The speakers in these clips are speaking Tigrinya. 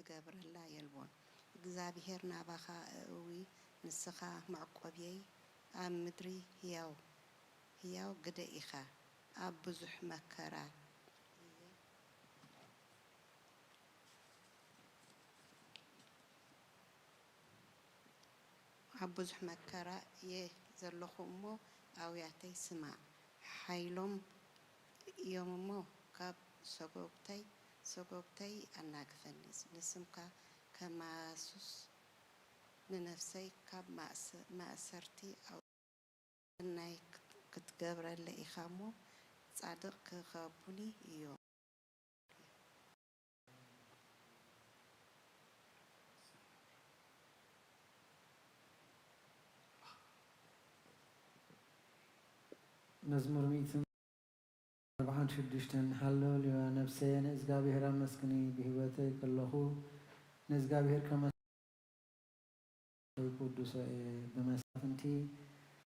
ክትገብረላ የልቦን። እግዚኣብሄር ናባኻ እእዊ፣ ንስኻ መዕቆብየይ፣ ኣብ ምድሪ ህያው ህያው ግደ ኢኻ፣ ኣብ ብዙሕ መከራ እየ ኣብ ብዙሕ መከራ እየ ዘለኹ እሞ፣ ኣውያተይ ስማዕ። ሓይሎም እዮም እሞ፣ ካብ ሰጎግተይ ሰጎግተይ ኣናግፈኒ። ንስምካ ከማሱስ፣ ንነፍሰይ ካብ ማእሰርቲ ኣውጽኣኒ። ሰናይ ክት- ክትገብረለይ ኢኻ እሞ፣ ጻድቕ ክኸቡኒ እዮም። መዝሙር ሚእትን ኣርባዓን ሽዱሽተን። ሃሌሉያ፣ ነፍሰየ ንእዝጋብሄር ኣመስግኒ፣ ብህይወተይ ከለኹ ንእዝጋብሄር ከመ ቅዱሶ እየ። ብመሳፍንቲ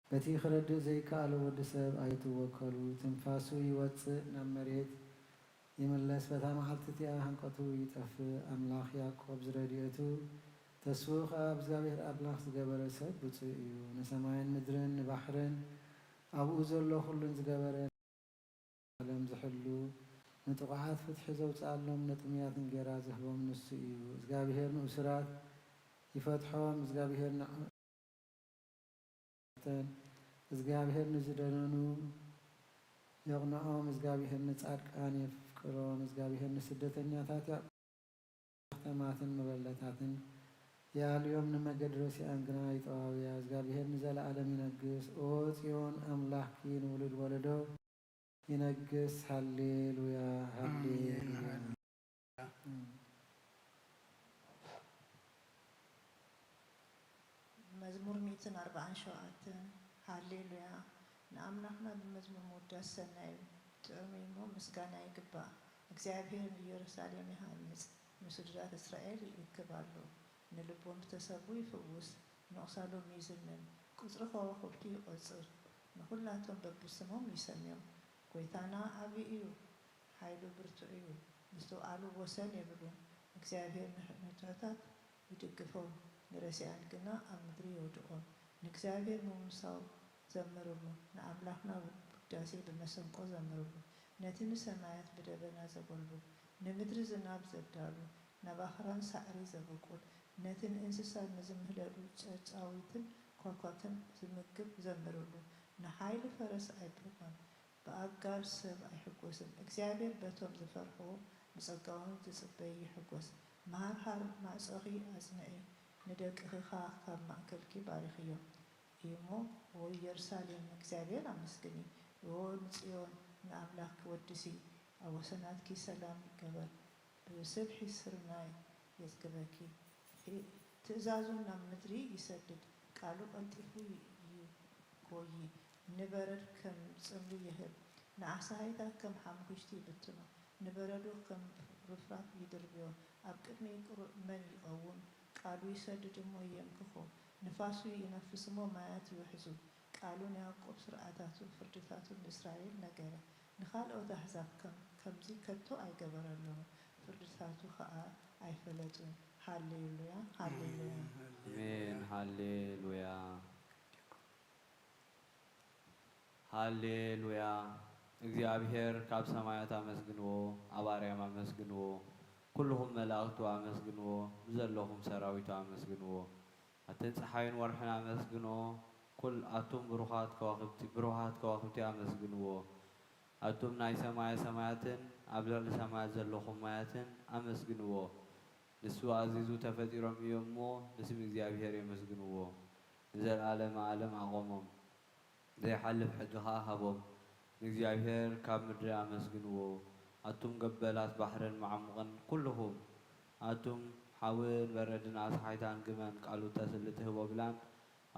በቲ ክረድእ ዘይከኣሎ ወዲ ሰብ ኣይትወከሉ። ትንፋሱ ይወጽእ ናብ መሬት ይምለስ፣ በታ መዓልቲ እቲኣ ህንቀቱ ይጠፍእ። ኣምላኽ ያዕቆብ ዝረድኤቱ ተስፍኡ ኸኣ ኣብ እግዚኣብሔር ኣምላኽ ዝገበረ ሰብ ብፁእ እዩ። ንሰማይን ምድርን ንባሕርን ኣብኡ ዘሎ ኹሉን ዝገበረ ዓለም ዝሕሉ፣ ንጥቑዓት ፍትሒ ዘውፅኣሎም፣ ንጥሙያት እንጌራ ዝህቦም ንሱ እዩ። እግዚኣብሔር ንእሱራት ይፈትሖም፣ እግዚኣብሔር ንዓ- ተን እግዚኣብሔር ንዝደነኑ የቕንዖም፣ እግዚኣብሔር ንጻድቃን የፍቅሮም፣ እግዚኣብሔር ንስደተኛታት ያዕቆብ ከተማትን መበለታትን ይኣልዮም፣ ንመገዲ ረሲኣን ግና ይጠዋውያ። እግዚኣብሔር ንዘለኣለም ይነግስ። ኦ ጽዮን ኣምላኽኪ ንውሉድ ወለዶ ይነግስ። ሃሌሉያ ሃሌሉያ። መዝሙር ሚእትን ኣርባዓን ሸውዓተን። ሃሌሉያ ንኣምላኽና ብመዝሙር ምውዳስ ሰናይ እዩ። ጥዑም እዩ እሞ ምስጋና ይግባእ። እግዚኣብሔር ንኢየሩሳሌም ይሃንጽ፣ ንስዱዳት እስራኤል ይእክብ ኣሎ። ንልቦም ዝተሰብሩ ይፍውስ፣ ንመቑሳሎም ይዝንን። ቁጽሪ ከዋኽብቲ ይቖጽር፣ ንኹላቶም በብስሞም ይሰምዮም። ጐይታና ዓብዪ እዩ። ሓይሉ ብርቱዕ እዩ፣ ምስትውዓሉ ወሰን የብሉን። እግዚኣብሄር ንትሑታት ይድግፎም፣ ንረሲኣን ግና ኣብ ምድሪ የውድቖም። ንእግዚኣብሄር ምምሳው ዘምርሉ፣ ንኣምላኽና ውዳሴ ብመሰንቆ ዘምርሉ። ነቲ ንሰማያት ብደበና ዘጎልብብ፣ ንምድሪ ዝናብ ዘዳሉ፣ ናብ ኣኽራን ሳዕሪ ዘብቁል፣ ነቲ ንእንስሳ ንዝምህለሉ ጨጫዊትን ኳኳትን ዝምግብ ዘምርሉ። ንሓይሊ ፈረስ ኣይብህጎን፣ ብኣጋር ሰብ ኣይሕጎስን። እግዚኣብሔር በቶም ዝፈርሕዎ ብጸጋኡ ዝጽበይ ይሕጎስ። መሃርሃር ማዕጾኺ ኣጽንዒ፣ ንደቅኺ ኸኣ ካብ ማእከልኪ ባርኽዮም። እሞ ኦይ የሩሳሌም ንእግዚኣብሔር ኣመስግኒ፣ ኦ ንጽዮን ንኣምላኽኪ ወድሲ። ኣብ ወሰናትኪ ሰላም ይገበር፣ ብስብሒ ስርናይ የጽግበኪ። ትእዛዙ ናብ ምድሪ ይሰድድ፣ ቃሉ ቀልጢፉ ይጎዪ። ንበረድ ከም ጽምሪ ይህብ፣ ንኣሳህይታ ከም ሓሙኽሽቲ ይብትኖ። ንበረዶ ከም ርፍራፍ ይድርብዮ፣ ኣብ ቅድሚ ቁሩብ መን ይቐውም? ቃሉ ይሰድድ እሞ የምክኾ፣ ንፋሱ ይነፍስ እሞ ማያት ይውሕዙ። ቃሉ ንያዕቆብ ስርዓታቱን ፍርድታቱን ንእስራኤል ነገረ። ንኻልኦት ኣህዛብ ከም ከምዚ ከቶ ኣይገበረሎምን፣ ፍርድታቱ ኸኣ ኣይፈለጡን። ሃሌሉያ ሃሌሉያ። ኣሜን ሃሌሉያ። ሃሌሉያ። እግዚኣብሔር ካብ ሰማያት ኣመስግንዎ፣ ኣብ ኣርያም ኣመስግንዎ፣ ኩልኹም መላእኽቱ ኣመስግንዎ፣ ብዘለኹም ሰራዊቱ ኣመስግንዎ። ኣተን ጸሓይን ወርሕን ኣመስግንዎ፣ ኩል ኣቱም ብሩኻት ከዋኽብቲ ብሩሃት ከዋኽብቲ ኣመስግንዎ። ኣቱም ናይ ሰማየ ሰማያትን ኣብ ልዕሊ ሰማያት ዘለኹም ማያትን ኣመስግንዎ። ንሱ ኣዚዙ ተፈጢሮም እዮም እሞ ንስም እግዚኣብሔር የመስግንዎ። ንዘለኣለመ ኣለም ኣቖሞም። ዘይሓልፍ ሕጊ ኸኣ ሃቦም። ንእግዚኣብሄር ካብ ምድሪ ኣመስግንዎ፣ ኣቱም ገበላት ባሕርን መዓሙቕን ኩልኹም፣ ኣቱም ሓውን በረድን ኣስሓይታን ግመን ቃሉ ጠስሊ ትህቦ ብላን፣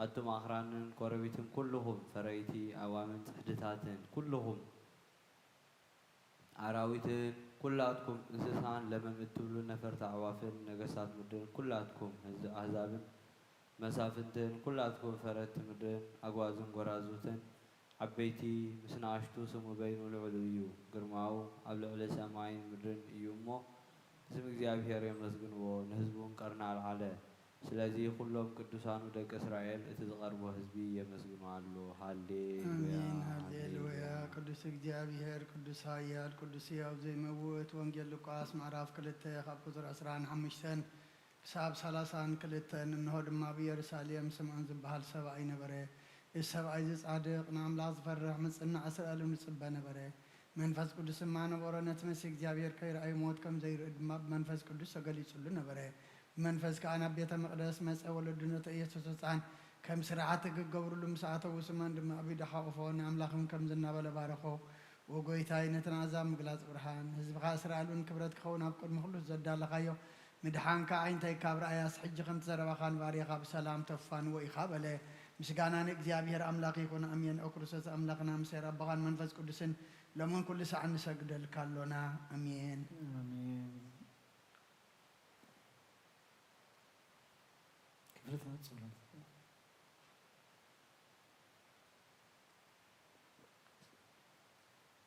ኣቱም ኣኽራንን ጐረቢትን ኩልኹም ፈረይቲ ኣእዋምን ጽሕድታትን ኩልኹም፣ ኣራዊትን ኵላትኩም እንስሳን ለመም እትብሉ ነፈርቲ ኣዕዋፍን ነገስታት ምድርን ኵላትኩም ኣህዛብን መሳፍንትን ኵላትኩም ፈረድቲ ምድርን ኣግዋዝን ጐራዙትን ዓበይቲ ምስ ንኣሽቱ ስሙ በይኑ ልዑል እዩ። ግርማኡ ኣብ ልዕሊ ሰማይን ምድርን እዩ እሞ ስም እግዚኣብሔር የመስግንዎ፣ ንህዝቡን ቀርኒ ኣልዓለ። ስለዚ ኩሎም ቅዱሳኑ ደቂ እስራኤል እቲ ዝቐርቦ ህዝቢ የመስግኑ ኣሉ። ሃሌሉያ፣ ኣሜን፣ ሃሌሉያ። ሃሌሉያ። ቅዱስ እግዚኣብሔር፣ ቅዱስ ኃያል፣ ቅዱስ ሕያው ዘይመውት። ወንጌል ሉቃስ ምዕራፍ ክልተ ካብ ቁጽሪ ዕስራን ሓሙሽተን ክሳብ ሠላሳን ክልተን። እንሆ ድማ ኣብ ኢየሩሳሌም ስምዖን ዝበሃል ሰብኣይ ነበረ። እዚ ሰብኣይ እዚ ጻድቕ፣ ንኣምላኽ ዝፈርሕ፣ ምጽናዕ እስራኤል እውን ዝጽበ ነበረ። መንፈስ ቅዱስ ድማ ነበሮ። ነቲ መሲህ እግዚኣብሔር ከይረኣዩ ሞት ከም ዘይርኢ ድማ ብመንፈስ ቅዱስ ተገሊጹሉ ነበረ። ብመንፈስ ከኣ ናብ ቤተ መቕደስ መጸ። ወለዱ ነቲ ኢየሱስ ህጻን ከም ስርዓት ክገብሩሉ ምስ ኣተዉ፣ ስምዖን ድማ ኣብ ኢዱ ሓቑፎ፣ ንኣምላኽም ከምዚ እናበለ ባረኾ፣ "ወጎይታይ፣ ነቲ ንኣሕዛብ ምግላጽ ብርሃን፣ ህዝብኻ እስራኤል እውን ክብረት ክኸውን ኣብ ቅድሚ ኩሉ ዘዳለኻዮ ምድሓንካ ኣዒንተይ ካብ ረኣያስ፣ ሕጂ ከምቲ ዘረባኻ ንባርያኻ ብሰላም ተፋንዎ ኢኻ" በለ። ምስጋና ንእግዚኣብሔር ኣምላኽ ይኹን፣ ኣሜን። ኦ ክርስቶስ ኣምላኽና፣ ምስ ኣቦኻን መንፈስ ቅዱስን ሎምን ኩሉ ሳዕ ንሰግደልካ ኣሎና። ኣሜን። ኣሜን። ክፍልታት ጸሎት።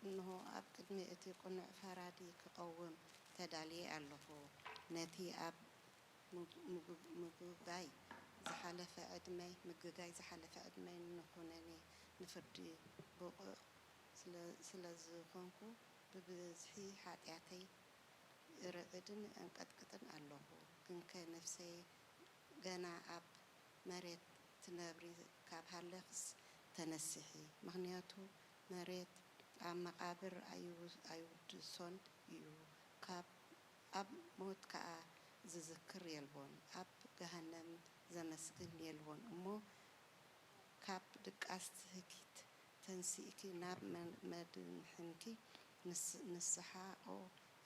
እንሆ፣ ኣብ ቅድሚ እቲ ቅኑዕ ፈራዲ ክቐውም ተዳልየ ኣለኹ። ነቲ ኣብ ምግ-፣ ምግ-፣ ምጉጋይ ዝሓለፈ ዕድመይ፣ ምግጋይ ዝሓለፈ ዕድመይ ንኹነኔ ንፍርዲ ብቑዕ ስለ፣ ስለ ዝኾንኩ፣ ብብዝሒ ሓጢኣተይ እርዕድን እንቀጥቅጥን ኣለኹ። ግንከ ነፍሰይ ገና ኣብ መሬት ትነብሪ ካብ ሃለኽስ ተነስሒ፣ ምኽንያቱ መሬት ኣብ መቓብር ኣይው-፣ ኣይውድሶን እዩ። ካብ፣ ኣብ ሞት ከኣ ዝዝክር የልቦን፣ ኣብ ገሃነም ዘመስግን የልቦን። እሞ ካብ ድቃስ ትህኪት ተንሲእኪ ናብ መ-፣ መድሕንኪ ንስ-፣ ንስሓ፣ "ኦ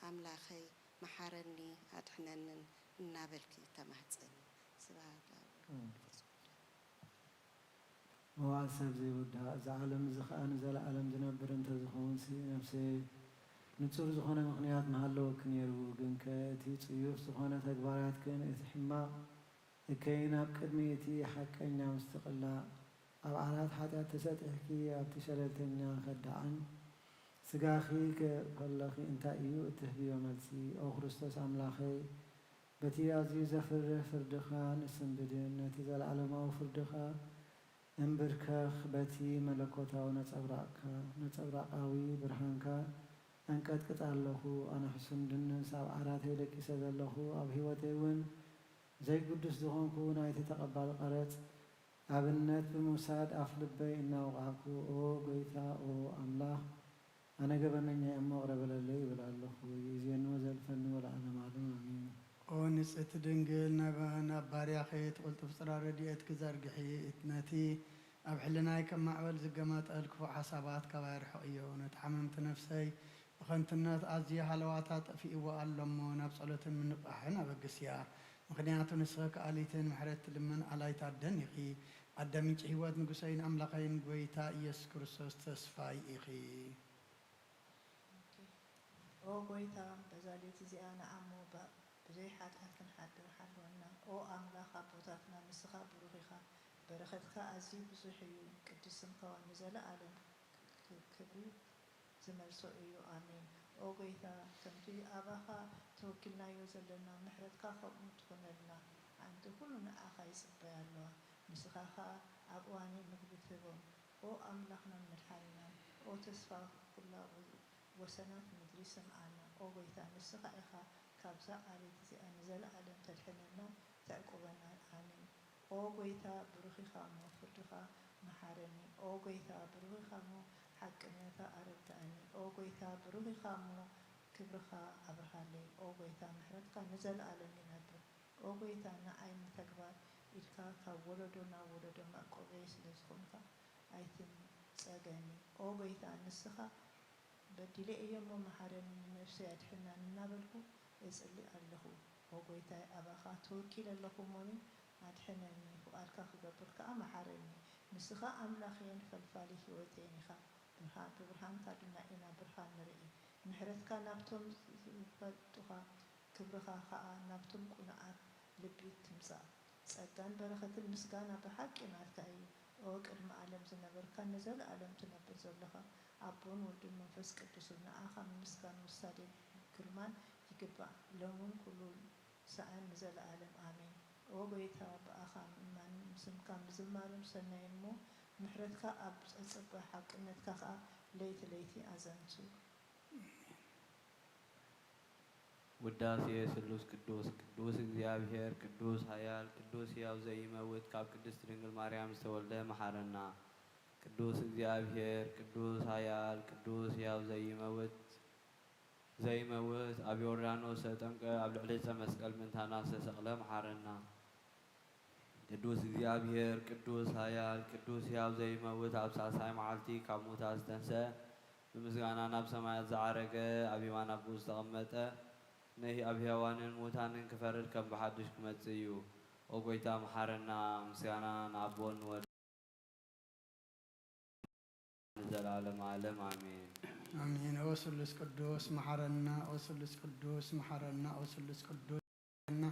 ኣምላኸይ፣ መሓረኒ፣ ኣድሕነንን" እናበልኪ ተማህጸኒ። ስብሃት ለኣብ ወወልድ ወመንፈስ ቅዱስ። መዋዕል ሰብ ዘይውዳእ፣ እዚ ዓለም እዚ ኸኣ ንዘለኣለም ዝነብር እንተ ዝኸውንሲ፣ ነፍሰይ፣ ንጹር ዝኾነ ምኽንያት ምሃለወኪ ነይሩ። ግንከ እቲ ጽዩፍ ዝኾነ ተግባራትክን እቲ ሕማቕ እከይን ኣብ ቅድሚ እቲ ሓቀኛ ምስትቕላእ፣ ኣብ ዓራት ሓጢኣት ተሰጢሕኪ ኣብቲ ሸለልተኛ ከዳዕን ስጋኺ ከ-፣ ከለኺ እንታይ እዩ እትህብዮ መልሲ? ኦ ክርስቶስ ኣምላኸይ፣ በቲ ኣዝዩ ዘፍርህ ፍርድኻ ንስንብድን ነቲ ዘለዓለማዊ ፍርድኻ እንብርከኽ፣ በቲ መለኮታዊ ነጸብራቕካ፣ ነጸብራቓዊ ብርሃንካ ኣንቀጥቅጥ ኣለኹ። ኣነ ሕሱም ድንስ ኣብ ዓራተይ ደቂሰ ዘለኹ፣ ኣብ ህይወተይ እውን ዘይግዱስ ዝኾንኩ ናይቲ ተቐባሊ ቀረጽ ኣብነት ብምውሳድ ኣፍ ልበይ እናወቕዕኩ፣ ኦ ጐይታ፣ ኦ ኣምላኽ፣ ኣነ ገበነኛ እየ እሞ ይቕረ በለለይ ይብል ኣለኹ። ይእዜኒ ወዘልፈኒ ወለዓለመ ዓለም ኣሜን። ኦ ንጽሕቲ ድንግል፣ ናብ፣ ናብ ባርያኺ እቲ ቅልጡፍ ጽላል ረድኤትኪ ዘርግሒ፣ ነቲ ኣብ ሕልናይ ከም ማዕበል ዝገማጠል ክፉእ ሓሳባት ካባይ ኣርሕቕዮ። ነቲ ሓመምቲ ነፍሰይ ብኸንቱነት ኣዝዩ ሃለዋታ ጠፊእዎ ኣሎ እሞ፣ ናብ ጸሎትን ምንቕቓሕን ኣበግስያ። ምኽንያቱ ንስኺ ከኣሊትን ምሕረት ትልምን ኣላይት ኣደን ኢኺ። ኣደ ምንጪ ህይወት፣ ንጉሰይን ኣምላኸይን ጐይታ ኢየሱስ ክርስቶስ ተስፋይ ኢኺ። ኦኬ። ኦ ጐይታ፣ በዛ ሌሊት እዚኣ ንኣሞ ባእ ብዘይ ሓጢኣት ክንሓድር ሓልወና። ኦ ኣምላኽ ኣቦታትና፣ ንስኻ ብሩኽ ኢኻ፣ በረኸትካ ኣዝዩ ብዙሕ እዩ፣ ቅዱስ ስምካ ንዘለኣለም ክ-፣ ክብሪ ዝመልሶ እዩ። ኣሜን። ኦ ጐይታ፣ ከምቲ ኣባኻ ተወኪልናዮ ዘለና፣ ምሕረትካ ከምኡ ትኹነልና። ኣዕንቲ ኩሉ ንኣኻ ይጽበያ ኣለዋ፣ ንስኻ ኸኣ ኣብ እዋነይ ምግቢ ትህቦም። ኦ ኣምላኽናን መድሓኒናን፣ ኦ ተስፋ ኩላ ወ-፣ ወሰናት ምድሪ ስምዓና። ኦ ጐይታ፣ ንስኻ ኢኻ ካብዛ ዓሌት እዚኣ ንዘለኣለም ተድሕነናን ተዕቁበናን። ኣሜን። ኦ ጐይታ፣ ብሩኽ ኢኻ እሞ ፍርድኻ መሓረኒ። ኦ ጐይታ፣ ብሩኽ ኢኻ እሞ ሓቅነታ ኣረድኣኒ። ኦ ጐይታ፣ ብሩኽ ኢኻ እሞ ክብርኻ ኣብርሃለይ። ኦ ጐይታ፣ ምሕረትካ ንዘለኣለም ይነብር። ኦ ጐይታ፣ ንዓይ ንተግባር ኢልካ ካብ ወለዶ ናብ ወለዶ መዕቆበይ ስለ ዝኾንካ ኣይትንጸገኒ። ኦ ጐይታ፣ ንስኻ በዲለ እየ እሞ መሓረኒ፣ ንነፍሰይ ኣድሕናኒ እናበልኩ እጽሊ ኣለኹ። ኦ ጐይታይ፣ ኣባኻ ተወኪለ ኣለኹ እሞኒ ኣድሕነኒ፣ ፍቓድካ ክገብር ከኣ መሓረኒ። ንስኻ ኣምላኸይን ፈልፋሊ ህይወተይን ኢኻ። ብርሃ-፣ ብብርሃንካ ድማ ኢና ብርሃን ንርኢ። ምሕረትካ ናብቶም ዝፈልጡኻ፣ ክብርኻ ኸኣ ናብቶም ቅኑዓት ልቢ ትምጻእ። ጸጋን በረኸትን ምስጋና ብሓቂ ናትካ እዩ። ኦ ቅድሚ ዓለም ዝነበርካን ንዘለኣለም ትነብር ዘለኻ ኣቦን ወልድን መንፈስ ቅዱስን፣ ንኣኻ ምምስጋን ውሳዴን ግርማን ይግባእ፣ ሎምን ኩሉ ሰዓን ንዘለኣለም ኣሜን። ኦ ጐይታ፣ ብኣኻ ምእማን ምስምካን ብዝማሬ ሰናይ እሞ፣ ምሕረትካ ኣብ ጸጸበ ሓቅነትካ ኸኣ ለይቲ ለይቲ ኣዘንቱ። ውዳሴ ስሉስ ቅዱስ። ቅዱስ እግዚኣብሔር፣ ቅዱስ ኃያል፣ ቅዱስ ሕያው ዘይመውት፣ ካብ ቅድስት ድንግል ማርያም ዝተወልደ መሓረና። ቅዱስ እግዚኣብሔር፣ ቅዱስ ኃያል፣ ቅዱስ ሕያው ዘይመውት፣ ዘይመውት፣ ኣብ ዮርዳኖስ ዝተጠምቀ፣ ኣብ ልዕሊ ዕፀ መስቀል ምእንታና ዝተሰቕለ መሓረና። ቅዱስ እግዚኣብሔር፣ ቅዱስ ኃያል፣ ቅዱስ ሕያው ዘይመውት፣ ኣብ ሳልሳይ መዓልቲ ካብ ሙታት ዝተንስአ፣ ብምስጋና ናብ ሰማያት ዝዓረገ፣ ኣብ የማን ኣቦኡ ዝተቐመጠ፣ ነይ ኣብ ሕያዋንን ሙታንን ክፈርድ ከም ብሓድሽ ክመጽእ እዩ። ኦ ጐይታ መሓረና። ምስጋና ንኣቦን ንወድን ንዘለዓለመ ዓለም ኣሜን። ኣሜን። ኦ ስሉስ ቅዱስ መሓረና፣ ኦ ስሉስ ቅዱስ መሓረና፣ ኦ ስሉስ ቅዱስ መሓረና።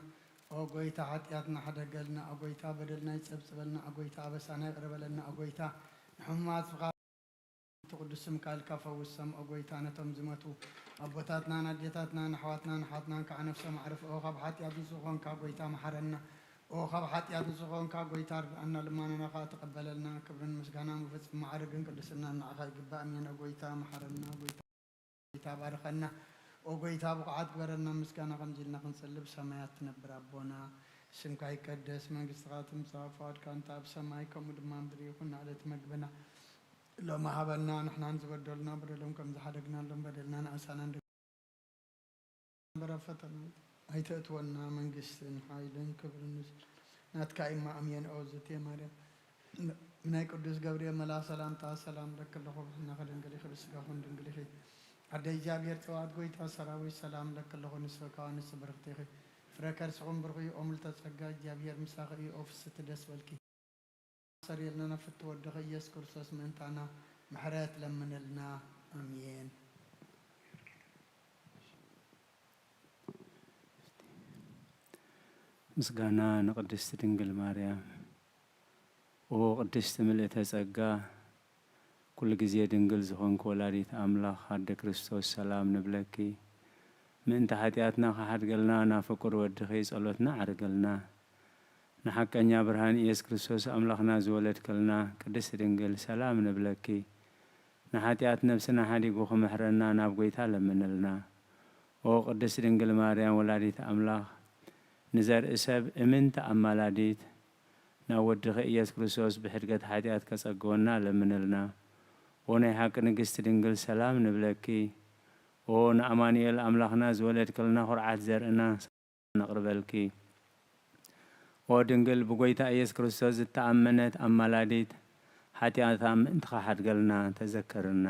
ኦ ጐይታ ሓጢኣትና ሕደገልና፣ ኦ ጐይታ በደልና ይጸብጽበልና፣ ኦ ጐይታ ኣበሳና ይቕረ በለልና፣ ኦ ጐይታ ንሕሙማት ፍቓድ እቲ ቅዱስ ስምካ ኢልካ ፈውሶም። ኦ ጐይታ ነቶም ዝመቱ ኣቦታትናን ኣዴታትናን ኣሕዋትናን ኣሓትናን ከዓ ነፍሶም ኣዕርፍ። ኦ ካብ ሓጢኣት ንጹህ ኾንካ ጐይታ መሓረና። ኦ ካብ ሓጢኣት ንጹህ ኾንካ ጐይታ ርድኣና፣ ልማናና ከዓ ተቐበለልና። ክብርን ምስጋናን ብፍጹም ማዕርግን ቅድስናን ንዓኻ ይግባእ። ኣሜን። ኦ ጐይታ መሓረና፣ ኦ ጐይታ ጐይታ ባርኸና። ኦ ጐይታ ብቑዓት ግበረና፣ ምስጋና ከምዚ ኢልና ክንጽሊ። ብሰማያት ትነብር ኣቦና፣ ስምካ ይቀደስ፣ መንግስትኻ ትምጻእ፣ ፍቓድካ እንተ ኣብ ሰማይ ከምኡ ድማ ምድሪ ይኹን። ንዕለተ መግብና ሎሚ ሃበና፣ ንሕናን ዝበደሉና በደሎም ከም ዝሓደግናሎም በደልና ንኣሳና እንደ-፣ በረ ፈተና ኣይተእትወና፣ መንግስትን ሓይልን ክብርን ናትካ እማ። ኣሜን። ኦ ዝቴ ማርያም፣ ናይ ቅዱስ ገብርኤል መልኣኽ ሰላምታ ሰላም ለኪ ኣለኹ፣ ብሕልናኺ ድንግል ኢኺ፣ ብስጋኹን ድንግል ኢኺ። ኣደ እግዚኣብሔር ጸባኦት ጐይታ ሰራዊት ሰላም ለኪ ኣለኹ፣ ንስኺ ከኣ ንስቲ ብርኽቲ ኢኺ። ፍረ ከርስኹም ብሩኽ እዩ፣ ኦ ምልዕተ ጸጋ እግዚኣብሔር ምሳኺ እዩ፣ ኦ ፍስቲ ደስ በልኪ። ኣሰር የልና ናብ ፍትው ወድኺ ኢየሱስ ክርስቶስ ምእንታና ምሕረት ለምንልና። ኣሜን። ምስጋና ንቅድስት ድንግል ማርያም። ኦ ቅድስት ምልእተ ጸጋ፣ ኩሉ ግዜ ድንግል ዝኾንኪ ወላዲት ኣምላኽ ኣደ ክርስቶስ ሰላም ንብለኪ። ምእንቲ ሓጢኣትና ክሓድገልና ናብ ፍቁር ወድኺ ጸሎትና ዓርግልና። ንሓቀኛ ብርሃን ኢየሱስ ክርስቶስ ኣምላኽና ዝወለድክልና ቅድስት ድንግል ሰላም ንብለኪ። ንሓጢኣት ነፍስና ሓዲጉ ክምሕረና ናብ ጐይታ ለምንልና። ኦ ቅድስት ድንግል ማርያም ወላዲት ኣምላኽ፣ ንዘርኢ ሰብ እምንቲ ኣማላዲት፣ ናብ ወድኺ ኢየሱስ ክርስቶስ ብሕድገት ሓጢኣት ከጸግወና ለምንልና። ኦ ናይ ሓቂ ንግስቲ ድንግል ሰላም ንብለኪ። ኦ ንኣማኑኤል ኣምላኽና ዝወለድክልና ኩርዓት ዘርእና ነቕርበልኪ። ኦ ድንግል ብጐይታ ኢየሱስ ክርስቶስ ዝተኣመነት ኣማላዲት፣ ሓጢኣታ ምእንቲ ኸሓድገልና ተዘከርና።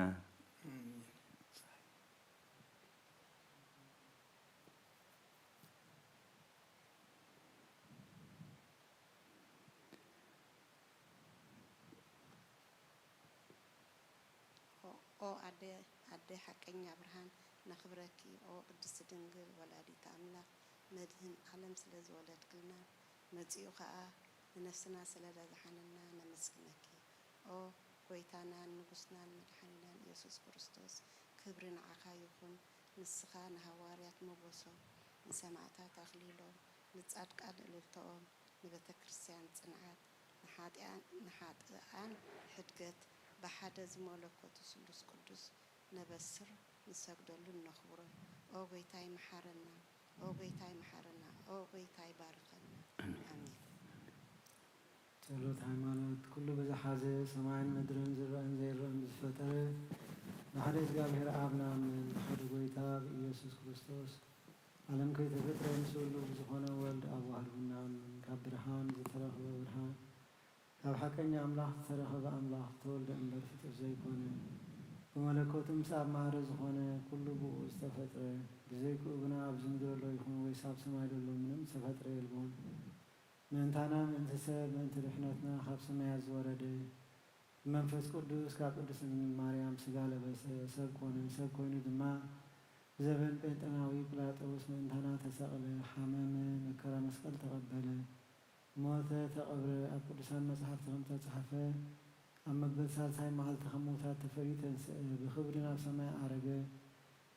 ኦ ኣደ፣ ኣደ ሓቀኛ ብርሃን ነኽብረኪ። ኦ ቅድስቲ ድንግል ወላዲተ ኣምላኽ፣ መድህን ዓለም ስለ ዝወለድክልና፣ መጺኡ ኸኣ ንነፍስና ስለ ዘድሓነና ነመስግነኪ። ኦ ጐይታናን ንጉስናን መድሓኒናን ኢየሱስ ክርስቶስ፣ ክብሪ ንዓኻ ይኹን። ንስኻ ንሃዋርያት ሞገሶም፣ ንሰማዕታት ኣኽሊሎም፣ ንጻድቃን እልልታኦም፣ ንቤተ ክርስቲያን ጽንዓት፣ ንሓጢኣን ንሓጥኣን ሕድገት፣ ብሓደ ዝመለኮቱ ስሉስ ቅዱስ ነበስር፣ ንሰግደሉን ነኽብሮን። ኦ ጐይታይ መሓረና፣ ኦ ጐይታይ መሓረና፣ ኦ ጐይታይ ባርኸና። ኣሜን። ጸሎት ሃይማኖት። ኩሉ ብዝሓዘ ሰማይን ምድርን ዝረአን ዘይረአን ብዝፈጠረ ብሓደ እግዚኣብሔር ኣብ ንኣምን፣ ብሓደ ጐይታ ብኢየሱስ ክርስቶስ ዓለም ከይተፈጥረ ምስ ወልዱ ብዝኾነ ወልድ ኣብ ዋህድ ብናምን ካብ ብርሃን ዝተረኽበ ብርሃን፣ ካብ ሓቀኛ ኣምላኽ ዝተረኸበ ኣምላኽ፣ ዝተወልደ እምበር ፍጡር ዘይኮነ፣ ብመለኮቱ ምስ ኣብ ማዕረ ዝኾነ ኩሉ ብኡ ዝተፈጥረ፣ ብዘይክኡ ግና ኣብዚ ምድሪ ዘሎ ይኹን ወይስ ኣብ ሰማይ ዘሎ ምንም ዝተፈጥረ የልቦን። ምእንታና፣ ምእንቲ ሰብ፣ ምእንቲ ድሕነትና ካብ ሰማያት ዝወረደ፣ ብመንፈስ ቅዱስ ካብ ቅድስት ድንግል ማርያም ስጋ ለበሰ፣ ሰብ ኮነ፣ ሰብ ኮይኑ ድማ ብዘበን ጴንጠናዊ ጲላጦስ ምእንታና ተሰቕለ፣ ሓመመ፣ መከራ መስቀል ተቐበለ፣ ሞተ፣ ተቐብረ፣ ኣብ ቅዱሳን መጻሕፍቲ ከም ተጻሕፈ፣ ኣብ መበል ሳልሳይ መዓልቲ ካብ ምዉታት ተፈልዩ ተንስአ፣ ብኽብሪ ናብ ሰማይ ዓረገ፣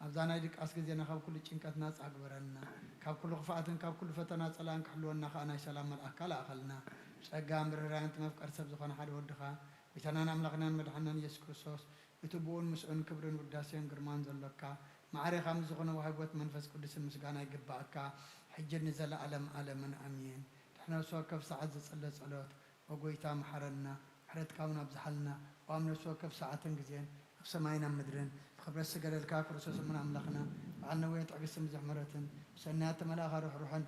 ኣብዛ ናይ ድቃስ ግዜና ካብ ኩሉ ጭንቀት ናጻ ግበረልና። ካብ ኩሉ ክፍኣትን ካብ ኩሉ ፈተና ጸላእን ክሕልወና ከኣ ናይ ሰላም መልኣክካ ለኣኸልና። ብጸጋን ብርህራን እቲ መፍቀር ሰብ ዝኾነ ሓደ ወድኻ፣ ጎይታናን ኣምላኽናን መድሓናን ኢየሱስ ክርስቶስ፣ እቲ ብኡን ምስኡን ክብርን ውዳሴን ግርማን ዘሎካ፣ ማዕሬኻ ምስ ዝኾነ ዋህቦት መንፈስ ቅዱስን ምስጋና ይግባኣካ፣ ሕጅን ንዘለኣለም ኣለምን ኣሜን። ድሕነ ነፍሲ ወከፍ ሰዓት ዝጽለ ጸሎት፣ ኦ ጎይታ መሓረና፣ ምሕረትካ እውን ኣብዝሓልና። ኦ ኣብ ነፍሲ ወከፍ ሰዓትን ግዜን፣ ኣብ ሰማይን ኣብ ምድርን፣ ብኽብረት ዝገደልካ ክርስቶስ እሙን ኣምላኽና፣ በዓል ነዊሕ ትዕግስትን ብዙሕ ምሕረትን፣ ብሰናያት ተመላእኻ ርሕሩሕን፣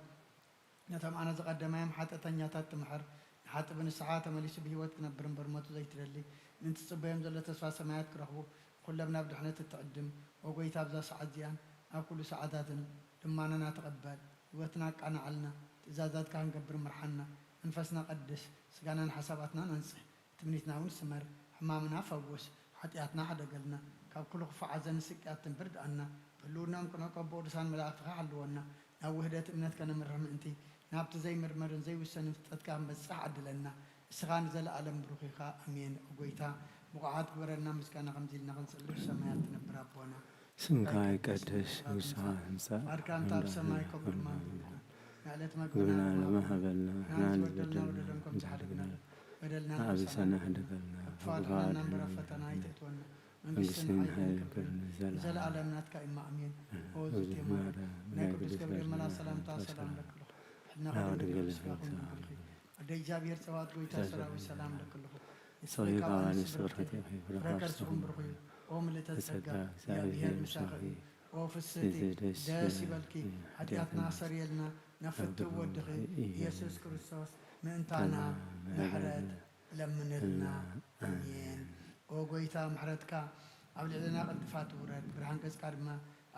ነቶም ኣነ ዝቐደማዮም ሓጢኣተኛታት ትምሕር፣ ንሓጢእ ብንስሓ ተመሊሱ ብህይወት ክነብር እምበር ሞቱ ዘይትደሊ፣ ምእንቲ ትጽበዮም ዘሎ ተስፋ ሰማያት ክረኽቡ፣ ንኹሎም ናብ ድሕነት እትዕድም፣ ኦ ጎይታ፣ ኣብዛ ሰዓት እዚኣን ኣብ ኩሉ ሰዓታትን ልማኖና ተቐበል፣ ህይወትና ኣቃንዓልና፣ ትእዛዛትካ ክንገብር ምርሓና፣ መንፈስና ቀድስ፣ ስጋናን ሓሳባትናን ኣንጽህ፣ ትምኒትና እውን ስመር፣ ሕማምና ፈውስ፣ ሓጢኣትና ሕደገልና፣ ካብ ኩሉ ክፉእ ሓዘንን ስቅያትን ብርድኣና፣ ብህልውናኦም ክነውቀ ብቅዱሳን መላእኽትኻ ሓልወና፣ ናብ ውህደት እምነት ከነምርሕ ምእንቲ፣ ናብቲ ዘይምርመርን ዘይውሰንን ፍልጠትካ ክንበጽሕ ዓድለና። ንስኻ ንዘለኣለም ብሩኽ ኢኻ። ኣሜን። ኦ ጎይታ፣ ብቑዓት ግበረና፣ ምስጋና ከምዚ ኢልና ክንስዕል ብሰማያት ትነብር ኣቦና። ስምካ ይቀደስ፣ ውስኻ ይምጻእ፣ ፍቓድካ እንተ ኣብ ሰማይ ከምኡ ድማ ኣብ ምድሪ ትኹን። ንዕለት መግብና መግብና ሎሚ ሃበና፣ ንሕና ንበደልና ንበደሎም ከም ዝሓደግና፣ በደልና ንኣብ ንሕሰና፣ ሕደገልና፣ ካብ ክፉኣት ኣድሕነና እምበር ኣብ ፈተና ኣይተእትወና። መንግስትን መንግስትን ሓይልን ሓይልን ክብርን ክብርን ንዘለኣለም ናትካ እዩ። ኣሜን። ኦ እግዝእትየ ማርያም፣ ናይ ቅዱስ ገብርኤል መልኣክ ሰላምታ ሰላም ለኪ ኣለኹ። ሕልና ኣዎ፣ ከደንግል ድንግል ስጋ ነኪ። ኣደ እግዚኣብሔር ጸባኦት ጎይታ ሰራዊት ሰላም ለኪ ኣለኹ። ንስኺ ካብ ኣንስቲ ብርኽቲ፣ ፍረ ከርስኹም ብሩኽ እዩ። ኦ ምልእተ ጸጋ፣ እግዚኣብሔር ምሳኺ እዩ። ኦ ፍስሕቲ፣ ደስ ይበልኪ፣ ሓጢኣትና ኣሰርየልና፣ ናብ ፍትው ወድኺ ኢየሱስ ክርስቶስ ምእንታና ምሕረት ለምንልና። ኣሜን። ኦ ጎይታ፣ ምሕረትካ ኣብ ልዕሌና ቀልጢፋ ትውረድ፣ ብርሃን ገጽካ ድማ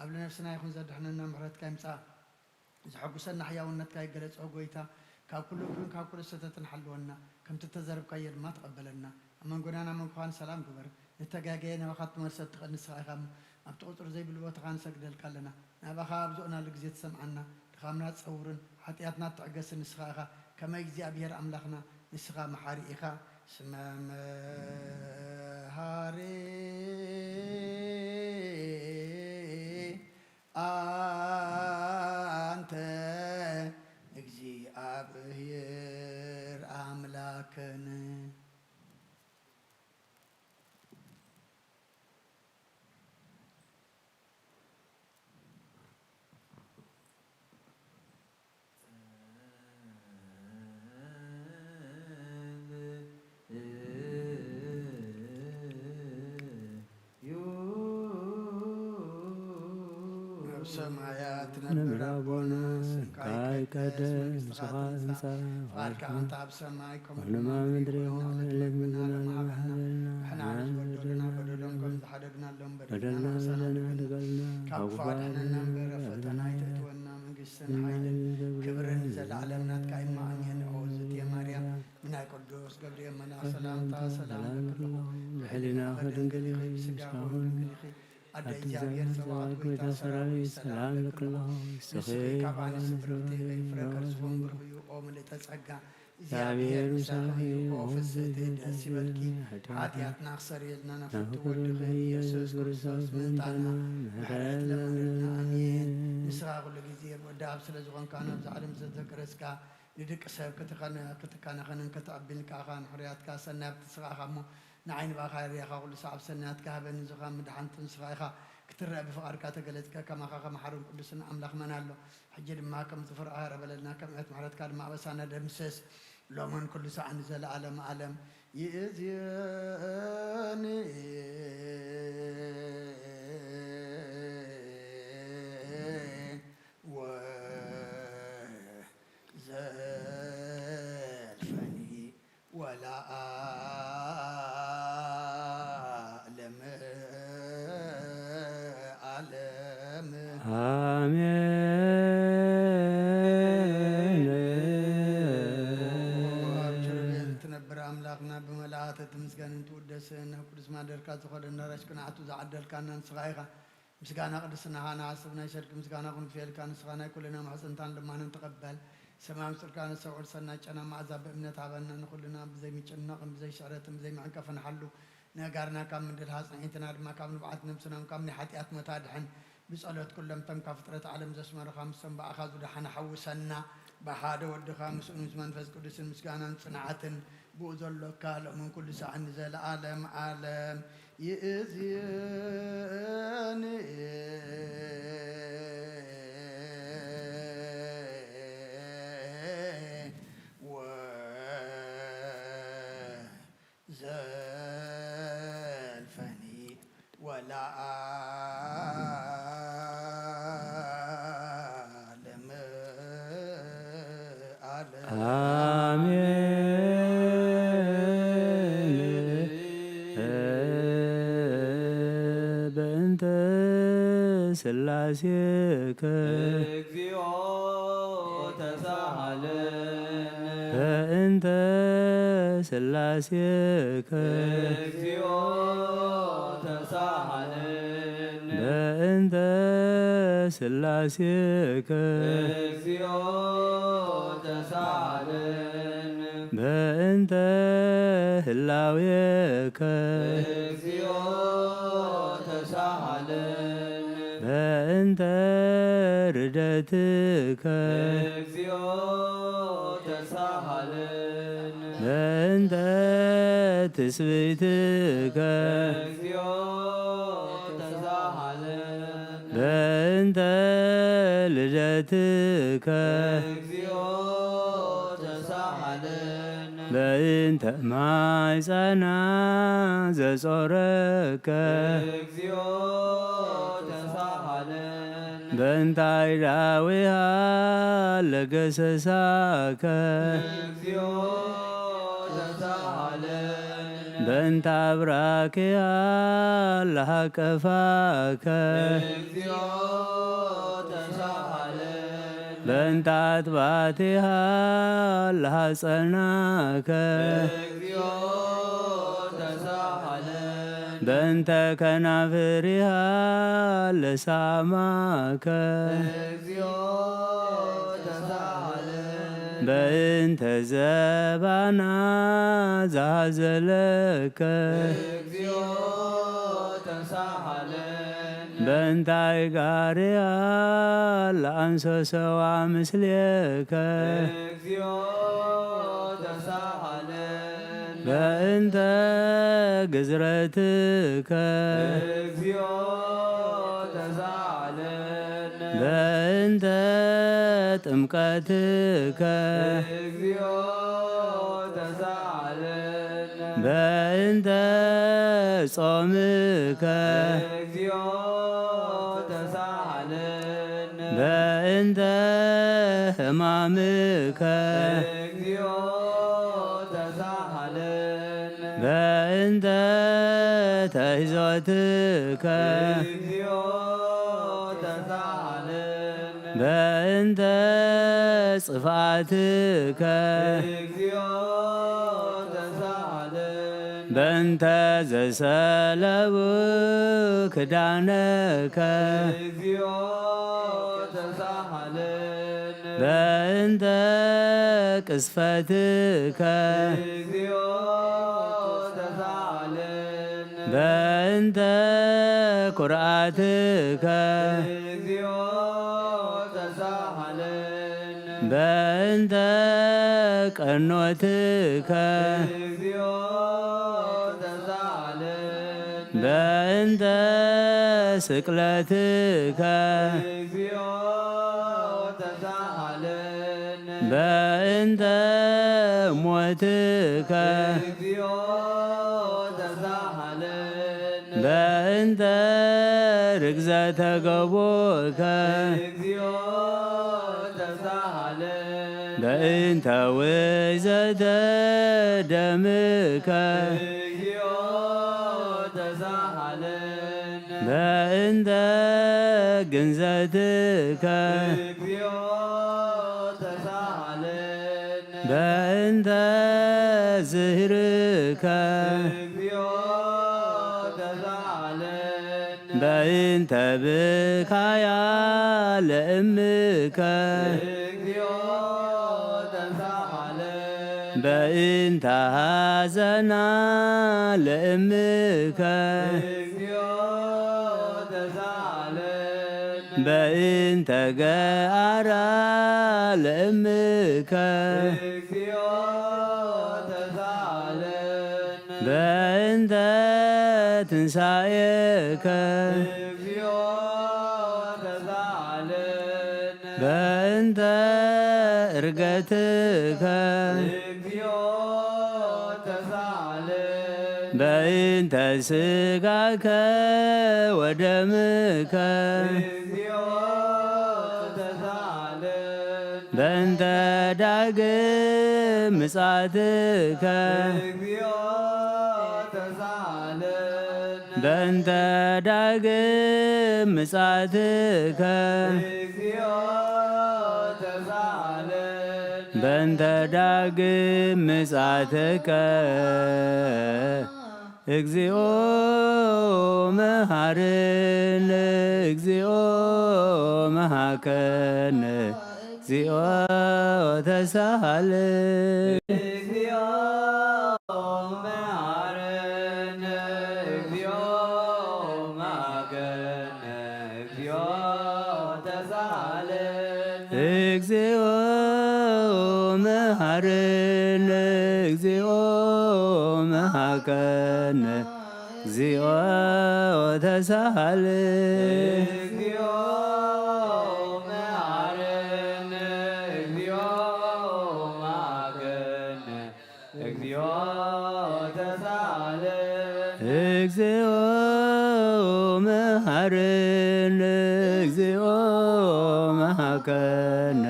ኣብ ልነፍስና ይኹን፣ ዘድሕነና ምሕረትካ ይምጻእ። ዘሐጉሰና ሕያውነትካ ይገለጽ፣ ኦ ጎይታ፣ ካብ ኩሉ እግርን ካብ ኩሉ ሰተትን ሓልወና፣ ከምቲ እተዘርብካዮ ድማ ተቐበለና። ኣብ መንጎናን ኣብ መንጎኻን ሰላም ግበር። ንተጋገየ ናባኻ ክትመልሶ እትኽእል ንስኻ ኢኻ እሞ፣ ኣብቲ ቁጽሪ ዘይብሉ ቦታኻ ንሰግደልካ ኣለና። ናባኻ ኣብ ዝኦናሉ ግዜ ትሰምዓና፣ ድኻምና ትጸውርን ሓጢኣትና እትዕገስን ንስኻ ኢኻ። ከመ እግዚኣብሔር ኣምላኽና፣ ንስኻ መሓሪ ኢኻ። ስመ መሃሪ ኣንተ እግዚኣብሔር ኣምላክን። ኣብ ሰማያት ትነብር ኣቦና፣ ስምካ ይቀደስ፣ መንግስትኻ ትምጻእ፣ ፍቓድካ ከምታ ኣብ ሰማይ ከምኡ ድማ ኣብ ምድሪ ይኹን። ዕለት መግብና ሎሚ ሃበና፣ ንሕና ንዝበደሉና በደሎም ከም ዝሓደግናሎም በደልና ንሕሰና ንበል፣ ካብ ክፉእ ኣድሕነና እምበር ኣብ ፈተና ኣይተእትወና፣ መንግስትን ሓይልን ክብርን ንዘለኣለም ናትካ እዩ። ኣሜን። ኦ እግዝእትየ ማርያም፣ ብናይ ቅዱስ ገብርኤል መልኣኽ ሰላምታ ሰላም እብለኪ ኣለኹ። ብሕሊናኺ ድንግል ኢኺ፣ ብስጋኺ እውን ድንግል ኢኺ። ኣደ እግዚኣብሔር ጸባኦት ጎይታ ሰራዊት ሰላም እብለኪ ኣለኹ። ንስኺ ካብ ኣንስቲ ብርኽቲ ኢኺ፣ ፍረ ከርስኺ እውን ብሩኽ እዩ። ኦ ምልእተ ጸጋ፣ እግዚኣብሔር ምሳኺ እዩ። ኦ ፍስሕቲ፣ ደስ ይበልኪ። ሓጢኣትና ክሰርየልና ናብ ፍትው ወድኺ ኢየሱስ ክርስቶስ ምእንታና ምሕረት ለምንልና። ኣሜን። ንስኻ ኩሉ ግዜ ወዲ ኣብ ስለ ዝኾንካ፣ ናብዛ ዓለም ዝተገረዝካ፣ ንደቂ ሰብ ክትኸነ-፣ ክትከናኸንን ክትዕብን ከኣኻ ንሕሩያትካ ሰናይ ሃብቲ ስኻ ኢኻ እሞ፣ ንዓይ ንባኻ ርያኻ ኩሉ ሰዓብ ሰናያትካ ሃበኒ። ዝኻ ምድሓንቱ ንስኻ ኢኻ። ክትረአ ብፍቓድካ ተገለጽካ። ከማኻ ከመ ሓሩን ቅዱስን ኣምላኽ መን ኣሎ? ሕጂ ድማ ከም ዝፍርዖ ህረ በለልና፣ ከም ምሕረት ምሕረትካ ድማ ኣበሳና ደምስስ። ሎምን ኩሉ ሰዓት ንዘለኣለም ኣለም። ይእዜኒ ወዘልፈኒ ወለዓለም ዓለም። ኣሜን። ኣብ ኪሩቤል ትነብር ኣምላኽና፣ ብመላእኽቲ ትምስገንን ትውደስን፣ ናብ ቅዱስ ማደርካ ዝኾነ ኣዳራሽ ቅንዓቱ ዝዓደልካና ንስኻ ኢኻ። ምስጋና ቅድስናኻ ንዓስብ ናይ ሰድኪ ምስጋና ክንፍየልካ፣ ንስኻ ናይ ኩልና ማሕፀንታን ልማንን ተቐበል። ሰማይ ምስጢርካ ነስተውዕል፣ ሰናይ ጨና መዓዛ ብእምነት ሃበና። ንኹልና ብዘይምጭንናቕን ብዘይስዕረትን ብዘይምዕንቀፍን ሓሉ። ነጋርና ካብ ምድል ሃፅንዒትና ድማ ካብ ንብዓት ነብስና ካብ ናይ ሓጢኣት ሞት ኣድሕን። ብጸሎት ኩሎም እቶም ካብ ፍጥረት ዓለም ዘስመሩኻ፣ ምስቶም ብኣኻ ዝደሓኑ ሓውሰና። ብሓደ ወድኻ ምስኡን ምስ መንፈስ ቅዱስን ምስጋናን ጽንዓትን ብኡ ዘሎካ ሎምን ኩሉ ሳዕ ንዘለዓለም ዓለም ይእዝን። ወዘልፈኒ ወለዓለም ዓለም። አሜን። በእንተ ሥላሴከ እግዚኦ ተሳሃለነ። በእንተ ሥላሴከ እግዚኦ ተሳሃለነ። በእንተ ሥላሴከ እግዚኦ ተሳሃለነ። በእንተ ህላዌከ እግዚኦ ተሳሃለነ። በእንተ ርደትከ እግዚኦ ተሳሃለነ። በእንተ ትስብእትከ እግዚኦ ተሳሃለነ። በእንተ ልደትከ እግዚኦ ተሳሃለነ። በእንተ ማይጸና ዘጾረከ እግዚኦ ተሳሃለነ። በእንታይ ዳዊሃ ለገሰሳከ እግዚኦ ተሳሃለነ። በእንተ አብራኪሃ ለሃቀፋከ እግዚኦ ተሳሃለነ። በእንተ አጥባቲሃ ለሃጸናከ እግዚኦ ተሳሃለነ። በእንተ ከናፍሪሃ ለሳማከ እግዚኦ ተሳሃለነ። በእንተ ዘባና ዘሃዘለከ እግዚኦ ተሳሃለነ። በእንታይ ጋርያ ለአንሰሰዋ ምስሌከ እግዚኦ ተሳሃለነ። በእንተ ግዝረትከ እግዚኦ ተሳሃለነ። በእንተ ጥምቀትከ እግዚኦ ተሳሃለነ። በእንተ ጾምከ እግዚኦ ተሳሃለነ። በእንተ ሕማምከ እግዚኦ ተሳሃለነ። በእንተ ተይዞትከ እግዚኦ ተሳሃለነ። በእንተ ጽፍኣትከ እግዚኦ ተሳሃለነ። በእንተ ዘሰለቡ ክዳነከ እግዚኦ ተሳሃለነ። በእንተ ቅስፈትከ እግዚኦ ተሳሃለነ። በእንተ ኩርዓትከ እግዚኦ ተሳሃለነ። በእንተ ቀኖትከ እግዚኦ ተሳሃለነ። በእንተ ስቅለትከ እግዚኦ ተሳሃለነ። በእንተ ሞትከ እግዚኦ ተሳሃለነ። በእንተ ርግዘተ ገቦከ እግዚኦ ተሳሃለነ። በእንተ ውእዘተ ደምከ እግዚኦ ተሳሃለነ። በእንተ ግንዘትከ እግዚኦ ተሳሃለነ። በእንተ ዝህርከ እግዚኦ ተሳሃለነ። በእንተ ብካያ ለእምከ እግዚኦ ተሳሃለነ። በእንተ ሐዘና ለእምከ እግዚኦ ተሳሃለነ። በእንተ ገአራ ለእምከ እግዚኦ ተሳለነ። በእንተ ትንሳኤከ እግዚኦ ተሳለነ። በእንተ እርገትከ እግዚኦ ተሳለነ። በእንተ ስጋከ ወደምከ እግዚኦ ተሳለነ። በእንተ ዳግም ምጻትከ እግዚኦ ተሳለነ። በእንተ ዳግም ምጻትከ እግዚኦ ተሳለነ። በእንተ ዳግም ምጻትከ እግዚኦ መሐረነ። እግዚኦ መሐከነ። እግዚኦ ተሳሃለ። እግዚኦ መሐረነ። እግዚኦ መሐከነ። እግዚኦ ተሳሃለ። እግዚኦ መሐረነ። እግዚኦ መሐከነ። እግዚኦ ተሳሃለ። እግዚኦ መሐረነ። እግዚኦ መሐከነ። እግዚኦ ተሳሃለ። እግዚኦ መሐረነ። እግዚኦ መሐከነ።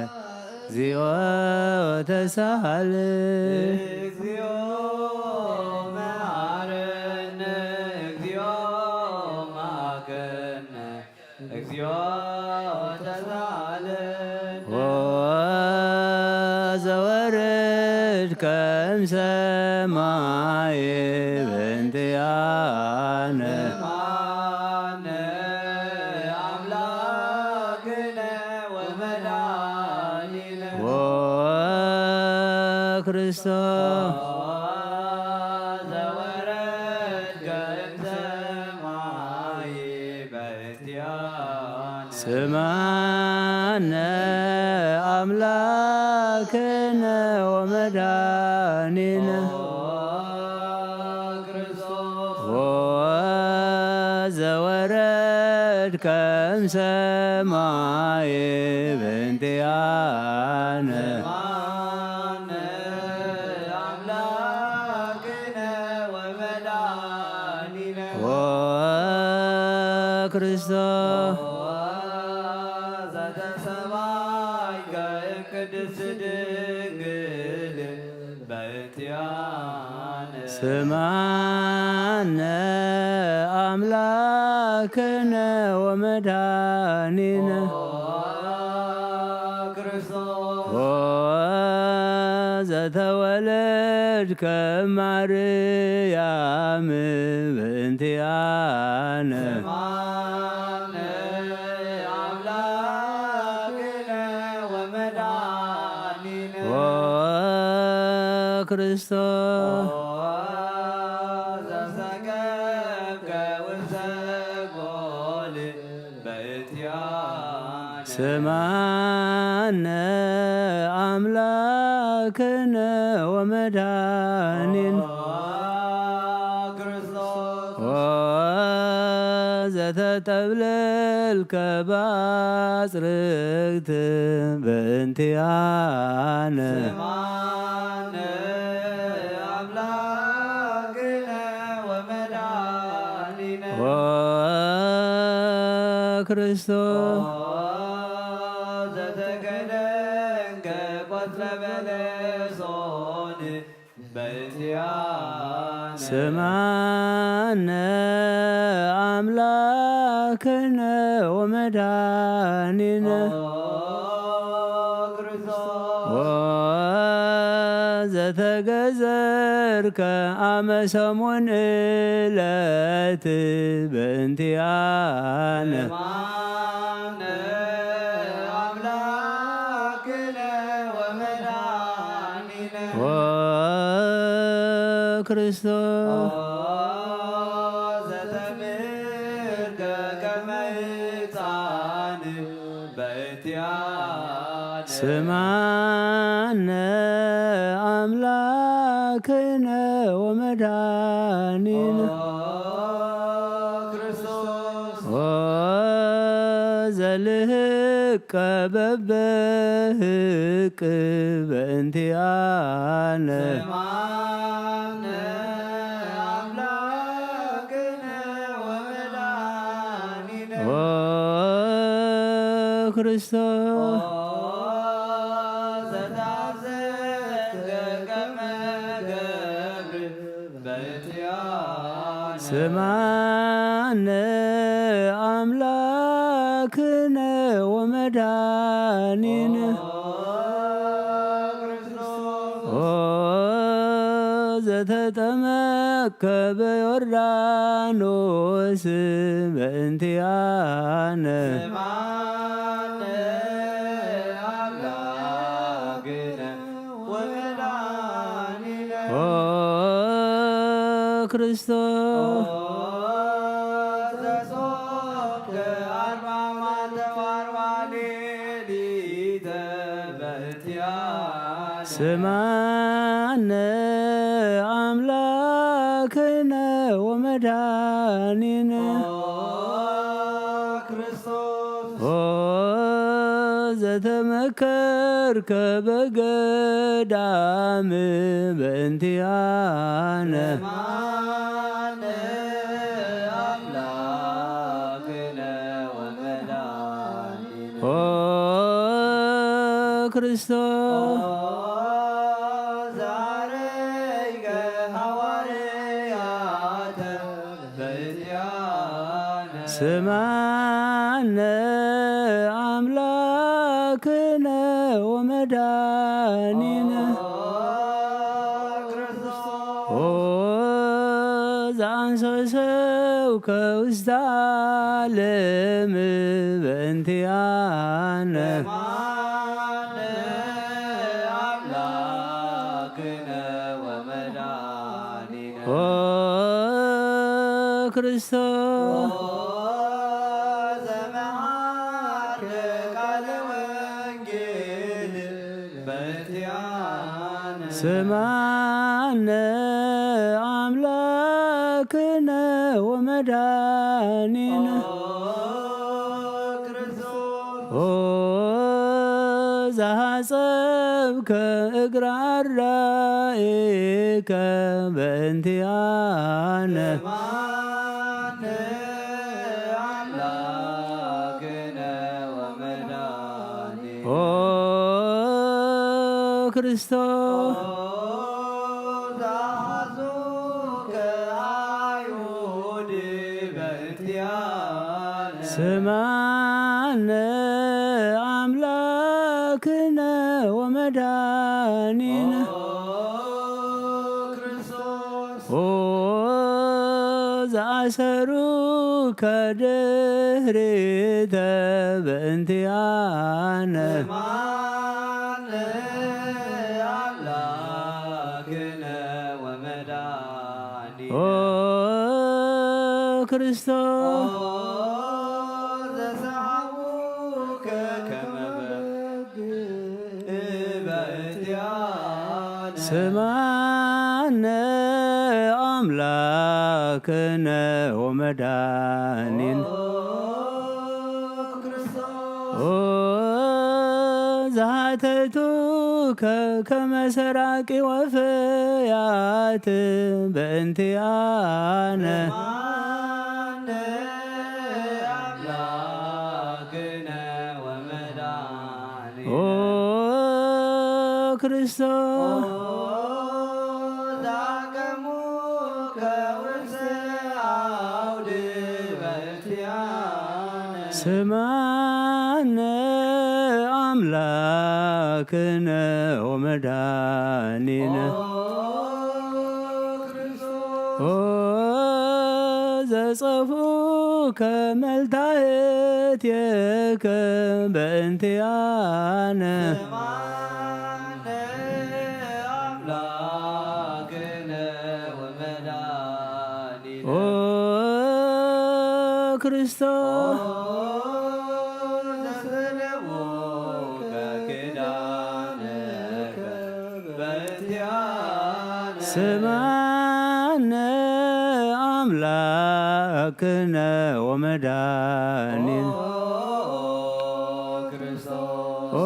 እግዚኦ ተሳሃለ። እግዚኦ መሐረነ። እግዚኦ መሐከነ። እግዚኦ ተሳሃለ። ወዘወረድከ እምሰማይ በእንቲአነ። ስምዓነ አምላክነ ወመድኃኒነ። ወክርስቶስ ዘወረድከ እምሰማይ በእንቲአነ። ስምዓነ አምላክነ ወመድኃኒነ። ወዘወረድከ እምሰማይ በእንቲአነ። አምላክነ ወመድኃኒነ። ወክርስቶስ ዘተሰማይከ እምቅድስት ድንግል በእንቲአነ። ስምዓነ አምላክነ ወመድኃኒነ። ክርስቶስ ወዘተወለድከ ማርያም በእንቲአነ። ስምዓነ አምላክነ ወመድኃኒነ። ወክርስቶስ ዘሰከብከ ውስተ ጎል በእንቲአነ። ስምዓነ አምላክነ ወመድኃኒነ። ክርስቶስ ወዘተጠብለልከ ባጽርግት በእንቲአነ። ስምዓነ አምላክነ ወመድኃኒነ። ወክርስቶስ ዘተከደንከ ቆጽለ በለሶን በእንቲአነ። ስምዓነ አምላክነ ወመድኃኒነ። ክርስቶስ ወዘተገዘርከ አመ ሰሙን ዕለት በእንቲአነ። ስምዓነ አምላክነ ወመድኃኒነ። ወክርስቶስ ዘተምህርከ ከመ ሕፃን ስማነ ኣምላክነ ወመድኃኒነ። ኦ ክርስቶስ። ኦ ዘልህቀ በበህቅ በእንቲኣነ። ስማነ ኣምላክነ ወመድኃኒነ። ኦ ክርስቶስ። ኦ ዘታዘዝከ ከመ ገብር በእንቲኣነ። ስማነ ኣምላክነ ወመድኃኒነ። ኦ ክርስቶስ። ኦ ዘተጠመቅከ በዮርዳኖስ በእንቲኣነ። ስማነ ኣምላክነ ወመድኃኒነ። ኦ ክርስቶስ። ኦ ዘጾምከ አርባ መዓልተ ወአርባ ሌሊተ በእንቲአነ። ስማነ አምላክነ ወመድኃኒነ። ኦ ክርስቶስ። ኦ ዘተመከርከ በገዳም በእንቲአነ። ስማነ አምላክነ ወመድኃኒነ። ኦ ክርስቶስ። ኦ ዘአረይከ ሐዋርያተ በእንቲአነ። ስማነ አምላክነ ወመድኃኒነ። ኦ ክርስቶስ። ኦ ዘአንሰሰውከ ውስተ ዓለም በእንቲአነ። ስማነ አምላክነ ወመድኃኒነ። ኦ ክርስቶስ። ኦ ዘመሃርከ ቃለ ወንጌል በእንቲአነ። ስማነ አምላክነ ወመድኃኒነ። ኦ ክርስቶስ። ኦ ዘሐጸብከ እግረ አርዳኢከ በእንቲአነ። ስማነ አምላክነ ወመድኃኒነ። ኦ ክርስቶስ። ኦ ዘአሐዙከ አይሁድ በእንቲአነ። ስማነ አምላክነ ወመድኃኒነ። ኦ ክርስቶስ። ኦ ዘአሰሩከ ድህሪተ በእንቲአነ። ስማነ አምላክነ ወመድኃኒነ። ኦ ክርስቶስ። ኦ ዘሰሐቡከ ከመ በግ በእንቲአነ። ስማነ አምላክነ ወመድኃኒነ። ኦ ክርስቶስ። ኦ ዘሐተቱከ ከመ ሰራቂ ወፈያት በእንቲአነ። ስማነ አምላክነ ወመድኃኒነ። ኦ ክርስቶስ። ኦ ዘአቀሙከ ውስተ አውድ በእንቲአነ። ስማነ አምላክነ ወመድኃኒነ። ኦ ክርስቶስ። ኦ ዘጸፍኡከ መልታየትየከ በእንቲአነ። ስማነ አምላክነ ወመድኃኒነ። ኦ ክርስቶስ። ኦ ዘሰለሙከ ክዳ ስምዓነ ኣምላክነ ወመድኃኒነ። ኦ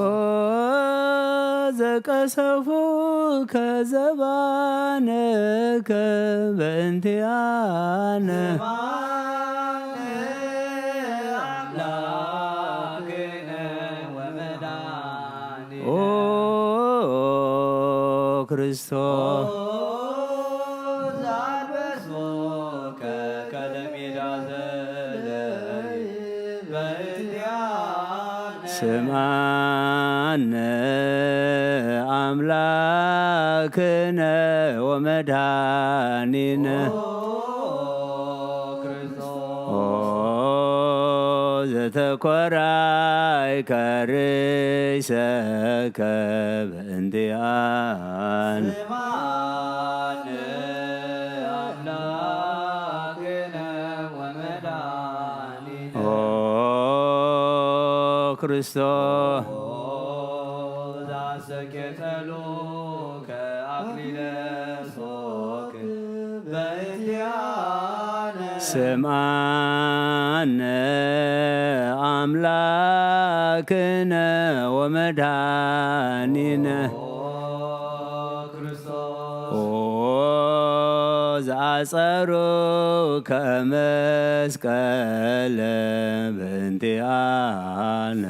ዘቀሰፉከ ዘባነከ በእንቲኣነ። ኦ ክርስቶስ። ስምዓነ ኣምላክነ ወመድኃኒነ። ኦ ዘተኮራይ ከርሰከ በእንቲኣነ። ኦ ክርስቶስ። ስምዓነ ኣምላክነ ወመድኃኒነ። ኦ ዘአጸሩከ መስቀለ በእንቲኣነ።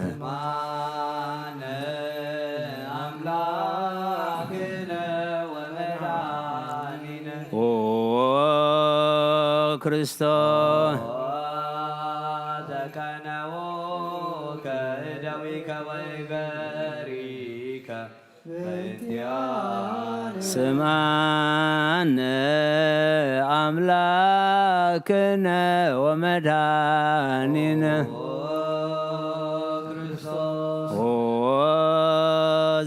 ኦ ክርስቶስ። ስምዓነ ኣምላክነ ወመድኃኒነ። ኦ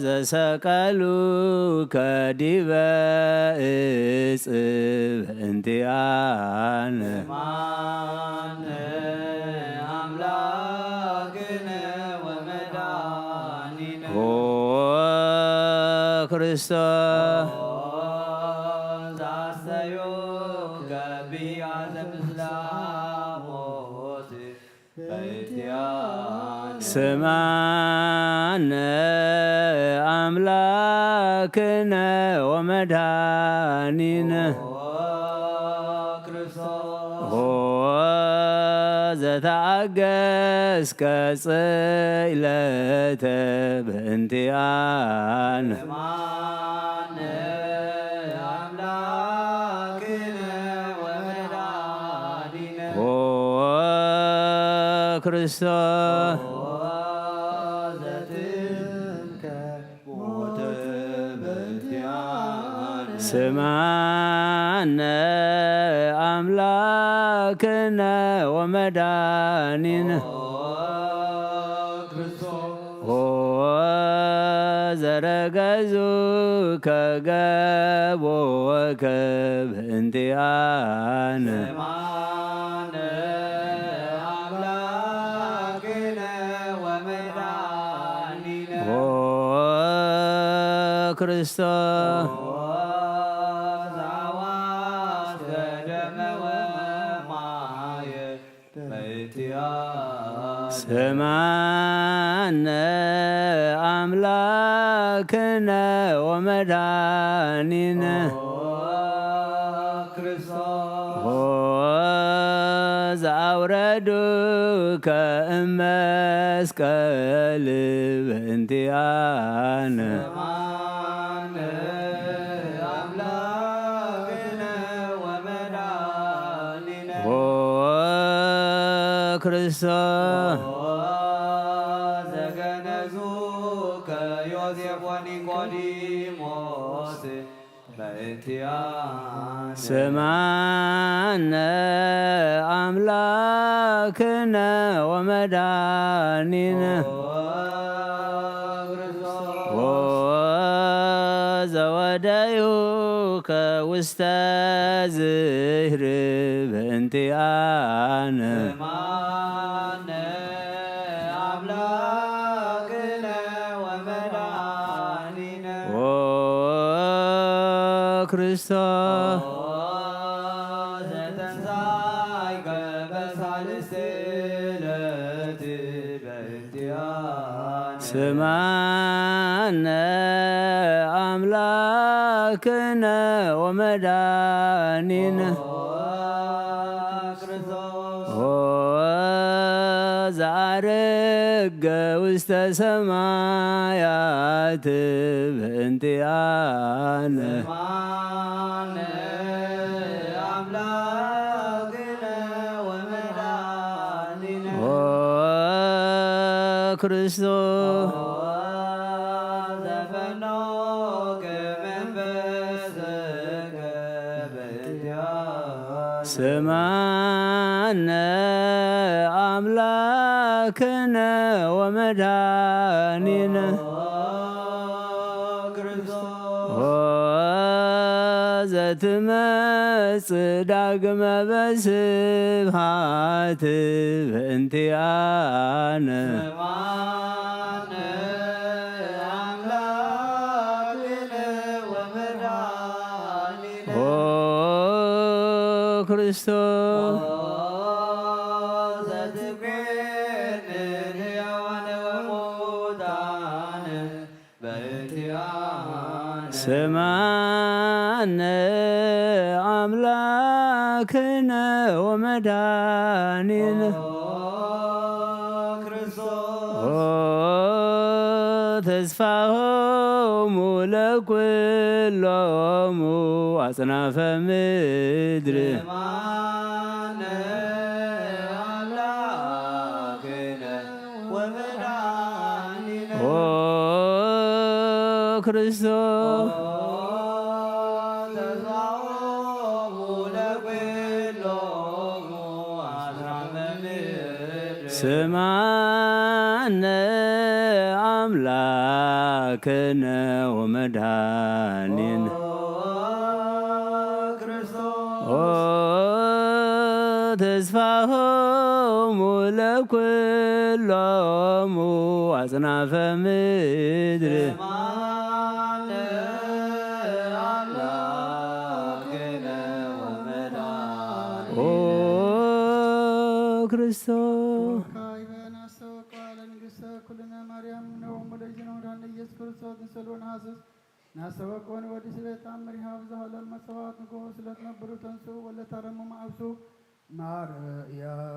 ዘሰቀሉከ ዲበ እጽ በእንቲኣነ። ኦ ክርስቶስ። ስምዓነ ኣምላክነ ወመድኃኒነ። ኦ ዘተኣገስከ ጽኢለተ በእንቲኣነ። ኦ ክርስቶስ። ስምዓነ ኣምላክነ ወመድኃኒነ። ኦ ዘረገዙከ ገቦከ በእንቲኣነ። ኦ ክርስቶስ። ስምዓነ ኣምላክነ ወመድኃኒነ። ኦ ዘአውረዱከ እመስቀል በእንቲኣነ። ኦ ክርስቶስ። ስምዓነ ኣምላክነ ወመድኃኒነ። ኦ ዘወደዩከ ውስተ ዝህር በእንቲኣነ። ኦ ክርስቶስ ዘተንሳይከ በሳልስቲ ዕለት በእንቲኣነ ስማነ ኣምላክነ ወመድኃኒነ ክርስቶስ ኦ ዘዐረገ ውስተ ሰማያት በእንቲኣነ ማነ ኣምላክነ ወመድኃኒነ ኦ ክርስቶስ ዘፈኖከ መንፈስከ በእንቲኣነ ስማነ ኣምላክነ ወመድኃኒነ ክርስቶስ ኦ ዘትመጽእ ዳግመ በስብሐት በእንቲኣነ ስማነ ኣምላክነ ወመድኃኒነ ኦ ክርስቶስ ዘትቤንን ሕያዋን ሙታን በእንቲኣነ ስማነ ኣምላክነ ወመድኃኒነ ክርስቶስ ኦ ተስፋሆሙ ለኩሎሙ ኣጽናፈ ምድር ማነ ኣምላክነ ወመድኃኒነ ኦ ክርስቶስ ተስፋሆሙ ለኩሎሙ ኣጽናፈ ምድር ስማነ ኣምላክነ ወመድኃኒነ ክርስቶስ ኦ ተስፋሆሙ ለኩሎሙ ኣጽናፈ ምድር ማነ ኣምላክነ ወመድኃኒነ ኦ ክርስቶስ ካይበ ናስተወቅባ ለንግሥተ ኩልነ ማርያም ነወሙ ለእግዚእነ ወመድኃኒነ ኢየሱስ ክርስቶስ ንሰሎ ነሐስስ ናስተወቅወን ወዲ ስለ ተአምር ይሃብ ዘሃለል መጸዋት ንጉስ ለትነብሩ ተንሱ ወለታረሙ ማዕብሱ ማርያም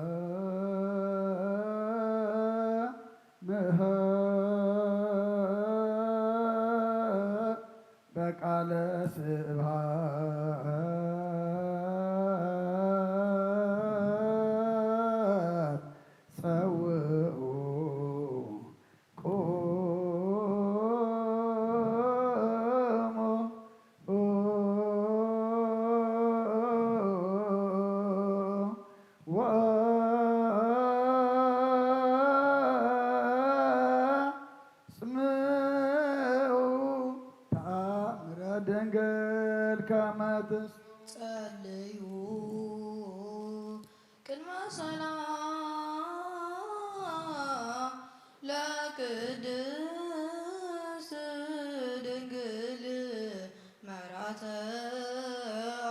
በቃለ ስብሐት ጸውዑ ቁሙ ወአስምዑ ተአምረ ድንግል ከመ ትንሱ ጸልዩ ቅድመ ሰላም ለቅድስት ድንግል መራተ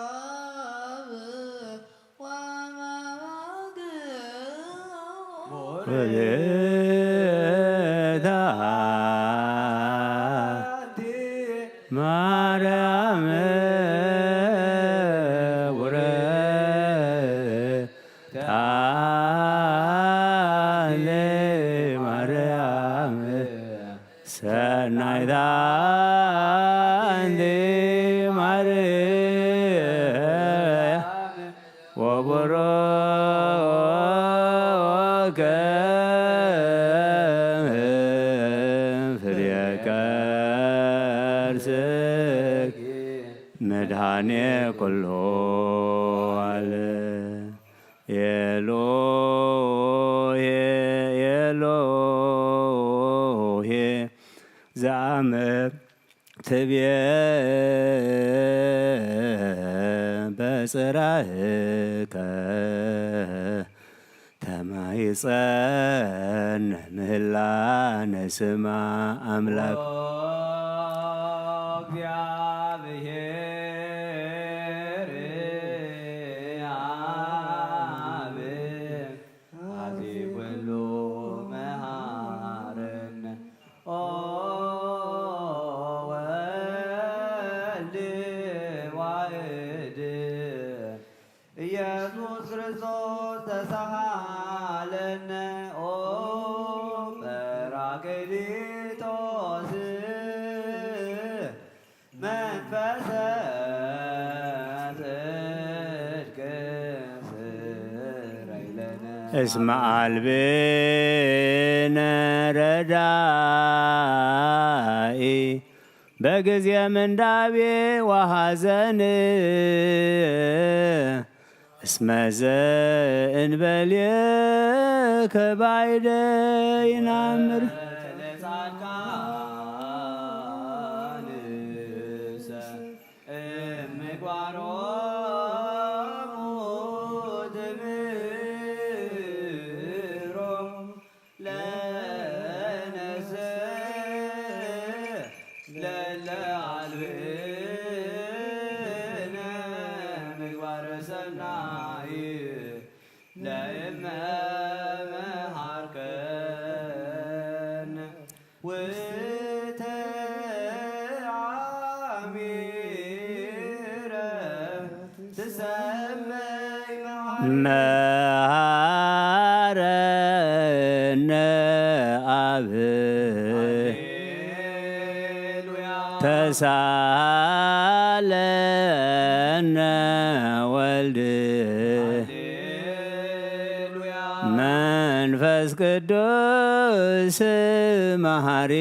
አብ ወመባግዕ ወቤታ ማርያም ውረድ ታሌ ማርያም ሰናይታ አንቲ ማርያም ወቡሩክ ፍሬ ከርስኪ መድኃኔ ኩሉ ዓለም። ኤሎሄ ኤሎሄ ዘአመ ትቤ በጽራህከ ተማይጸን ምህላነ ስማ አምላክ እግዚአብሔር እስመ አልብነ ረዳኢ በጊዜ ምንዳቤ ወሐዘን፣ እስመ ዘእንበሌከ ባይደ ይናምር። ለጻድቃንሰ እምግባሮሙ ትምህሮሙ ለነሰ ለለ አልብነ ምግባረ ሰናይ ለእመ መሃርከነ ውስተ አሚረ ትሰመይ መሃ- መሃረነ አብ ሃሌሉያ። ተሳለነ ወልድ ሃሌሉያ። መንፈስ ቅዱስ መሃሪ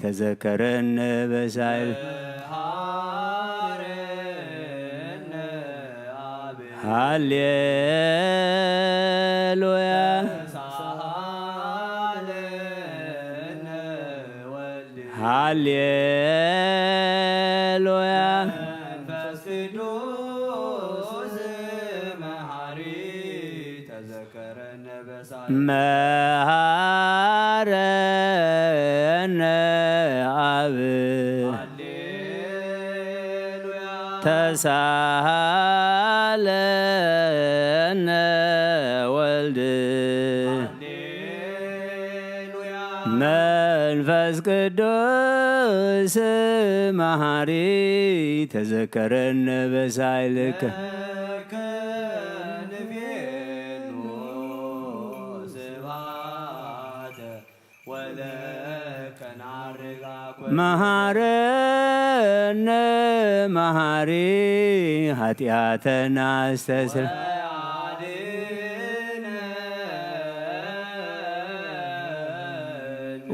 ተዘከረነ በሳይል መሃረነ አብ ሃሌሉያ። ተሳሃለነ ወልድ ሃሌሉያ። መንፈስ ቅዱስ መሃሪ ተዘከረነ በሳል መሃረነ አብ ሃሌሉያ። ተሳሃለነ ወልድ ሃሌሉያ። መንፈስ ቅዱስ መሃሪ ተዘከረነ በሳይልከ ለከ ንቤኑ ስብሐተ ወለከ ናርጋ ኩ- መሃረነ መሃሪ ኃጢአተና አስተስር ወአድነነ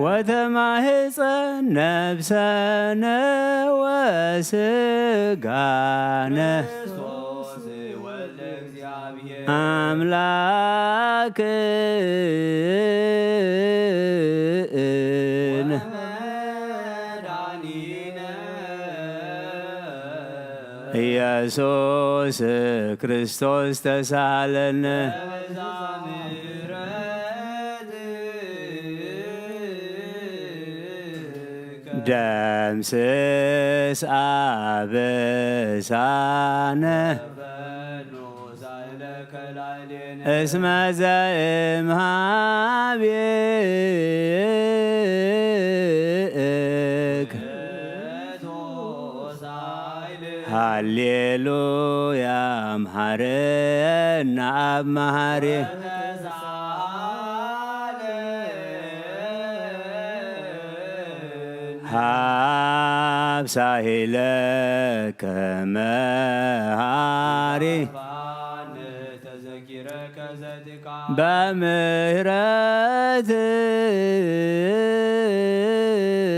ወተማህፀን ነፍሰነ ወስጋነ ክርስቶስ ወልደ እግዚአብሔር አምላክነ ወመድኃኒነ ኢየሱስ ክርስቶስ ተሳሃለነ። ደምስስ አበሳነ እስመ ዘእምሃቤከ ሃሌሉያ። መሐረነ አብ መሐሪ ሃብ ሳሂለከ መሐሪ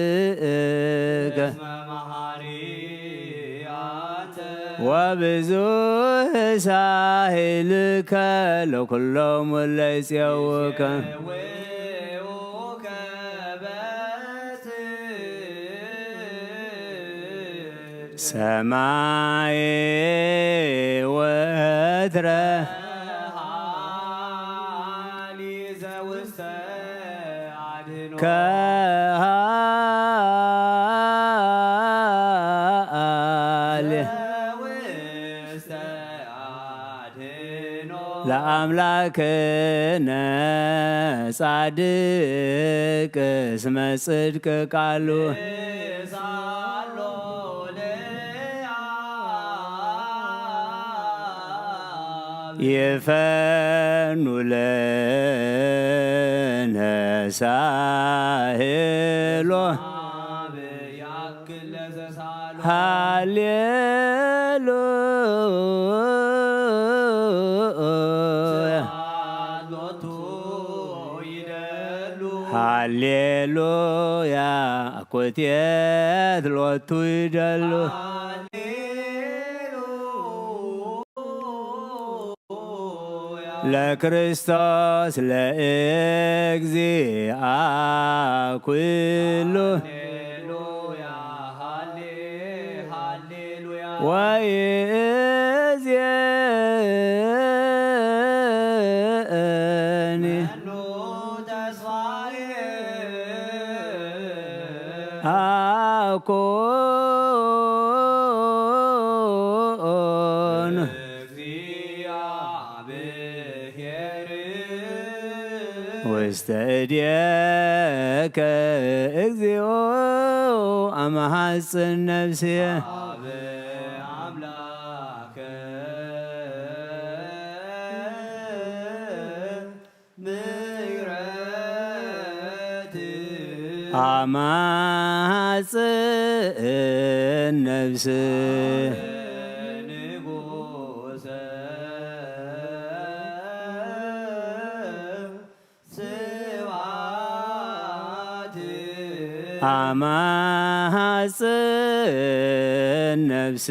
በምህረትከ ወብዙህ ሳህልከ ለኩሎም እለ ይጼውከ ሰማይ ወትረ ከሃሌ ለአምላክነ ጻድቅ እስመ ጽድቅ ቃሉ ይፈኑ ለነ ሳህሎ ሃሌሉያ ሃሌሉያ። ኣኮቴት ሎቱ ይደሉ። ለክርስቶስ ለእግዚኣ ኩሉ። ወይእዜኒ ኣኮን ውስተ እዴከ እግዚኦ ኣመሃጽን ነፍስየ። ኣማጽን ነፍስ ኣማጽን ነፍስ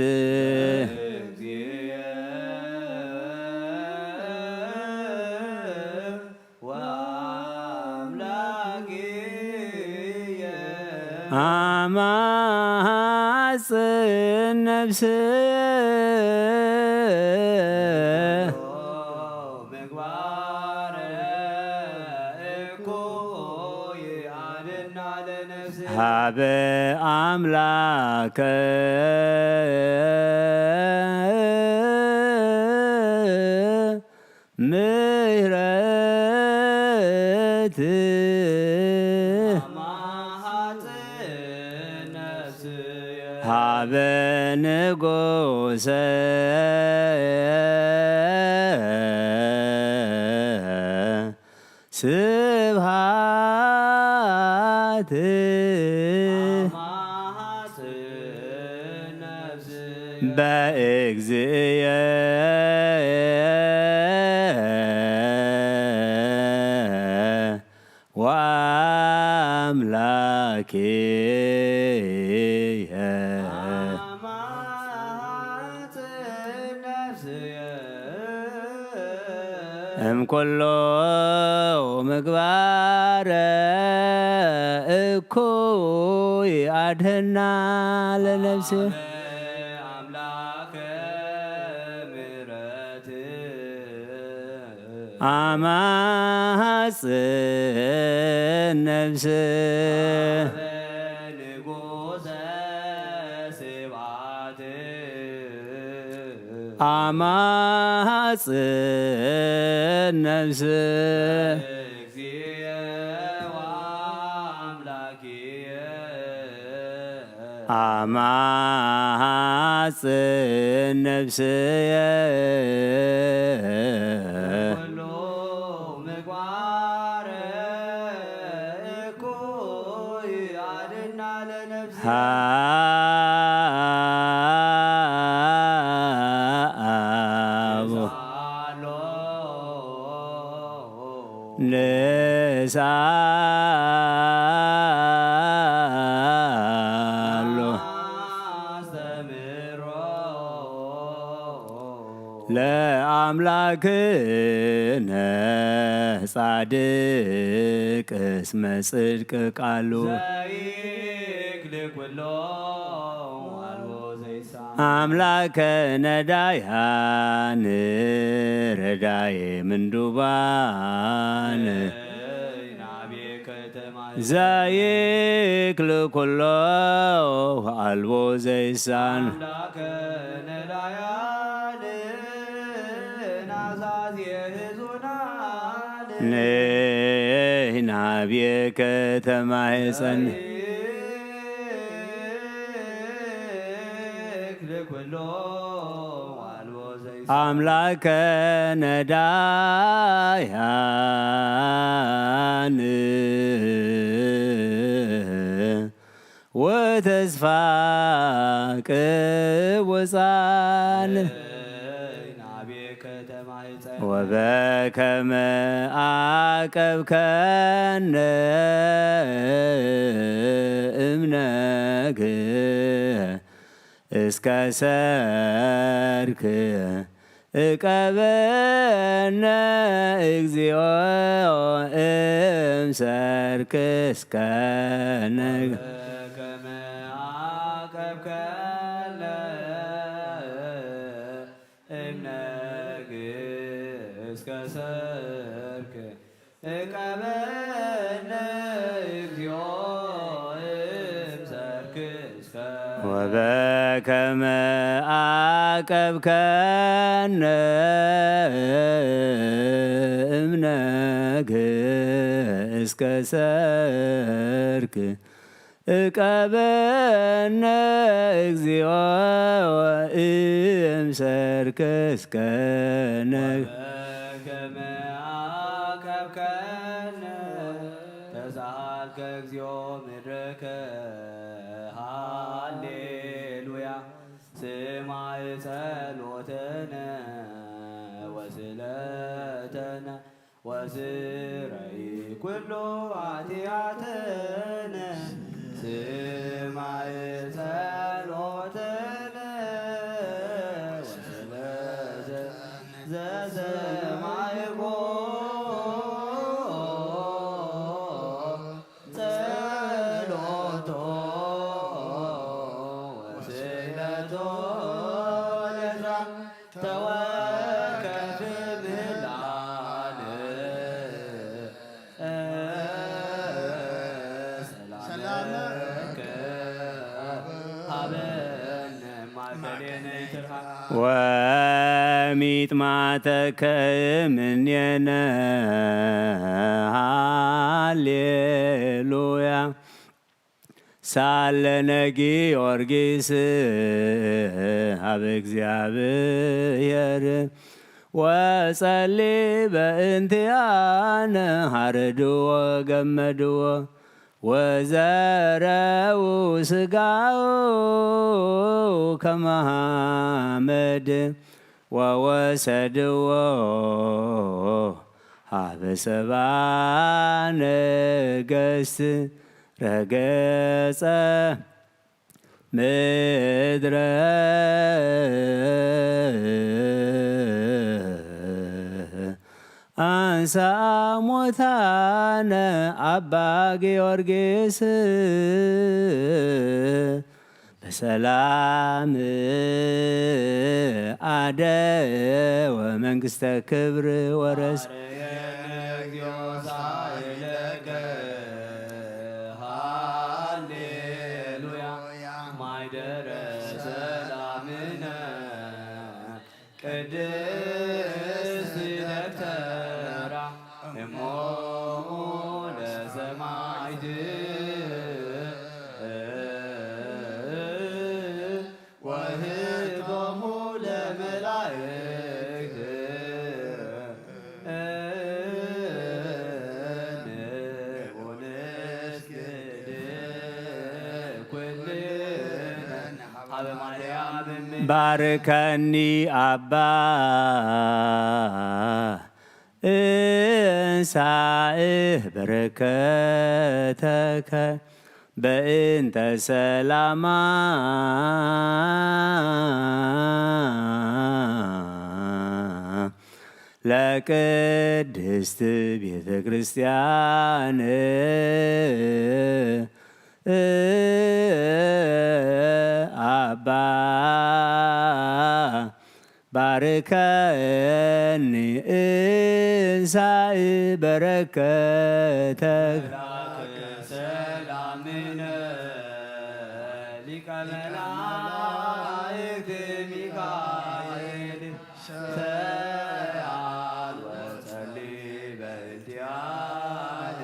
ኣማጽን ነፍስ ሃበ ኣምላከ ምህረት ሃበ ንጉሰ ስብሃት በእግዚእየ ወአምላክየ እምኩሉ ምግባረ እኩይ አድህና ለነፍስየ። አማጽን ነፍስ አማጽን ነፍስ አማጽን ነፍስየ ንስአሎ ለአምላክነ ጻድቅ እስመ ጽድቅ ቃሉ። አምላከ ነዳያን ረዳየ ምንዱባን ዘይክል ኩሎ አልቦ ዘይሳን። ንናብየ ከተማህፀን አምላከ ነዳያን ወተስፋ ቅቡፃን ወበ ከመ ዓቀብከነ እምነግ እስከ ሰርክ እቀበነ እግዚኦ እምሰርክ እስከ ነግ ከመ ዓቀብከነ እምነግ እስከ ሰርክ እቀበነ እግዚኦ እምሰርክ እስከ ወበከመ ዓቀብከነ እምነግ እስከ ሰርክ እቀበነ እግዚኦ እምሰርክ እስከ ነግ ከመ ዓቀብከነ ተሳሃልከ እግዚኦ ምድረከ ሃሌሉያ ስማዕ ጸሎተነ ወስለተነ ወስረይ ኩሉ ኃጢአትነ ስማዕ ጸሎትነ ወስለተ ዘሰማዕኮ ጸሎቶ ወስእለቶ ለዛ ተወከፍ ምህላን ሰላምከ ሀበነ ማእከሌነ ይትርሃ ወሚጥማተከ እምኔነ ሃሌሉያ ሳለነ ጊዮርጊስ ሀበ እግዚኣብሔር ወጸሊ በእንቲአነ ሃርድዎ ገመድዎ ወዘረው ስጋው ከመሃመድ ወወሰድዎ ሀበ ሰባ ነገስት ረገጸ ምድረ አንሳ ሞታነ አባ ጊዮርጊስ በሰላም አደ ወመንግስተ ክብር ወረስ ማረየነ እግዚኦ ሳይለከ ሃሌሉያ ማይደረ ሰላምነ ቅድስት ደብተራ እሞሙ ለሰማዕት ወህቶሙ ለመላእክት ንቡንስክድ ኩልነ ሀበ ማርያም እም ባርከኒ አባ እንሳእ በረከተከ በእንተ ሰላማ ለቅድስት ቤተ ክርስቲያን አባ ባርከኒ እንሳእ በረከተክ መልአከ ሰላምነ ሊቀ መላእክት ሚካኤል ሰአል ወጸሊ በእንቲአነ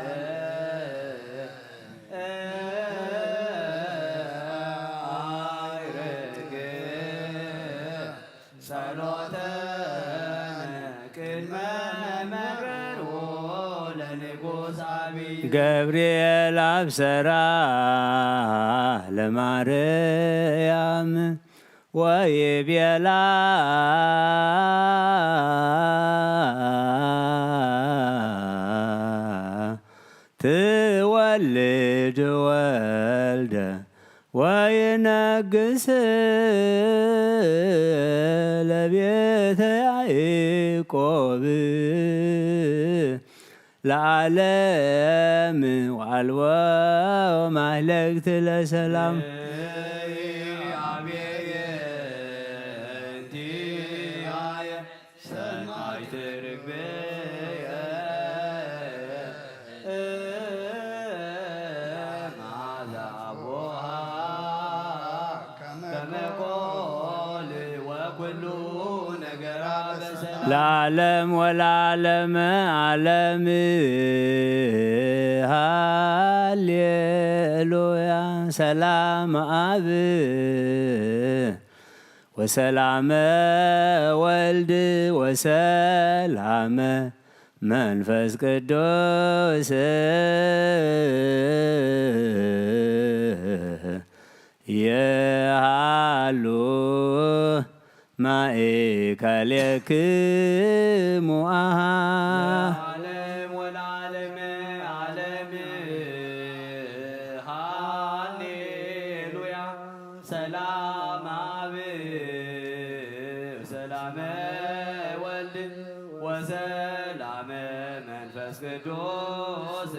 አይረግ ጸሎተነ ቅድመ መብርዎ ለንጉሳዊ ገብርኤል አብሰራ ለማርያም ወይቤላ ትወልድ ወልደ ወይነግስ ለቤተ ያዕቆብ ለዓለም ወአልቦ ማህለክት ለሰላም። ለዓለም ወለዓለመ ዓለም። ሃሌሉያ። ሰላም አብ ወሰላመ ወልድ ወሰላመ መንፈስ ቅዱስ የሃሉ ማእከሌክሙ አሃ። ለዓለም ወለዓለመ ዓለም። ሃሌሉያ። ሰላም አብ ወሰላመ ወልድ ወሰላመ መንፈስ ቅዱስ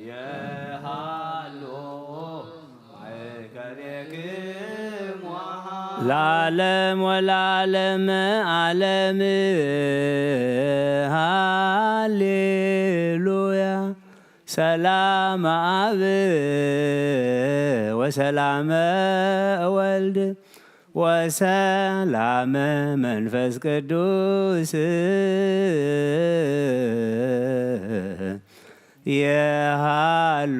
የሃሉ ማእከሌክሙ አሃ። ለዓለም ወለዓለመ ዓለም። ሃሌሉያ። ሰላም አብ ወሰላመ ወልድ ወሰላመ መንፈስ ቅዱስ የሃሉ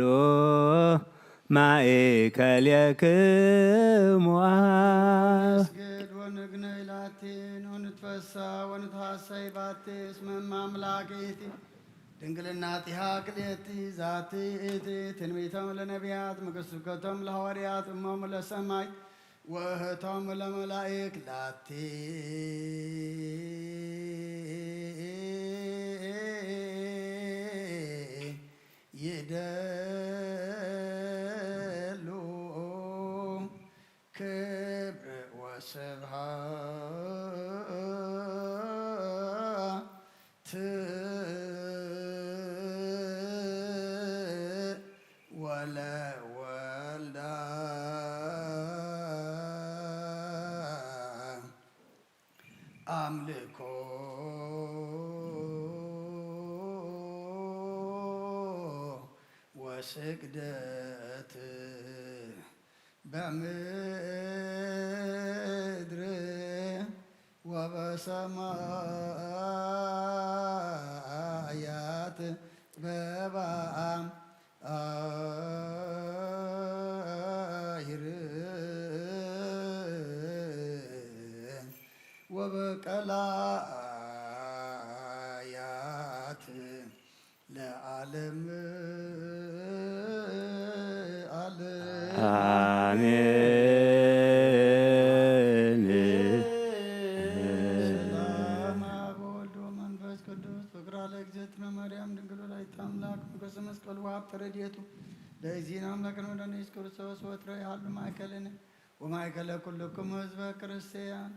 ማእከሌክሙ አብ። ንስግድ ወንግነይ ላቲ ወንትፈሳ ወንትሃሰይ ባቲ እስመ እመ አምላክ ይእቲ ድንግልና ጢሃ ክልኤቲ ዛቲ ይእቲ ትንቢቶም ለነቢያት ምክር ስብከቶም ለሐዋርያት እሞም ለሰማይ ወእህቶም ለመላእክ ላቲ ይደሉ ክብር ወስብሐት ወለወልዳ አምልኮ ወስግደት በምድር ወበሰማያት በበአም አይር ወበቀላያት ለዓለም ዓለም። አሜን። ሰላም አብ ወወልድ ወመንፈስ ቅዱስ ፍቅራ ለእግዝእትነ ማርያም ድንግል ወላዲተ አምላክ ሞገሰ መስቀሉ ወሀብተ ረድኤቱ ለእግዚእነ አምላክነ ወመድኃኒነ ኢየሱስ ክርስቶስ ወትረ ይሃሉ ማእከልነ ወማእከለ ኩልክሙ ህዝበ ክርስቲያን።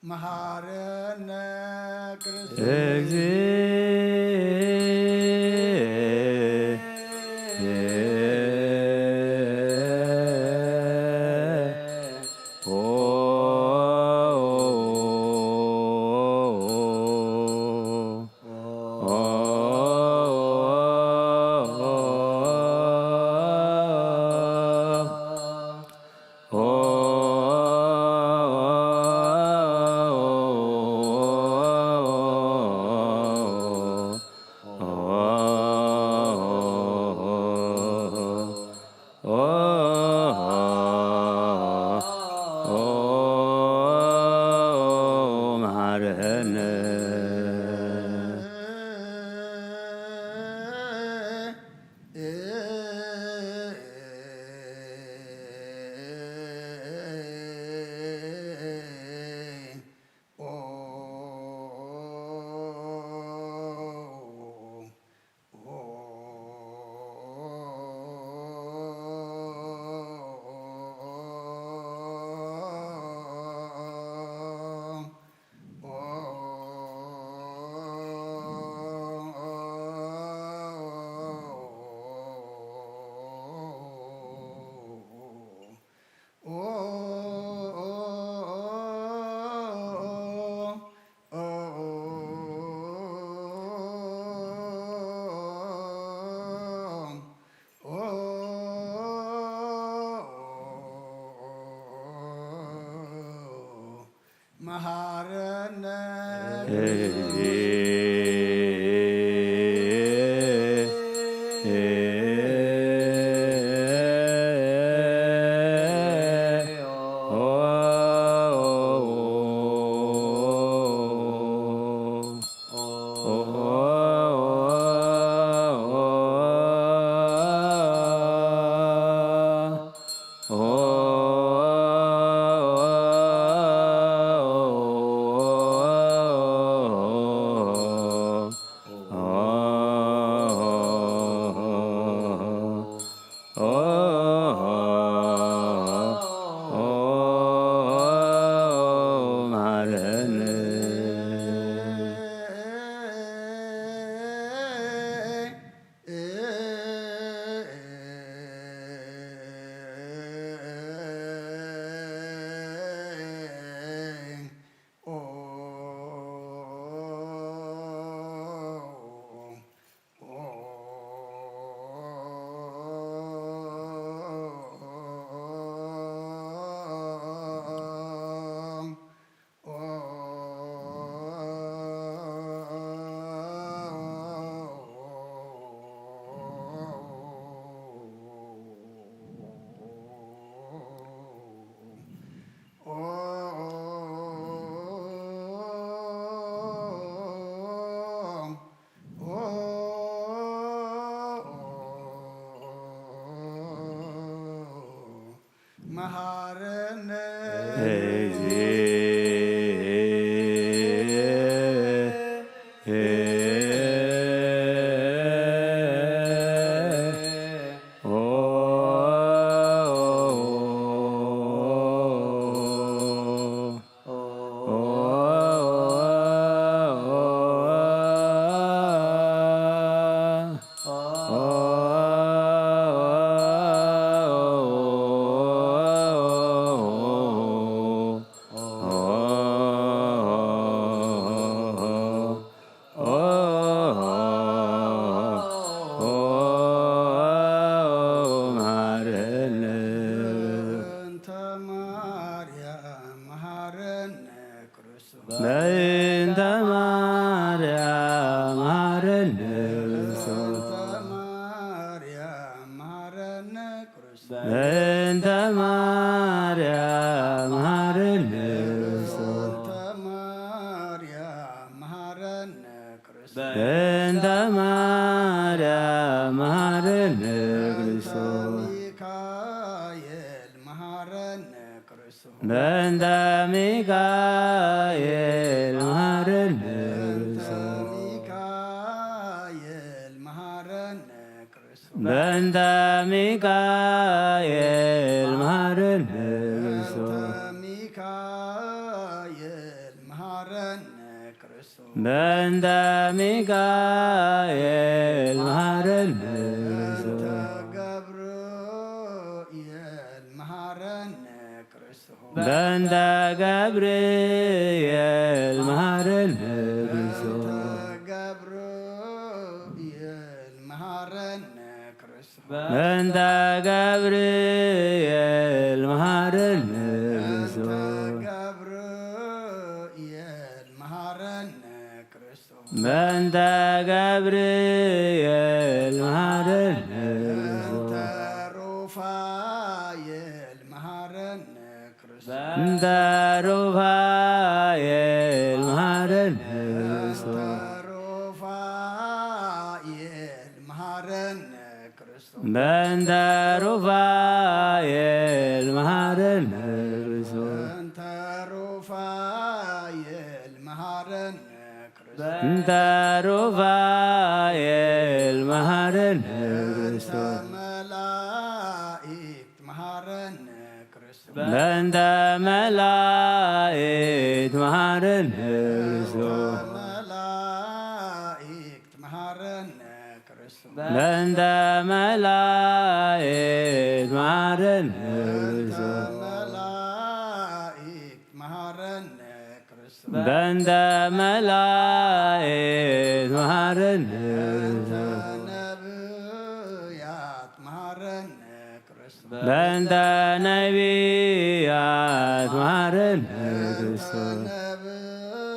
መሃረነ ክርስቶስ። መሃረነ መሃረነ በእንተ ማርያም መሃረነ ክርስቶስ። በእንተ ማርያም መሃረነ ክርስቶስ። በእንተ ማርያም መሃረነ ክርስቶስ። በእንተ ማርያም መሃረነ ክርስቶስ። በእንተ ማርያም መሃረነ ክርስቶስ። በእንተ ማርያም መሃረነ ክርስቶስ። ሚካኤል መሃረነ ክርስቶስ። በእንተ ሚካኤል መሃረነ በእንተ ክርስቶስ። ሚካኤል መሃረነ ክርስቶስ። በእንተ ሚካኤል መሃረነ በእንተ ክርስቶስ። ሚካኤል በእንተ ሚካኤል መሃረነ በእንተ ገብርኤል መሃረነ ክርስቶስ። በእንተ ገብርኤል መሃረነ ክርስቶስ። በእንተ ገብርኤል መሃረነ ክርስቶስ። በእንተ ገብርኤል መሃረነ በእንተ ክርስቶስ። ገብርኤል መሃረነ ክርስቶስ። በእንተ ገብርኤል መሃረነ በእንተ ክርስቶስ። ሩፋኤል መሃረነ ክርስቶስ። በእንተ ሩፋኤል መሃረነ በእንተ ክርስቶስ። ሩፋኤል መሃረነ ክርስቶስ። በእንተ ሩፋኤል መሃረነ ክርስቶስ። በእንተ ሩፋኤል መሃረነ ክርስቶስ። በእንተ ሩፋኤል መሃረነ በእንተ ክርስቶስ። መላእክት መሃረነ ክርስቶስ። በእንተ መላእክት መሃረነ በእንተ ክርስቶስ። መላእክት መሃረነ ክርስቶስ። በእንተ መላእክት መሃረነ በእንተ ክርስቶስ። መላእክት መሃረነ ክርስቶስ። በእንተ መላእክት መሃረነ በእንተ ክርስቶስ። ነብያት መሃረነ ክርስቶስ። በእንተ ነቢያት መሃረነ በእንተ ክርስቶስ። ነብያት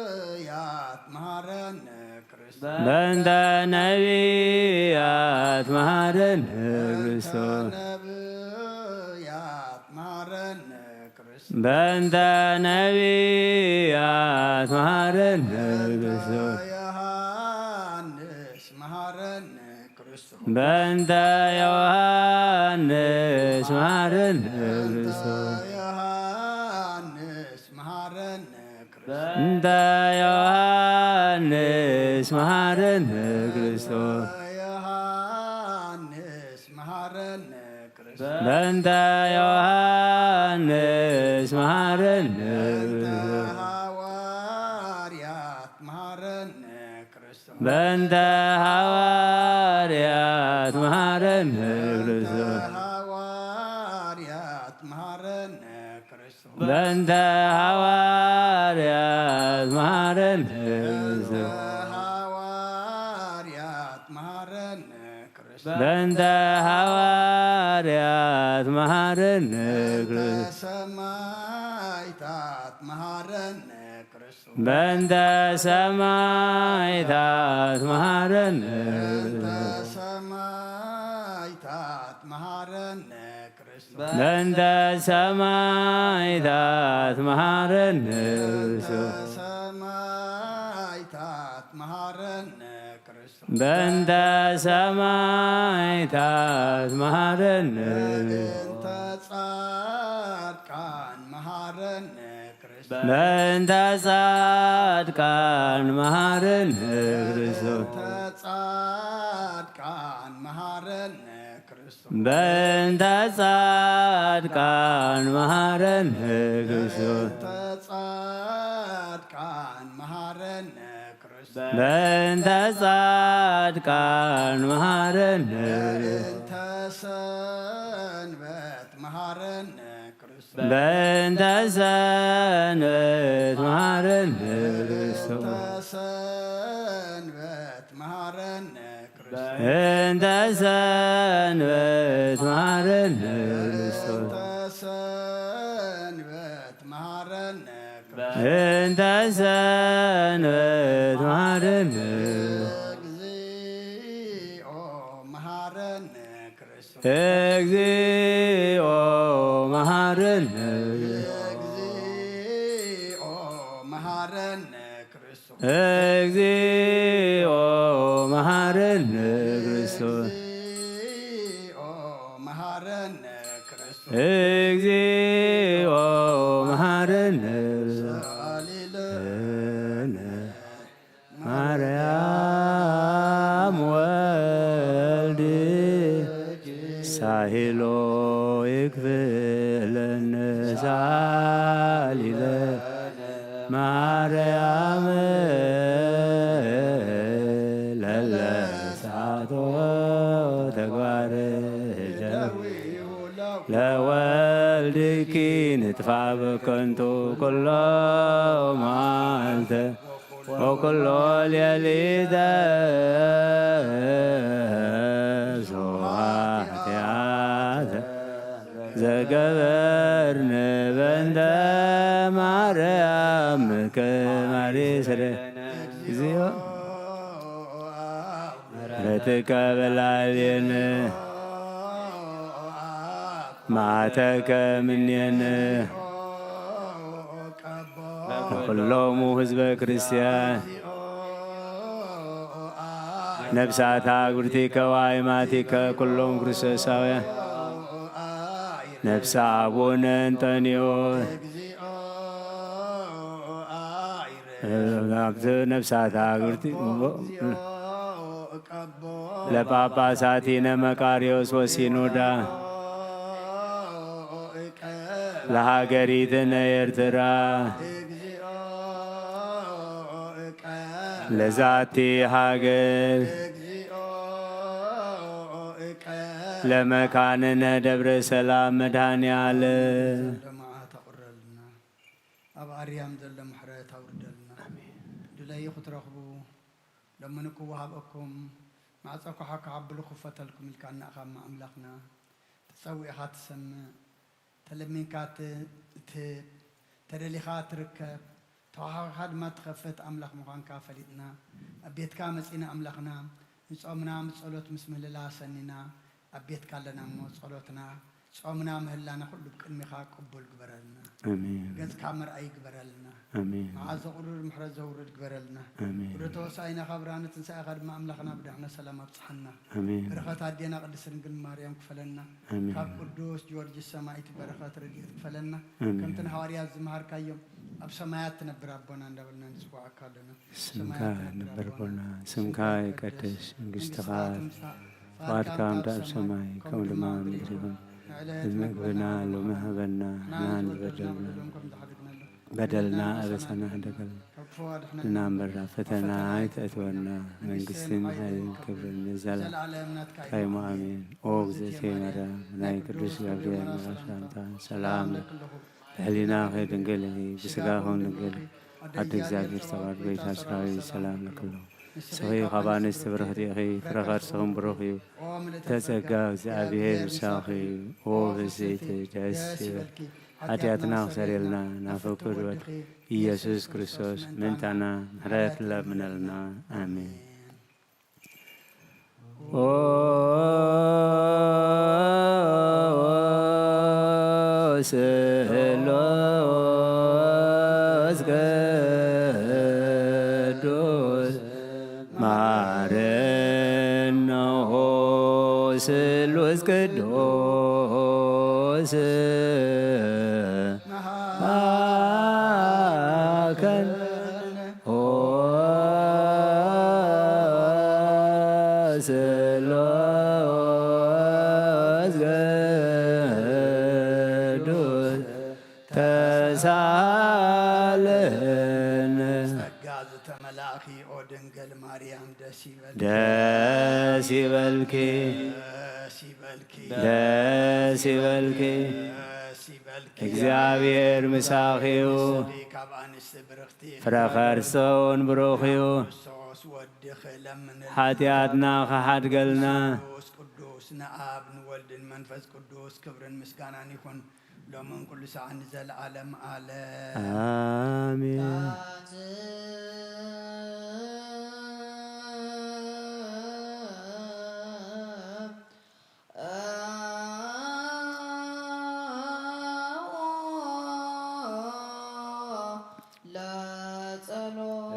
መሃረነ ክርስቶስ። በእንተ ነቢያት መሃረነ በእንተ ክርስቶስ። ነብያት መሃረነ ክርስቶስ። በእንተ ነቢያት መሃረነ በእንተ ክርስቶስ። ዮሐንስ መሃረነ ክርስቶስ። በእንተ ዮሐንስ መሃረነ በእንተ ክርስቶስ። ዮሐንስ መሃረነ ክርስቶስ። በእንተ ዮሐንስ መሃረነ ክርስቶስ። ዮሐንስ መሃረነ ክርስቶስ። በእንተ ዮሐንስ መሃረነ በእንተ ክርስቶስ። ሐዋርያት መሃረነ ክርስቶስ። በእንተ ሐዋርያት መሃረነ በእንተ ክርስቶስ። ሐዋርያት መሃረነ ክርስቶስ። በእንተ ሐዋርያት መሃረነ በእንተ ክርስቶስ። ሐዋርያት መሃረነ ክርስቶስ። በእንተ ሐዋርያት መሃረነ በእንተ ክርስቶስ። ሰማዕታት መሃረነ ክርስቶስ። በእንተ ሰማዕታት መሃረነ በእንተ ሰማዕታት መሃረነ ክርስቶስ። በእንተ ሰማዕታት መሃረነ በእንተ ክርስቶስ። ሰማዕታት መሃረነ ክርስቶስ። በእንተ ሰማዕታት መሃረነ በእንተ ጻድቃን መሃረነ ክርስቶስ። በእንተ ጻድቃን መሃረነ ክርስቶስ። በእንተ ጻድቃን መሃረነ ክርስቶስ። በእንተ ጻድቃን መሃረነ ክርስቶስ። በእንተ ጻድቃን መሃረነ ክርስቶስ። በእንተ ጻድቃን መሃረነ በእንተ ሰንበት መሃረነ ክርስቶስ። በእንተ ሰንበት መሃረነ ክርስቶስ። በእንተ ሰንበት መሃረነ ክርስቶስ። በእንተ ሰንበት መሃረነ ክርስቶስ። በእንተ ሰንበት መሃረነ በእንተ ሰንበት መሃረነ። እግዚኦ መሃረነ ክርስቶስ። እግዚኦ መሃረነ። እግዚኦ መሃረነ ክርስቶስ። እግዚኦ መሃረነ ክርስቶስ። እግዚኦ መሃረነ ክርስቶስ። እግዚኦ መሃረነ። ሳሊ ለነ ማርያም ወልድ ሳሂሎ ይክፍለነ ሳሊ ለነ ማርያም ንጥፋእ በከንቱ ኩሎ መዓልተ ወኩሎ ሌሊተ ስብሐት ኃጢአተ ዘገበርነ በእንተ ማርያም ምክማሪ ስለ እግዚኦ ምሕረትከ በላዕሌነ መዓተከ እምኔነ ለኩሎሙ ህዝበ ክርስቲያን ነፍሳት አግብርቲከ ወአይማቲከ ኩሎም ክርስቶሳውያን ነፍሰ አቡነ እንጠንዮስ ነፍሳት አግብርቲ ለጳጳሳቲነ መቃርዮስ ወሲኖዳ ለሃገሪትነ ኤርትራ ለዛቲ ሃገር ለመካንነ ደብረ ሰላም መድኃኔ ዓለም። ደማዓ ተቑረልና። ኣብ ኣርያም ዘሎ ምሕረት ኣውርደልና። ድለዩ ክትረኽቡ ለምኑ ክወሃበኩም፣ ማዕጾ ኳሓኳ ኣብሉ ክፈተልኩም ኢልካና ኢኻ እሞ ኣምላኽና። ተጸዊዕኻ ትሰምዕ፣ ተለሚንካ ት-፣ ትህብ፣ ተደሊኻ ትርከብ፣ ተዋሃኺኻ ድማ ትኸፍት ኣምላኽ ምዃንካ ፈሊጥና፣ ኣብ ቤትካ መጺና ኣምላኽና፣ ንጾምና ብጸሎት ምስ ምህልላ ሰኒና ኣብ ቤትካ ኣለና እሞ፣ ጸሎትና፣ ጾምና፣ ምህላና ኩሉ ብቅድሚኻ ቅቡል ግበረልና። ኣሜን። ገጽካ መርኣይ ግበረልና። ኣሜን። መዓዛ ቁሩር ምሕረት ዘውርድ ግበረልና። ኣሜን። ወደ ተወሳኢና ካብ ብርሃነ ትንሳኤኻ ድማ ኣምላኽና ብድሕነ ሰላም ኣብጽሓና። ኣሜን። በረኸት ኣዴና ቅድስት ድንግል ማርያም ክፈለና። ኣሜን። ካብ ቅዱስ ጊዮርጊስ ሰማዕት በረኸት ረድኤት ክፈለና። ኣሜን። ከምቲ ንሃዋርያት ዝመሃርካዮም ኣብ ሰማያት ትነብር ኣቦና እንዳበልና ንጽውዓካ ኣለና። ስምካ ይንበር ኣቦና፣ ስምካ ይቀደስ፣ መንግስትኻ ትምጻእ፣ ፍቓድካ ኣብ ሰማይ ከምኡ ድማ ኣብ ምድሪ ይኹን። ንዕለት መግብና ሎሚ ሃበና፣ ንሕና ንበደልና በደልና ኣበሳና ሕደገልና፣ ድናን በራ ፈተና ኣይተእትወና፣ መንግስትን ኃይልን ክብርን ንዘለዓለም ናትካ እዩ። ኣሜን። ኦ እግዝእትየ ማርያም፣ ናይ ቅዱስ ገብርኤል መልኣክ ሰላምታ ሰላም ለኪ። ብሕሊናኺ ድንግል ኢኺ፣ ብስጋኺ እውን ድንግል ኢኺ። ኣደ እግዚኣብሔር ጸባኦት፣ ጎይታ ሰራዊት፣ ሰላም ለኪ። ንስኺ ካብ ኣንስቲ ብርኽቲ ኢኺ፣ ፍረ ከርስኺ እውን ብሩኽ እዩ። ጸጋ እግዚኣብሔር ምሳኺ እዩ። ኦ ብስይቲ ደስ ይበልኪ፣ ኃጢኣትና ክሰረልና ናብ ፍቁር ወድኺ ኢየሱስ ክርስቶስ ምእንታና ምሕረት ለምነልና። ኣሜን። ኦ ስሉስ ቅዱስ ማረነ፣ ኦ ስሉስ ቅዱስ መሃከነ። ኦ ስሉስ ቅዱስ ተሳለነ። ጸጋ ዝተመላእኪ ኦ ድንግል ማርያም ደስ ይበልኪ። ደስ ይበልኪ። ደስ ይበልኪ። ደስ ይበልኪ። ደስ ይበልኪ። እግዚኣብሔር ምሳኺ እዩ። ንስኺ ካብ ኣንስቲ ብርኽቲ ፍረ ከርሰ እውን ብሩኽ እዩ። ክርስቶስ ወድኺ ለምንልና። ኃጢኣትና ኸሓድገልና። ቅዱስ ቅዱስ ንኣብ ንወልድን መንፈስ ቅዱስ ክብርን ምስጋናን ይኹን ሎምን ኩሉ ሰዓት ንዘለዓለም ዓለም። ኣሜን።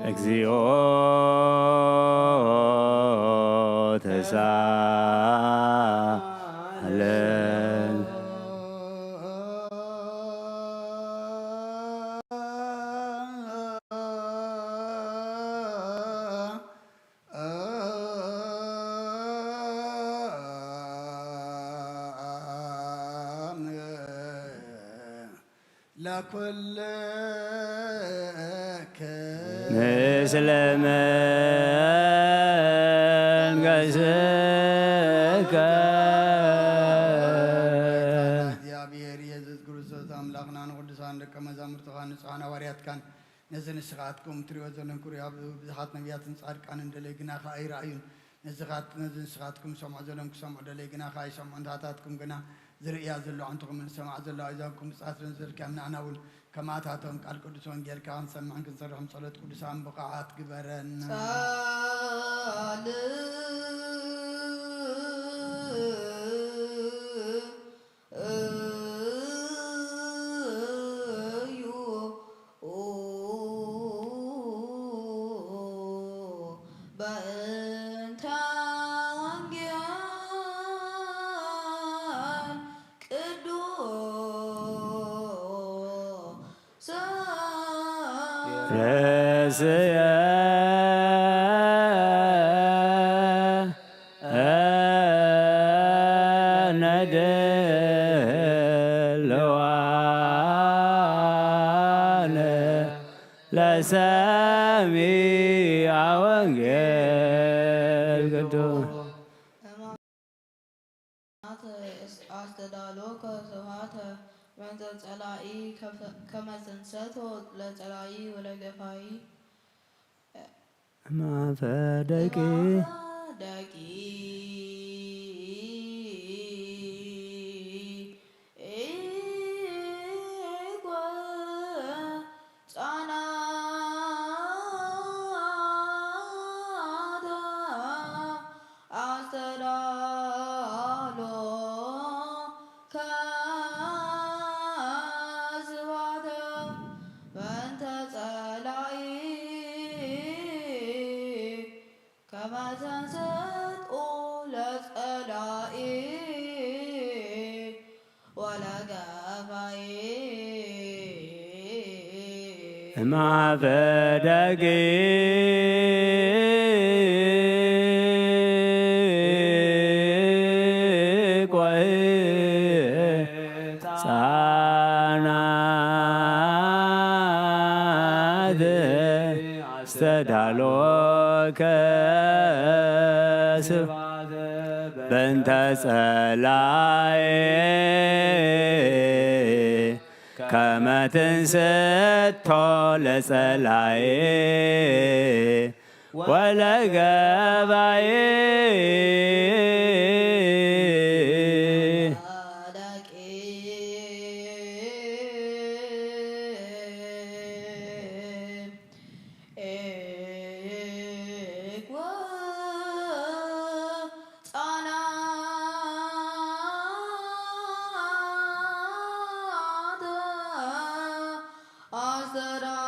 እግዚኦ ተሳለን። ለኩልክ ምስለ መንገስከ። እግዚኣብሔር ኢየሱስ ክርስቶስ ኣምላኽና መዛሙርትኻ ንጹሃን ሃዋርያትካን ነዚ ንስኻትኩም ትሪእዎ ዘለኹም ክርእዩ ኣብ ብዙሓት ነቢያትን ጻድቃንን ደለዩ ግናኻ ኣይረኣዩን። ነዚ ኻት-፣ ነዚ ንስኻትኩም ዝሰምዖ ዘለኹም ክሰምዑ ደለዩ ግናኻ ኣይሰምዑን። ንታታትኩም ግና ዝርእያ ዘሎ ኣዕንትኹምን ዝሰምዓ ዘሎ ኣእዛንኩም ብጻት ዘንዘልካዮም ንኣና እውን ከማታቶም ቃል ቅዱስ ወንጌልካ ክንሰምዕን ክንሰርሕን ጸሎት ቅዱሳን ብቕዓት ግበረና። ጻል እዩ በእንተ ወንጌል ቅዱስ ርእስየ ነድልዋነ ለሰሚዐ ወንጌል ቅዱስ። ኣስተዳሎ ከስብሐተ በእንተ ጸላኢ ከመ ትንሰቶ ለጸላኢ ወለገፋኢ። እማፈ ደቂ ደቂ ጻናተ ኣስተዳሎ ከስባተ በእንተ ጸላኢ ከመ ተንሰጥኦ ለጸላኢ ወለገፋኢ። እማፈ ደቂ ቆይ ጻናት ኣስተዳሎ ከስብ በእንተ ጸላኤ ከመ ትንስቶ ለጸላኤ ወለገባኤ።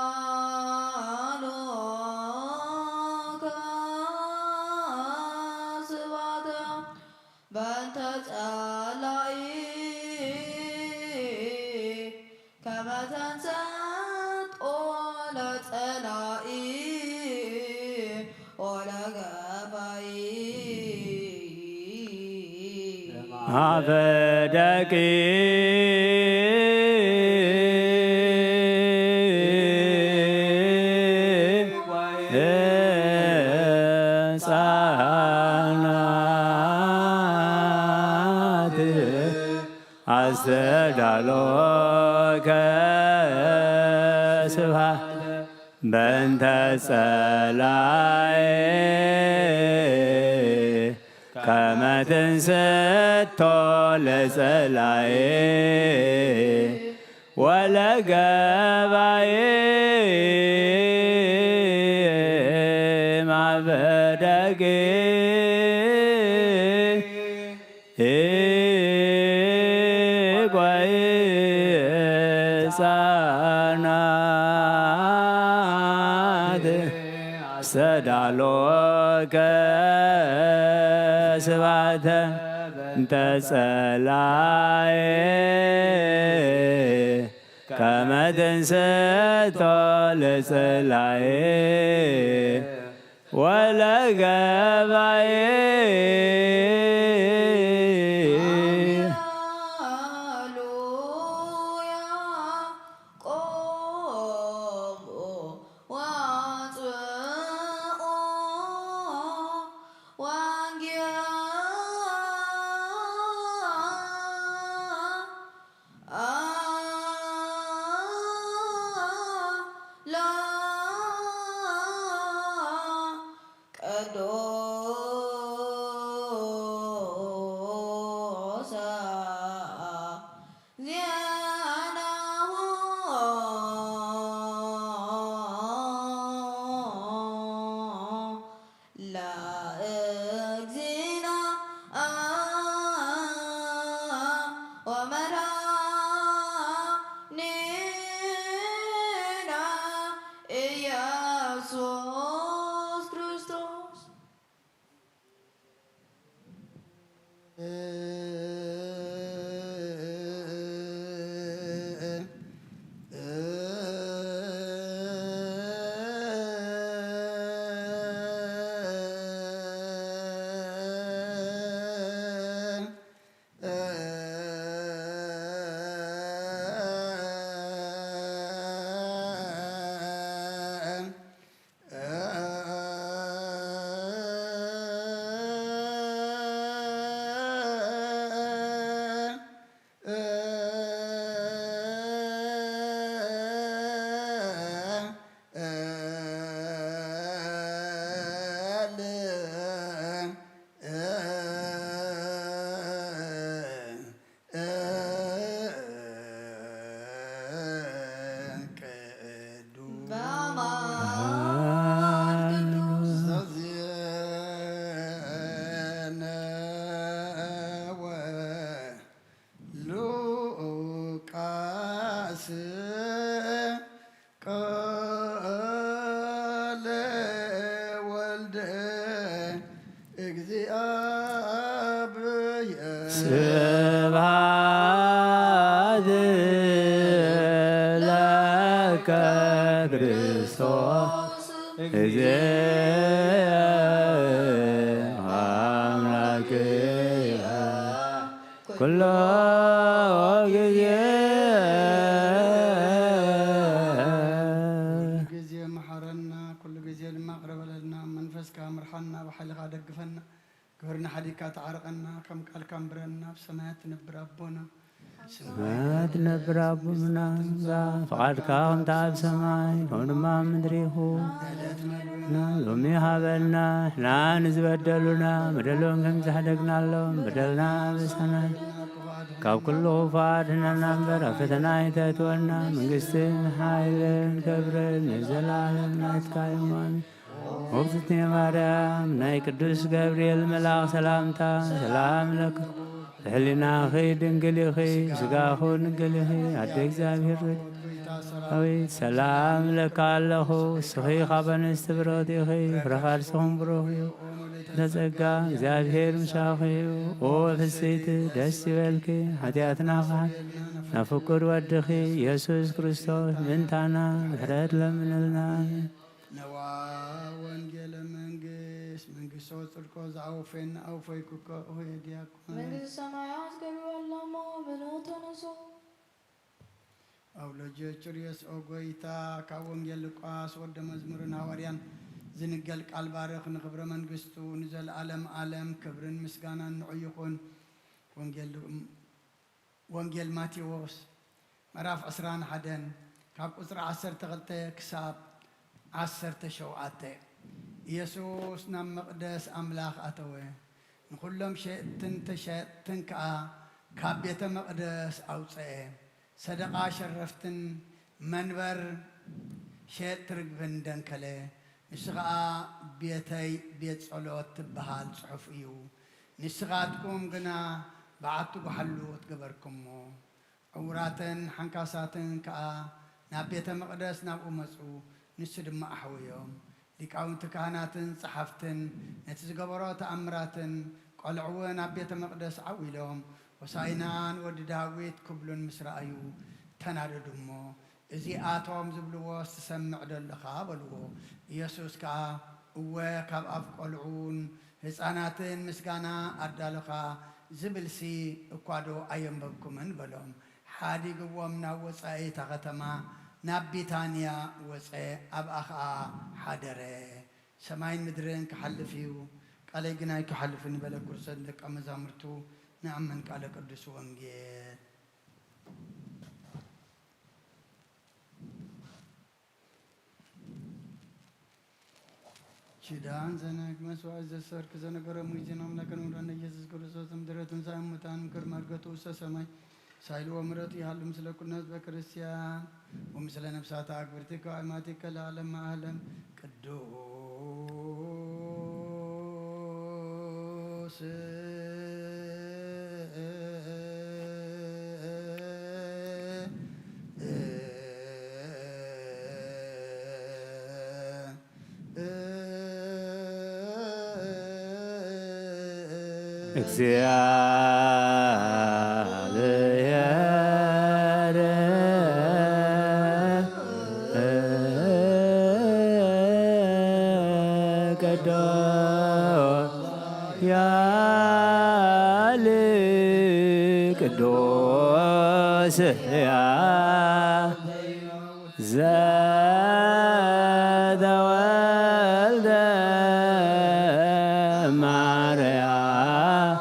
ኣስተዳሎ ከስባተ በእንተ ጸላኢ ከመ ተንሰጥኦ ለጸላኢ ወለገፋኢ። ሀበ ደቂ ሕፃናት ኣስተዳሎከ ስብሐት በእንተ ጸላኤ ከመ ትንስቶ ለጸላኤ ወለገባኤ ማበደቂ ኢጓይ ሕፃናት አስተዳሎከ ስብሐተ እንተ ጸላኤ ከመ ትንስቶ ለጸላኤ ወለገባኤ። ሃሌሉያ። ቆሙ ወአጽብዑ ወንጌል እግዚእነ ወመድኃኒነ ኢየሱስ ክርስቶስ። ቅዱስ በአማን ቅዱስ። ዘዜነወ ሉቃስ ቃለ ወልደ እግዚአብሔር። ስብሐት ለከ ክርስቶስ እግዚእ አምላክየ ኩሎ ጊዜ። ኩሉ ጊዜ መሓረና፣ ኩሉ ጊዜ ድማ ቅረ በለልና፣ መንፈስካ ምርሓና፣ ብሓይልኻ ደግፈና፣ ግብርና ሓዲግካ ተዓርቐና፣ ከም ቃልካ ንብረና፣ ኣብ ሰማያት ትነብር ኣቦና። ሰማያት ትነብር ኣቦና፣ ፍቓድካ ከምቲ ኣብ ሰማይ፣ ከምኡ ድማ ኣብ ምድሪ ይኹን። ሎሚ ሃበና፣ ንሕና ንዝበደሉና፣ በደሎም ከም ዝሓደግናሎም፣ በደልና በሳና። ካብ ኩሉ ክፉእ ኣድሕነና እምበር፣ ኣብ ፈተና ኣይተእትወና። መንግስትን ሓይልን ክብርን ንዘለኣለም ናትካ እዩ። ኣሜን። ውእቱ ማርያም፣ ናይ ቅዱስ ገብርኤል መልኣኽ ሰላምታ፣ ሰላም ለኪ፣ ብሕሊናኺ ድንግል ኢኺ፣ ስጋኹ ድንግል ኢኺ፣ ኣደ እግዚኣብሔር ዳዊት፣ ሰላም ለኪ ኣለኹ፣ እስኺ ካብ ኣንስቲ ብርኽቲ ኢኺ፣ ፍረ ከርስኽን ብሩኽ እዩ። ተጸጋ፣ እግዚኣብሔር ምሳኺ እዩ። ኦ ፍስሕቲ፣ ደስ ይበልኪ፣ ሓጢኣትና ክሓ-፣ ናብ ፍቁር ወድኺ ኢየሱስ ክርስቶስ ምእንታና ምሕረት ለምንልና። ነዋ ወንጌለ መንግስት፣ መንግስቶ ጽድቆ ዘአውፌን አውፎይኩኮ ሆየ ዲያቆን። መንግስት ሰማያት ቅርብ ኣለሞ ብሎ ተነሶ። አውሎጆ ጭርዮስ ኦ ጎይታ፣ ካብ ወንጌል ሉቃስ ወደ መዝሙርን ሃዋርያን ዝንገል ቃል ባርኽ፣ ንኽብረ መንግስቱ ንዘለዓለም ዓለም ክብርን ምስጋናን ንዑ ይኹን። ወንጌል ሉ-፣ ወንጌል ማቴዎስ ምዕራፍ ዕስራን ሓደን ካብ ቁጽሪ ዓሰርተ ክልተ ክሳብ ዓሰርተ ሸውዓተ። ኢየሱስ ናብ መቕደስ ኣምላኽ ኣተወ። ንኹሎም ሸየጥትን ተሸየጥትን ከኣ ካብ ቤተ መቕደስ ኣውጽአ። ሰደቓ ሸረፍትን መንበር ሸየጥቲ ርግብን ደንከለ። ንሱ ኸኣ ቤተይ ቤት ጸሎት ትበሃል ጽሑፍ እዩ። ንስኻትኩም ግና በዓቲ ጓሓሉት ገበርኩሞ። ዕዉራትን ሓንካሳትን ከኣ ናብ ቤተ መቕደስ ናብኡ መጹ፣ ንሱ ድማ ኣሕወዮም። ሊቃውንቲ ካህናትን ጸሓፍትን ነቲ ዝገበሮ ተኣምራትን ቆልዑ እውን ኣብ ቤተ መቕደስ ዓው ኢሎም፣ ሆሳኢና ንወዲ ዳዊት ክብሉን ምስ ረኣዩ፣ ተናደዱ እሞ፣ እዚኣቶም ዝብልዎስ ትሰምዕ ዶ ኣለኻ? በልዎ። ኢየሱስ ከኣ፣ እወ፣ ካብ ኣፍ ቆልዑን ህፃናትን ምስጋና ኣዳለኻ ዝብልሲ እኳ ዶ ኣየንበብኩምን? በሎም። ሓዲግዎም ናብ ወጻኢ እታ ከተማ፣ ናብ ቢታንያ ወጸ፣ ኣብኣ ኸኣ ሓደረ። ሰማይን ምድርን ክሓልፍ እዩ፣ ቃለይ ግን ኣይክሓልፍን በለ። ክርሰት ደቀ መዛሙርቱ ንኣምን ቃለ ቅዱስ ወንጌል። ኪዳን ዘነግ መስዋዕት ዘሰርክ ዘነገረ ሙሴን ኣምላክን ወልደን ኢየሱስ ክርስቶስ ምድረ ትንሳኤ ሙታን ምክር መርገቱ ውስተ ሰማይ ሳይል ወምረት ይሃሉ ምስለ ኩልነ ህዝበ ክርስቲያን ወምስለ ነፍሳት ኣግብርቲከ ኣእማቲከ ለዓለመ ዓለም ቅዱስ እግዚአብሔር ቅዱስ ያል ቅዱስ ያ ዘተወልደ ማርያም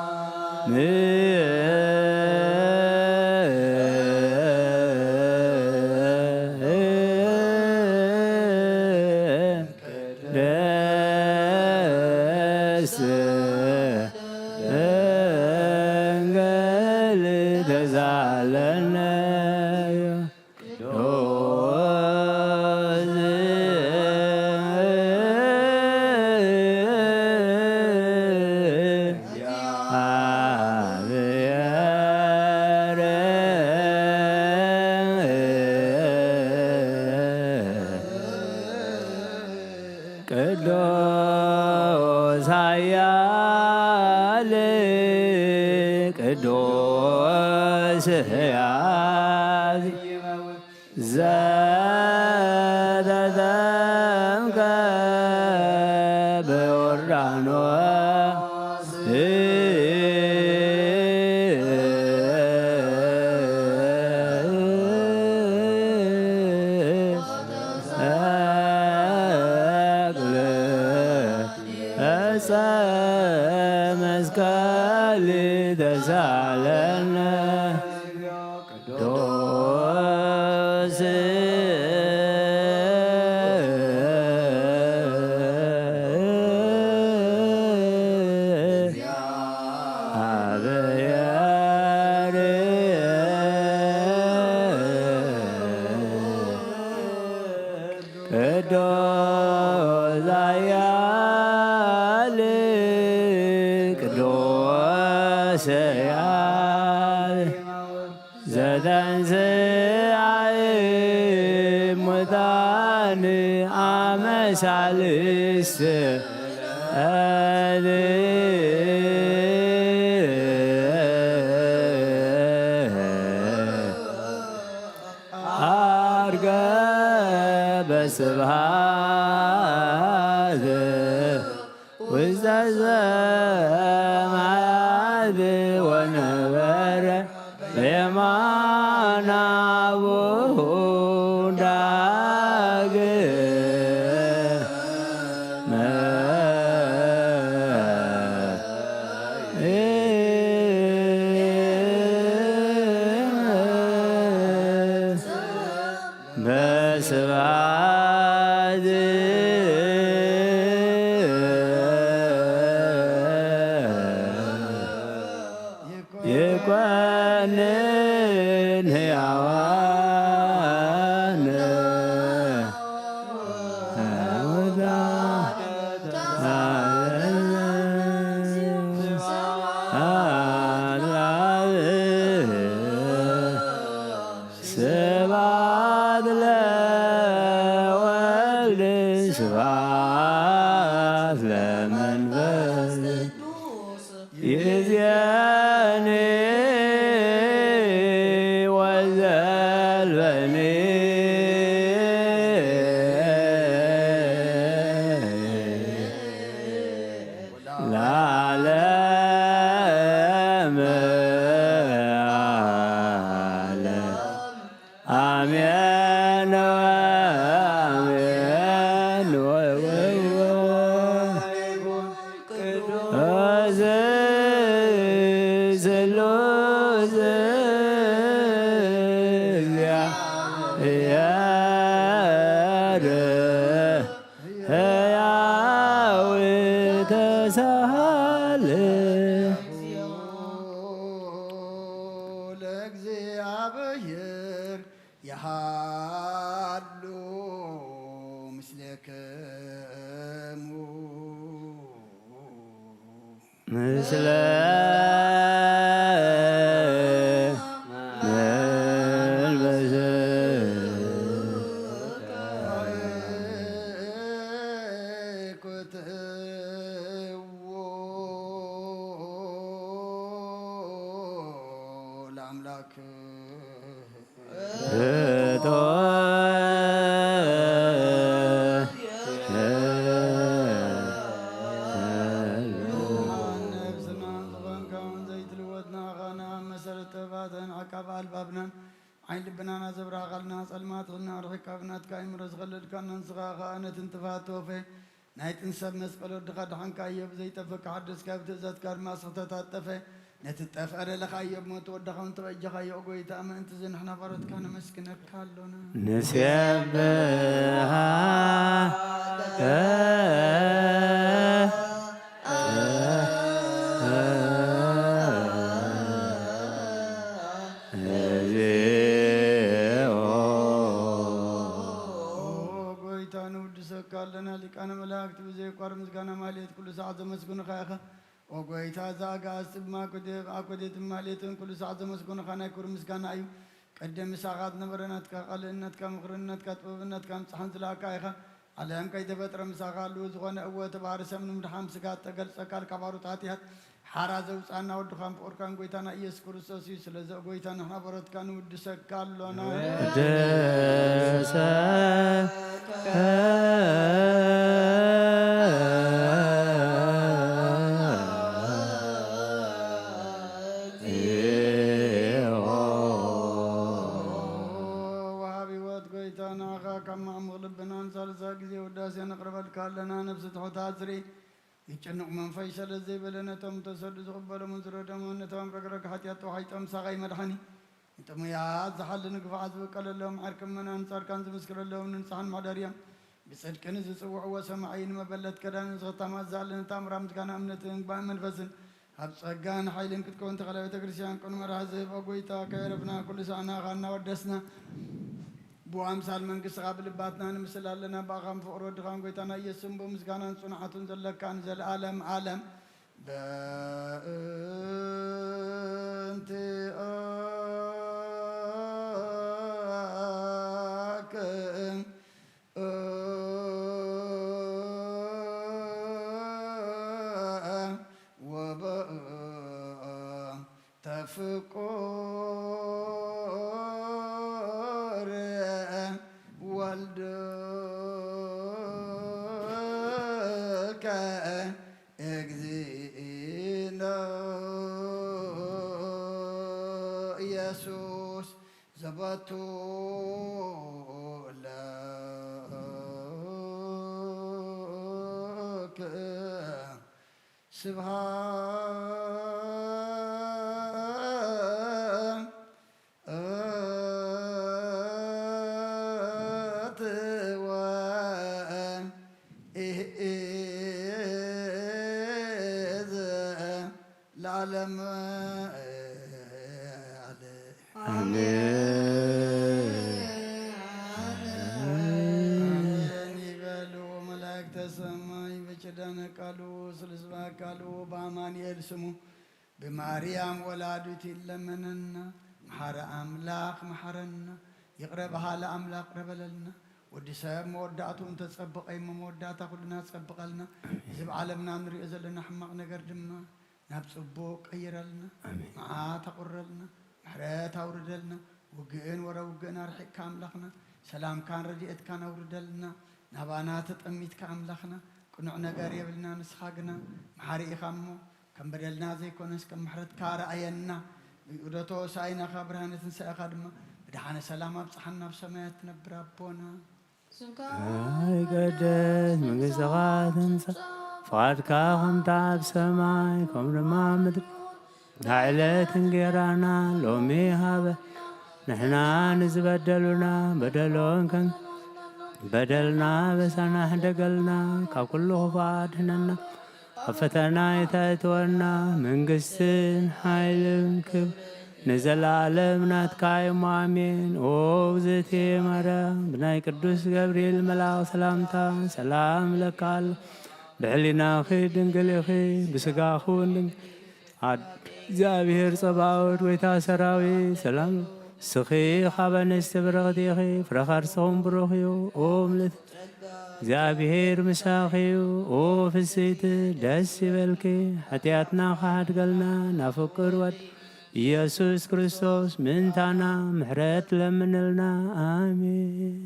ቅድስት ድንግል ተሳለነ። ቅዱስ እግዚአብሔር ቅዱስ ኃያል ቅዱስ ሕያል ዘተጠምቀ በዮርዳኖስ ተሰቅለ ዕፀ መስቀል ተሳለነ። ቅዱስ ቅዱስ ኃያል ቅዱስ ሕያል ዘተንሥአ እሙታን አመ ሣልስት ዐርገ በስብሐት ውስተ ሰማያት ወነበረ በየማነ አቡሁ ዳግመ በስብሐት ይኮንን ሕያዋን ስብሐት ለወልድ ስብሐት ለመንፈስ ይእዜኒ ወዘልፈኒ ለዓለመ ዓለም። አሜን ወአሜን ወወወ ስሉስ እግዚአብሔር ሕያው ተሳል ለእግዚአብሔር የሃሉ ምስሌክሙ። ምስለ መልበስ ኩትዎ ለኣምላክ እቶ ነብስናን ዝኾንካን ዘይትልወጥ ንዓኻ ንኣብ መሰረት ጥበባትን ዓቃብ ኣልባብናን ዓይን ልብናና ዘብራህኻልና ጸልማት ኽልና ርሒቅካ ብናትካ ኣእምሮ ዝኸለልካና ንስኻ ኸኣ ነቲ ንጥፋት ተወፈ ናይ ጥንሰብ መስቀል ወድኻ ደሓንካዮ ብዘይጠፍእ ክሓደስካ ብትእዛዝካ ድማ ስኽተታት ጠፈ ነቲ ጠፍአ ደለኻዮ ብሞት ወድኻ እውን ተበጀኻዮ ጎይታ ምእንቲ እዚ ንሕና ባሮትካ ነመስግነካ ኣሎና። ንሴብሃከ እግዚኦ። ኦ ጎይታ ንውድሰካ ኣለና ሊቃነ መላእክት ብዘየቋርጽ ምስጋና ማልየት ኩሉ ሰዓት ዘመስግኑኻ ኢኻ። ኦ ጎይታ እዛ ኣጋእዝቲ ብማኮቴ ኣኮቴትን ማልየትን ኩሉ ሰዓት ዘመስግኑኻ ናይ ክብሪ ምስጋና እዩ። ቅድም ምሳኻ ዝነበረ ናትካ ቃልእነትካ ምኽርነትካ ጥበብነትካ ምጽሓን ዝለኣካ ኢኻ። ዓለም ከይተፈጥረ ምሳኻ ኣለዉ ዝኾነ እወ እቲ ባህሪ ሰብ ንምድሓን ስጋ እተገልጸ ካልካ ባሮት ሓጢኣት ሓራ ዘውጻና ወድኻን ፍቑርካን ጎይታና ኢየሱስ ክርስቶስ እዩ። ስለዚ ኦ ጎይታ ንሕና ባሮትካ ንውድሰካ ኣሎና። ቅድሰ ወሃቢ ህይወት ጎይታ ንዓኻ ካብ ማዕሙቕ ልብናን ሳልሳይ ግዜ ውዳሴ ነቕርበልካ ኣለና። ነብሲ ትሑት ኣስሪ ይጨንቕ መንፈስ ሰለ ዘይበለ ነቶም ተሰዱ ዝቕበሎምን ዝረደሞን ነቶም ረግረግ ሓጢኣት ተዋሒጦም ሳቓይ መድሓኒ ንጥሙያት ዝሓሊ ንግፉዓት ዝብቀለሎም ዓርክመናን ጻድቃን ዝምስክረሎም ንንጹሓን መሕደርዮም ብጽድቅን ዝጽውዕዎ ሰማዒ ንመበለት ከዳንን ዝኽታማት ዝኣለነ ታምራ ምስጋና እምነትን ግባእ መንፈስን ኣብ ጸጋን ሓይልን ክትከውን ተኸለ ቤተ ክርስቲያን ቅኑ መርሃ ዝህብ ኦ ጎይታ ከየረፍና ኩሉ ሳዕናኻ እናወደስና ብኣምሳል መንግስትኻ ብልባትና ንምስል ኣለና። ብኣኻን ፍቕሪ ወድኻን ጎይታና ኢየሱስን ብምስጋናን ጽኑዓቱን ዘለካን ዘለኣለም ዓለም በእንቲኣክን ወበእንተ ፍቁር ወልድከ እግዚእነ ኢየሱስ ዘባቱ ለክ ስብሐት ወኢዝ ለዓለም ዓለም። አሜን። አሜን ይበሉ መላእክተ ሰማይ በኪዳነ ቃሉ ስለ ስብሐ ቃሉ በአማኑኤል ስሙ ብማርያም ወላዲቱ ይለመነና። መሓረ ኣምላኽ መሓረና። ይቕረ በሃሊ ኣምላኽ ይቕረ በለልና። ወዲ ሰብ መወዳእትኡ እንተጸብቐ እሞ መወዳእታ ኩልና ጸብቐልና። እዚ ኣብ ዓለምና ንሪኦ ዘለና ሕማቕ ነገር ድማ ናብ ጽቡቕ ቀይረልና፣ ኣሜን። መዓት ኣቑረልና፣ ምሕረት ኣውርደልና፣ ውግእን ወረ ውግእን ኣርሒቕካ ኣምላኽና፣ ሰላምካን ረድኤትካን ኣውርደልና፣ ናባና ተጠሚትካ ኣምላኽና፣ ቅኑዕ ነገር የብልና፣ ንስኻ ግና መሓሪ ኢኻ እሞ፣ ከም በደልና ዘይኮነስ ከም ምሕረትካ ርኣየና። ንግደቶ ሳይናኻ ብርሃነ ትንሳኤኻ ድማ ብድሓነ ሰላም ኣብጽሓና፣ ኣብ ሰማያት ትነብር ኣቦና። ስምካ ይቀደስ፣ መንግስትኻ ትምጻእ፣ ፍቓድካ ከምታ ኣብ ሰማይ ከምኡ ድማ ኣብ ምድሪ። ዕለት እንጌራና ሎሚ ሃበ፣ ንሕና ንዝበደሉና በደሎም ከም በደልና በሳና ሕደገልና፣ ካብ ኩሉ ክፉእ ኣድሕነና። ኣብ ፈተና ኣይተእትወና፣ መንግስትን ሓይልን ክብርን ንዘለኣለም ናትካ እዩ፣ ኣሜን። ኦ እግዝእትየ ማርያም፣ ብናይ ቅዱስ ገብርኤል መልኣኽ ሰላምታ ሰላም እለካ ኣሎ። ብሕሊናኺ ድንግል ኢኺ፣ ብስጋኺ እውን ድንግል። ኣድ እግዚኣብሔር ጸባኦት፣ ጎይታ ሰራዊት፣ ሰላም። ንስኺ ካብ ኣንስቲ ብርኽቲ ኢኺ፣ ፍረ ከርስኹም ብሩኽ እዩ። ኦ ምልእቲ ጸጋ፣ እግዚኣብሔር ምሳኺ እዩ። ኦ ፍስይቲ፣ ደስ ይበልኪ፣ ሓጢኣትና ክሓድገልና፣ ናብ ፍቅር ወድ ኢየሱስ ክርስቶስ ምእንታና ምሕረት ለምንልና። ኣሜን።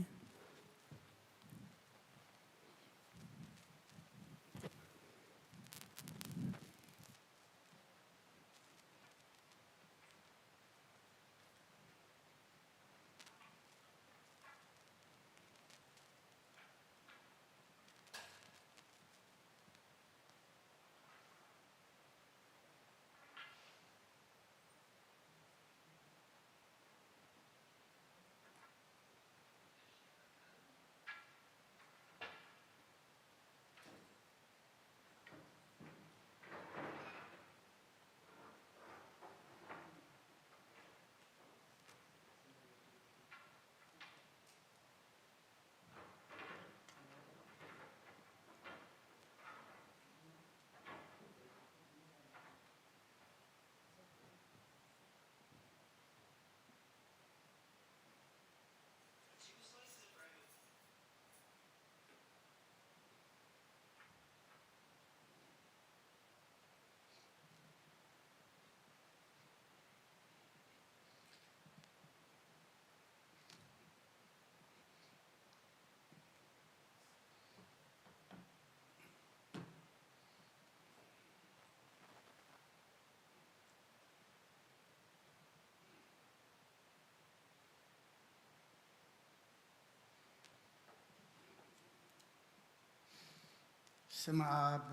ስም ኣብ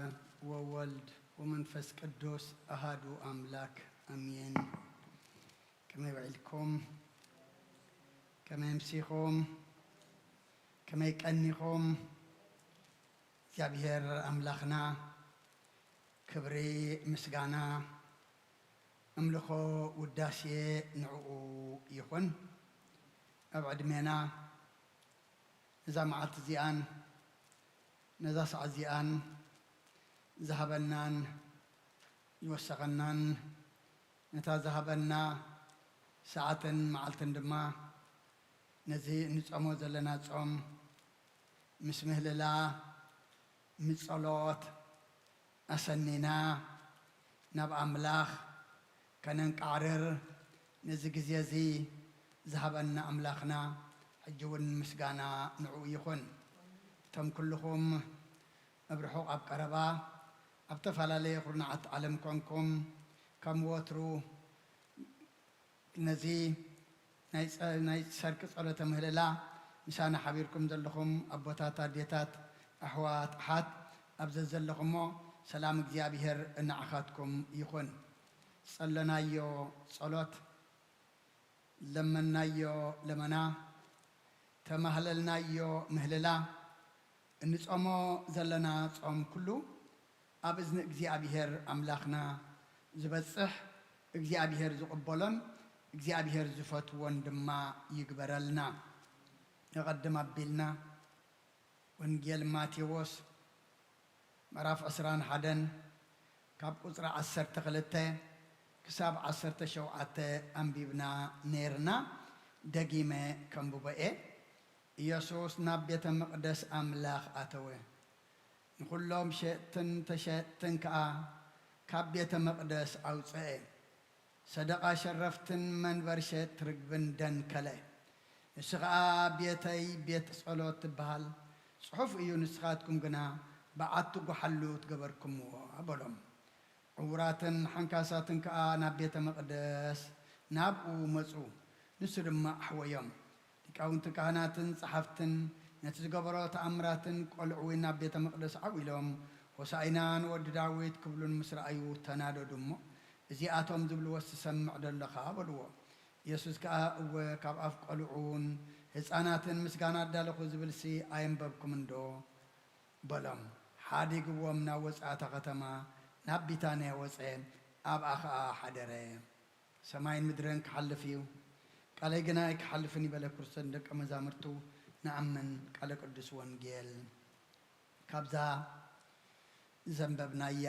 ወወልድ ወመንፈስ ቅዱስ ኣሃዱ ኣምላክ ኣሜን። ከመይ ውዒልኩም? ከመይ ኣምሲኹም? ከመይ ቀኒኹም? እግዚኣብሔር ኣምላኽና ክብሪ፣ ምስጋና፣ እምልኾ፣ ውዳሴ ንዕኡ ይኹን። ኣብ ዕድሜና ነዛ መዓልቲ እዚኣን ነዛ ሰዓት እዚኣን ዝሃበናን ዝወሰኸናን፣ ነታ ዝሃበና ሰዓትን መዓልትን ድማ ነዚ እንጾሞ ዘለና ጾም ምስ ምህልላ፣ ምስ ጸሎት ኣሰኒና ናብ ኣምላኽ ከነንቃዕርር ነዚ ግዜ እዚ ዝሃበና ኣምላኽና ሕጂ እውን ምስጋና ንዕኡ ይኹን። እቶም ኩልኹም ኣብ ርሑቕ ኣብ ቀረባ ኣብ ተፈላለየ ኩርናዓት ዓለም ኮንኩም ከም ወትሩ ነዚ ናይ ጸ-፣ ናይ ሰርቂ ጸሎተ ምህለላ ምሳና ሓቢርኩም ዘለኹም ኣቦታት፣ ኣዴታት፣ ኣሕዋት፣ ኣሓት ኣብ ዘዘለኹሞ ሰላም እግዚኣብሔር እናዓኻትኩም ይኹን። ጸለናዮ ጸሎት፣ ለመናዮ ለመና፣ ተማህለልናዮ ምህልላ፣ እንጾሞ ዘለና ጾም ኩሉ ኣብ እዝኒ እግዚኣብሔር ኣምላኽና ዝበጽሕ፣ እግዚኣብሔር ዝቕበሎን እግዚኣብሔር ዝፈትዎን ድማ ይግበረልና። ንቐድም ኣቢልና ወንጌል ማቴዎስ ምዕራፍ ዕስራን ሓደን ካብ ቁጽሪ ዓሰርተ ክልተ ክሳብ ዓሰርተ ሸውዓተ ኣንቢብና ነይርና። ደጊመ ከንብቦ እየ። ኢየሱስ ናብ ቤተ መቕደስ ኣምላኽ ኣተወ። ንኹሎም ሸጥትን ተሸጥትን ከኣ ካብ ቤተ መቕደስ ኣውጽአ። ሰደቓ ሸረፍትን መንበር ሸጥ ርግብን ደንከለ። ንሱ ኸኣ፣ "ቤተይ ቤት ጸሎት ትበሃል ጽሑፍ እዩ፣ ንስኻትኩም ግና በዓቲ ጓሓሉት ገበርኩምዎ" በሎም። ዕዉራትን ሓንካሳትን ከኣ ናብ ቤተ መቕደስ ናብኡ መጹ፣ ንሱ ድማ ኣሕወዮም። ሊቃውንትን ካህናትን ጸሓፍትን ነቲ ዝገበሮ ተኣምራትን ቆልዑ እውን ናብ ቤተ መቕደስ ዓው ኢሎም፣ "ሆሳኢና ንወዲ ዳዊት" ክብሉን ምስ ረኣዩ ተናደዱ እሞ፣ "እዚኣቶም ዝብልዎስ ትሰምዕ ዶ ኣለኻ?" በልዎ። የሱስ ከኣ፣ "እወ፣ ካብ ኣፍ ቆልዑን ህጻናትን ምስጋና ኣዳለኹ ዝብልሲ ኣየንበብኩምን ዶ?" በሎም። ሓዲግዎም ናብ ወጻእታ ከተማ ናብ ቢታንያ ወጸ፣ ኣብኣ ኸኣ ሓደረ። ሰማይን ምድርን ክሓልፍ እዩ፣ ቃለይ ግና ኣይክሓልፍን እዩ በለ። ክርስቶስ ንደቀ መዛሙርቱ ንኣምን። ቃለ ቅዱስ ወንጌል። ካብዛ ዘንበብናያ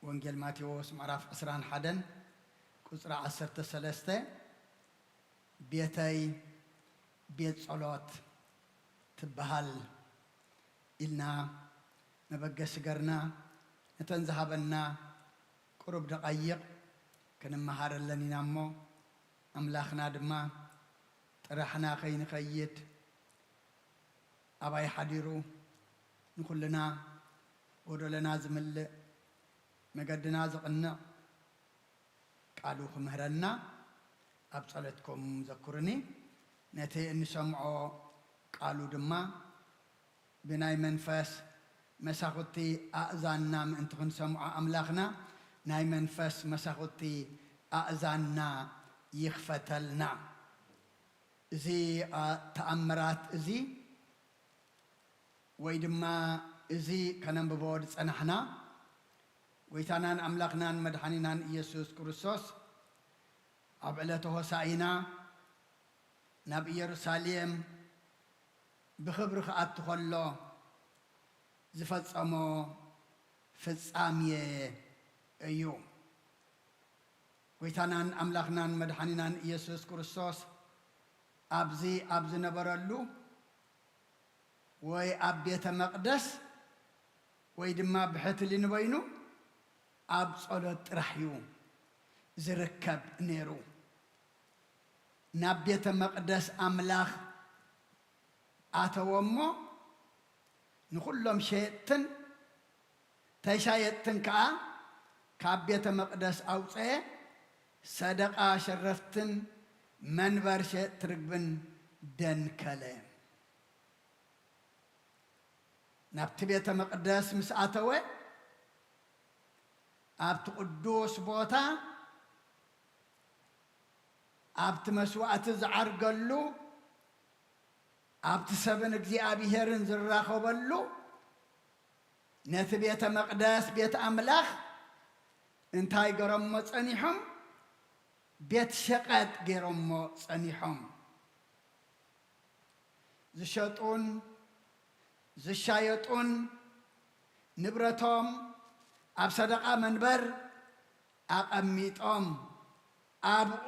ወንጌል ማቴዎስ ምዕራፍ ዕስራን ሓደን ቁጽሪ ዓሰርተ ሰለስተ፣ "ቤተይ ቤት ጸሎት ትበሃል" ኢልና መበገሲ ገርና፣ ነተን ዝሃበና ቁሩብ ደቓይቕ ክንመሃረለን ኢና እሞ፣ ኣምላኽና ድማ ጥራሕና ከይንኸይድ፣ ኣባይ ሓዲሩ ንኹልና ጎደሎና ዝምልእ፣ መገድና ዝቕንዕ ቃሉ ክምህረና ኣብ ጸሎትኩም ዘኩርኒ። ነቲ እንሰምዖ ቃሉ ድማ ብናይ መንፈስ መሳኹቲ ኣእዛንና ምእንቲ ክንሰምዖ፣ ኣምላኽና ናይ መንፈስ መሳኹቲ ኣእዛንና ይኽፈተልና። እዚ፣ ኣ፣ ተኣምራት እዚ፣ ወይ ድማ እዚ ከነንብቦ ዝጸናሕና፣ ጎይታናን ኣምላኽናን መድሓኒናን ኢየሱስ ክርስቶስ ኣብ ዕለተ ሆሳኢና ናብ ኢየሩሳሌም ብኽብሪ ክኣቱ ኸሎ ዝፈጸሞ ፍጻሜ እዩ። ጎይታናን ኣምላኽናን መድሓኒናን ኢየሱስ ክርስቶስ ኣብዚ ኣብ ዝነበረሉ፣ ወይ ኣብ ቤተ መቕደስ፣ ወይ ድማ ብሕትሊ ንበይኑ ኣብ ጸሎት ጥራሕ እዩ ዝርከብ ነይሩ። ናብ ቤተ መቕደስ ኣምላኽ ኣተወ እሞ፣ ንኹሎም ሸየጥትን ተሻየጥትን ከኣ ካብ ቤተ መቕደስ ኣውጸኤ፣ ሰደቓ ሸረፍትን መንበር ሸየጥቲ ርግብን ደንከለ። ናብቲ ቤተ መቕደስ ምስ ኣተወ፣ ኣብቲ ቅዱስ ቦታ፣ ኣብቲ መስዋእቲ ዝዓርገሉ፣ ኣብቲ ሰብን እግዚኣብሄርን ዝራኸበሉ፣ ነቲ ቤተ መቕደስ፣ ቤት ኣምላኽ፣ እንታይ ገሮሞ ጸኒሖም? ቤት ሸቐጥ ገይሮሞ ጸኒሖም። ዝሸጡን ዝሻየጡን ንብረቶም ኣብ ሰደቓ መንበር ኣቐሚጦም ኣብኡ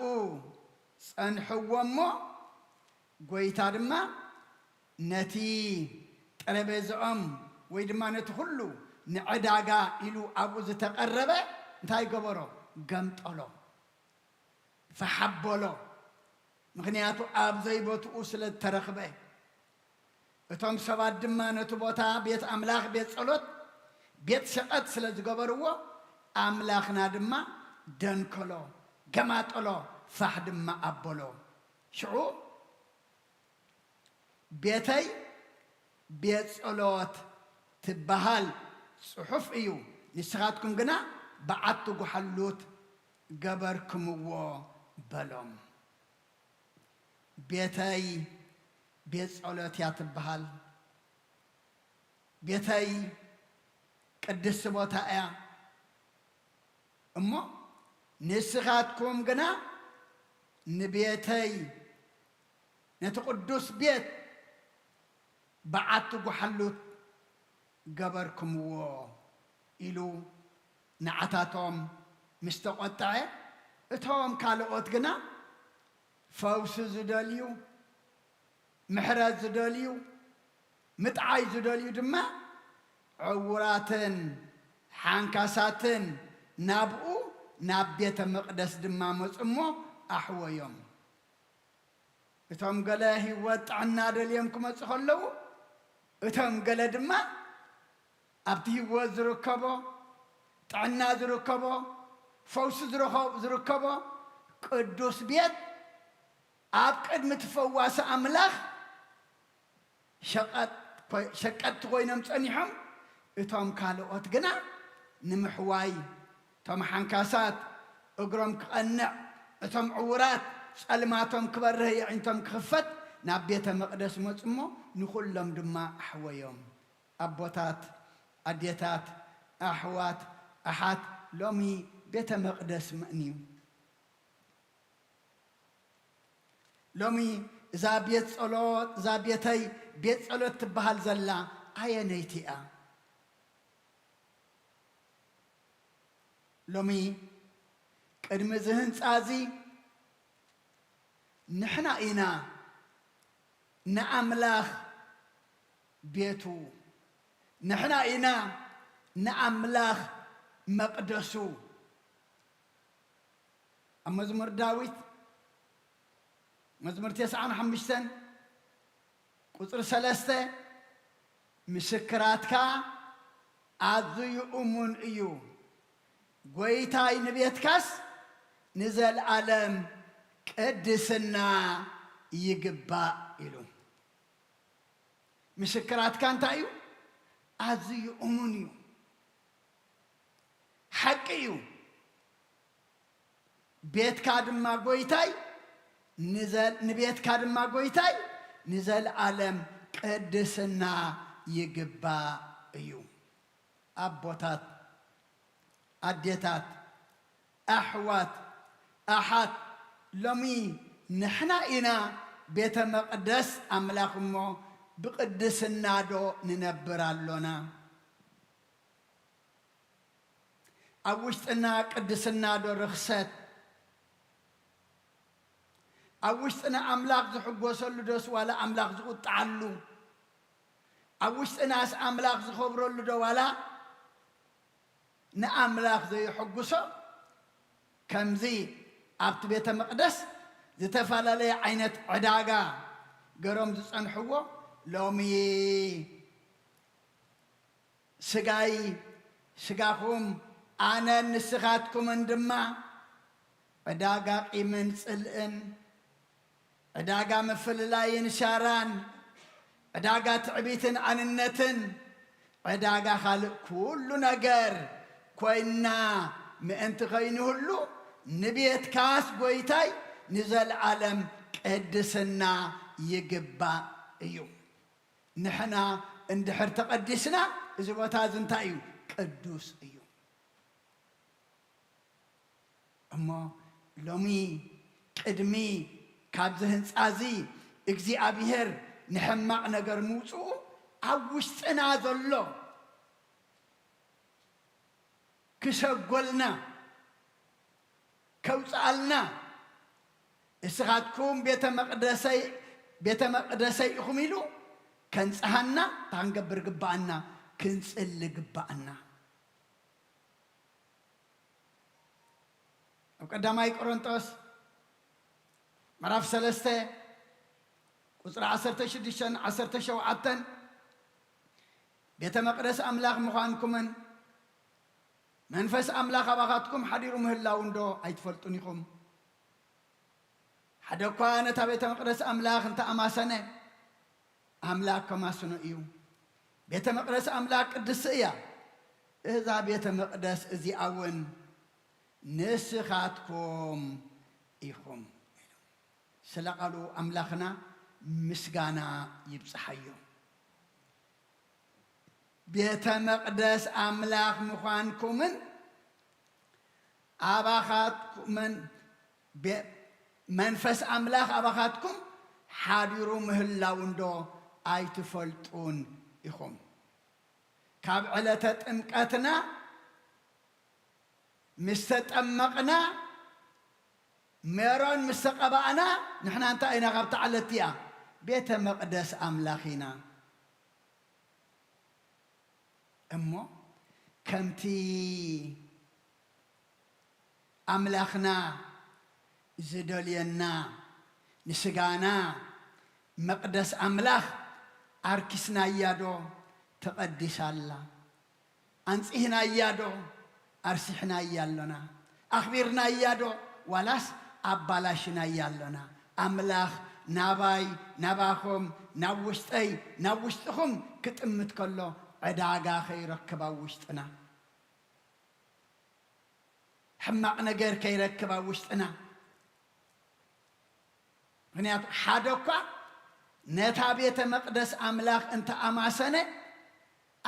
ጸንሕዎ እሞ፣ ጎይታ ድማ ነቲ ጠረጴዛኦም ወይ ድማ ነቲ ኩሉ ንዕዳጋ ኢሉ ኣብኡ ዝተቐረበ እንታይ ገበሮ? ገምጠሎ። ፋሕ ኣበሎ። ምኽንያቱ ኣብ ዘይቦትኡ ስለ እተረኽበ። እቶም ሰባት ድማ ነቲ ቦታ ቤት ኣምላኽ፣ ቤት ጸሎት፣ ቤት ሸቐጥ ስለ ዝገበርዎ፣ ኣምላኽና ድማ ደንከሎ፣ ገማጠሎ፣ ፋሕ ድማ ኣበሎ። ሽዑ ቤተይ ቤት ጸሎት ትበሃል ጽሑፍ እዩ፣ ንስኻትኩም ግና በዓቲ ጓሓሉት ገበርክምዎ በሎም። ቤተይ ቤት ጸሎት እያ ትበሃል። ቤተይ ቅድስቲ ቦታ እያ። እሞ ንስኻትኩም ግና ንቤተይ፣ ነቲ ቅዱስ ቤት በዓቲ ጓሓሉት ገበርክምዎ ኢሉ ንዓታቶም ምስ ተቖጥዐ፣ እቶም ካልኦት ግና ፈውሲ ዝደልዩ፣ ምሕረት ዝደልዩ፣ ምጥዓይ ዝደልዩ ድማ ዕዉራትን ሓንካሳትን ናብኡ ናብ ቤተ መቕደስ ድማ መጹ እሞ ኣሕወዮም። እቶም ገለ ህይወት ጥዕና ደልዮም ክመጹ ከለዉ፣ እቶም ገለ ድማ ኣብቲ ህይወት ዝርከቦ፣ ጥዕና ዝርከቦ፣ ፈውሲ ዝረኸ-፣ ዝርከቦ ቅዱስ ቤት ኣብ ቅድሚ እቲ ፈዋሲ ኣምላኽ ሸቐጥ ኮይ-፣ ሸቀጥቲ ኮይኖም ጸኒሖም፣ እቶም ካልኦት ግና ንምሕዋይ፣ እቶም ሓንካሳት እግሮም ክቐንዕ፣ እቶም ዕዉራት ጸልማቶም ክበርህ፣ የዒንቶም ክኽፈት ናብ ቤተ መቕደስ መጹ እሞ፣ ንኹሎም ድማ ኣሕወዮም። ኣቦታት፣ ኣዴታት፣ ኣሕዋት፣ ኣሓት፣ ሎሚ ቤተ መቕደስ መን እዩ? ሎሚ እዛ ቤት ጸሎት፣ እዛ ቤተይ ቤት ጸሎት ትበሃል ዘላ ኣየነይቲ እያ? ሎሚ ቅድሚ እዚ ህንጻ እዚ ንሕና ኢና ንኣምላኽ ቤቱ፣ ንሕና ኢና ንኣምላኽ መቕደሱ። ኣብ መዝሙር ዳዊት፣ መዝሙር ተስዓን ሓሙሽተን ቁጽሪ ሰለስተ፣ "ምስክራትካ ኣዝዩ እሙን እዩ፣ ጐይታይ ንቤትካስ ንዘለኣለም ቅድስና ይግባእ" ኢሉ። ምስክራትካ እንታይ እዩ? ኣዝዩ እሙን እዩ። ሓቂ እዩ። ቤትካ ድማ ጐይታይ ንዘ-፣ ንቤትካ ድማ ጐይታይ ንዘለኣለም ቅድስና ይግባእ እዩ። ኣቦታት፣ ኣዴታት፣ ኣሕዋት፣ ኣሓት፣ ሎሚ ንሕና ኢና ቤተ መቕደስ ኣምላኽ እሞ ብቕድስና ዶ ንነብር ኣሎና? ኣብ ውሽጥና ቅድስና ዶ ርኽሰት? ኣብ ውሽጥና ኣምላኽ ዝሕጎሰሉ ዶስ ዋላ ኣምላኽ ዝቑጥዓሉ? ኣብ ውሽጥናስ ኣምላኽ ዝኸብረሉ ዶ ዋላ ንኣምላኽ ዘየሐጉሶ? ከምዚ ኣብቲ ቤተ መቕደስ ዝተፈላለየ ዓይነት ዕዳጋ ገሮም ዝጸንሕዎ፣ ሎሚ ስጋይ ስጋኹም፣ ኣነን ንስኻትኩምን ድማ ዕዳጋ ቂምን ጽልእን፣ ዕዳጋ ምፍልላይን ሻራን፣ ዕዳጋ ትዕቢትን ኣንነትን፣ ዕዳጋ ካልእ ኩሉ ነገር ኮይንና ምእንቲ ከይንህሉ፣ ንቤትካስ ጐይታይ ንዘለኣለም ቅድስና ይግባእ እዩ። ንሕና እንድሕር ተቐዲስና፣ እዚ ቦታ እዚ እንታይ እዩ? ቅዱስ እዩ። እሞ ሎሚ ቅድሚ ካብዚ ህንጻ እዚ እግዚኣብሔር ንሕማቕ ነገር ምውጽኡ፣ ኣብ ውሽጥና ዘሎ ክሰጎልና፣ ከውጽኣልና፣ እስኻትኩም ቤተ መቕደሰይ፣ ቤተ መቕደሰይ ኢኹም ኢሉ ከንጽሃና፣ እንታይ ክንገብር ግብኣና? ክንጽሊ ግብኣና። ኣብ ቀዳማይ ቆሮንጦስ ምዕራፍ ሰለስተ ቁጽሪ ዓሰርተ ሽዱሽተን ዓሰርተ ሸውዓተን፣ "ቤተ መቕደስ ኣምላኽ ምዃንኩምን መንፈስ ኣምላኽ ኣባኻትኩም ሓዲሩ ምህላው እንዶ ኣይትፈልጡን ኢኹም?" ሓደ እኳ ነታ ቤተ መቕደስ ኣምላኽ እንተ ኣማሰነ፣ ኣምላኽ ከማስኖ እዩ። ቤተ መቕደስ ኣምላኽ ቅድስቲ እያ። እዛ ቤተ መቕደስ እዚኣ እውን ንስኻትኩም ኢኹም። ስለ ቃሉ ኣምላኽና ምስጋና ይብጽሓዮ። ቤተ መቕደስ ኣምላኽ ምዃንኩምን ኣባኻትኩምን፣ ቤ-፣ መንፈስ ኣምላኽ ኣባኻትኩም ሓዲሩ ምህላው እንዶ ኣይትፈልጡን ኢኹም? ካብ ዕለተ ጥምቀትና ምስ ተጠመቕና፣ ሜሮን ምስ ተቐባእና፣ ንሕና እንታይ ኢና? ካብታ ዕለት እቲኣ ቤተ መቕደስ ኣምላኽ ኢና። እሞ ከምቲ ኣምላኽና ዝደልየና፣ ንስጋና መቕደስ ኣምላኽ ኣርኪስናያ ዶ ተቐዲሳ ኣላ? ኣንጺህናያ ዶ ኣርሲሕናያ ኣሎና? ኣኽቢርናያ ዶ ዋላስ ኣባላሽናያ ኣሎና? ኣምላኽ ናባይ፣ ናባኹም፣ ናብ ውሽጠይ፣ ናብ ውሽጥኹም ክጥምት ከሎ ዕዳጋ ከይረክብ ኣብ ውሽጥና፣ ሕማቕ ነገር ከይረክብ ኣብ ውሽጥና። ምኽንያቱ ሓደ እኳ ነታ ቤተ መቕደስ ኣምላኽ እንተ ኣማሰነ፣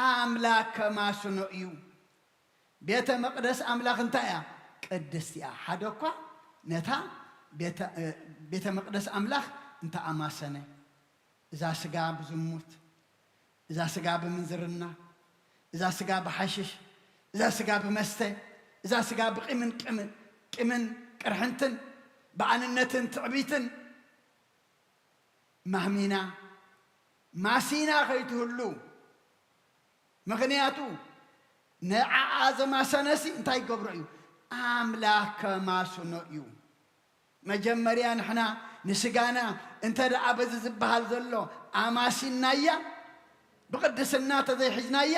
ኣምላኽ ከማስኖ እዩ። ቤተ መቕደስ ኣምላኽ እንታይ እያ? ቅድስቲ እያ። ሓደ እኳ ነታ ቤተ፣ እ፣ ቤተ መቕደስ ኣምላኽ እንተ ኣማሰነ፣ እዛ ስጋ ብዝሙት፣ እዛ ስጋ ብምንዝርና፣ እዛ ስጋ ብሓሽሽ፣ እዛ ስጋ ብመስተ፣ እዛ ስጋ ብቂምን ቅምን፣ ቂምን ቅርሕንትን፣ ብኣንነትን ትዕቢትን ማህሚና፣ ማሲና ከይትህሉ። ምኽንያቱ፣ ንዓኣ ዘማሰነሲ እንታይ ይገብሮ እዩ? ኣምላኽ ከማስኖ እዩ። መጀመርያ ንሕና ንስጋና እንተ ደኣ በዚ ዝበሃል ዘሎ ኣማሲናያ፣ ብቕድስና ተዘይሒዝናያ፣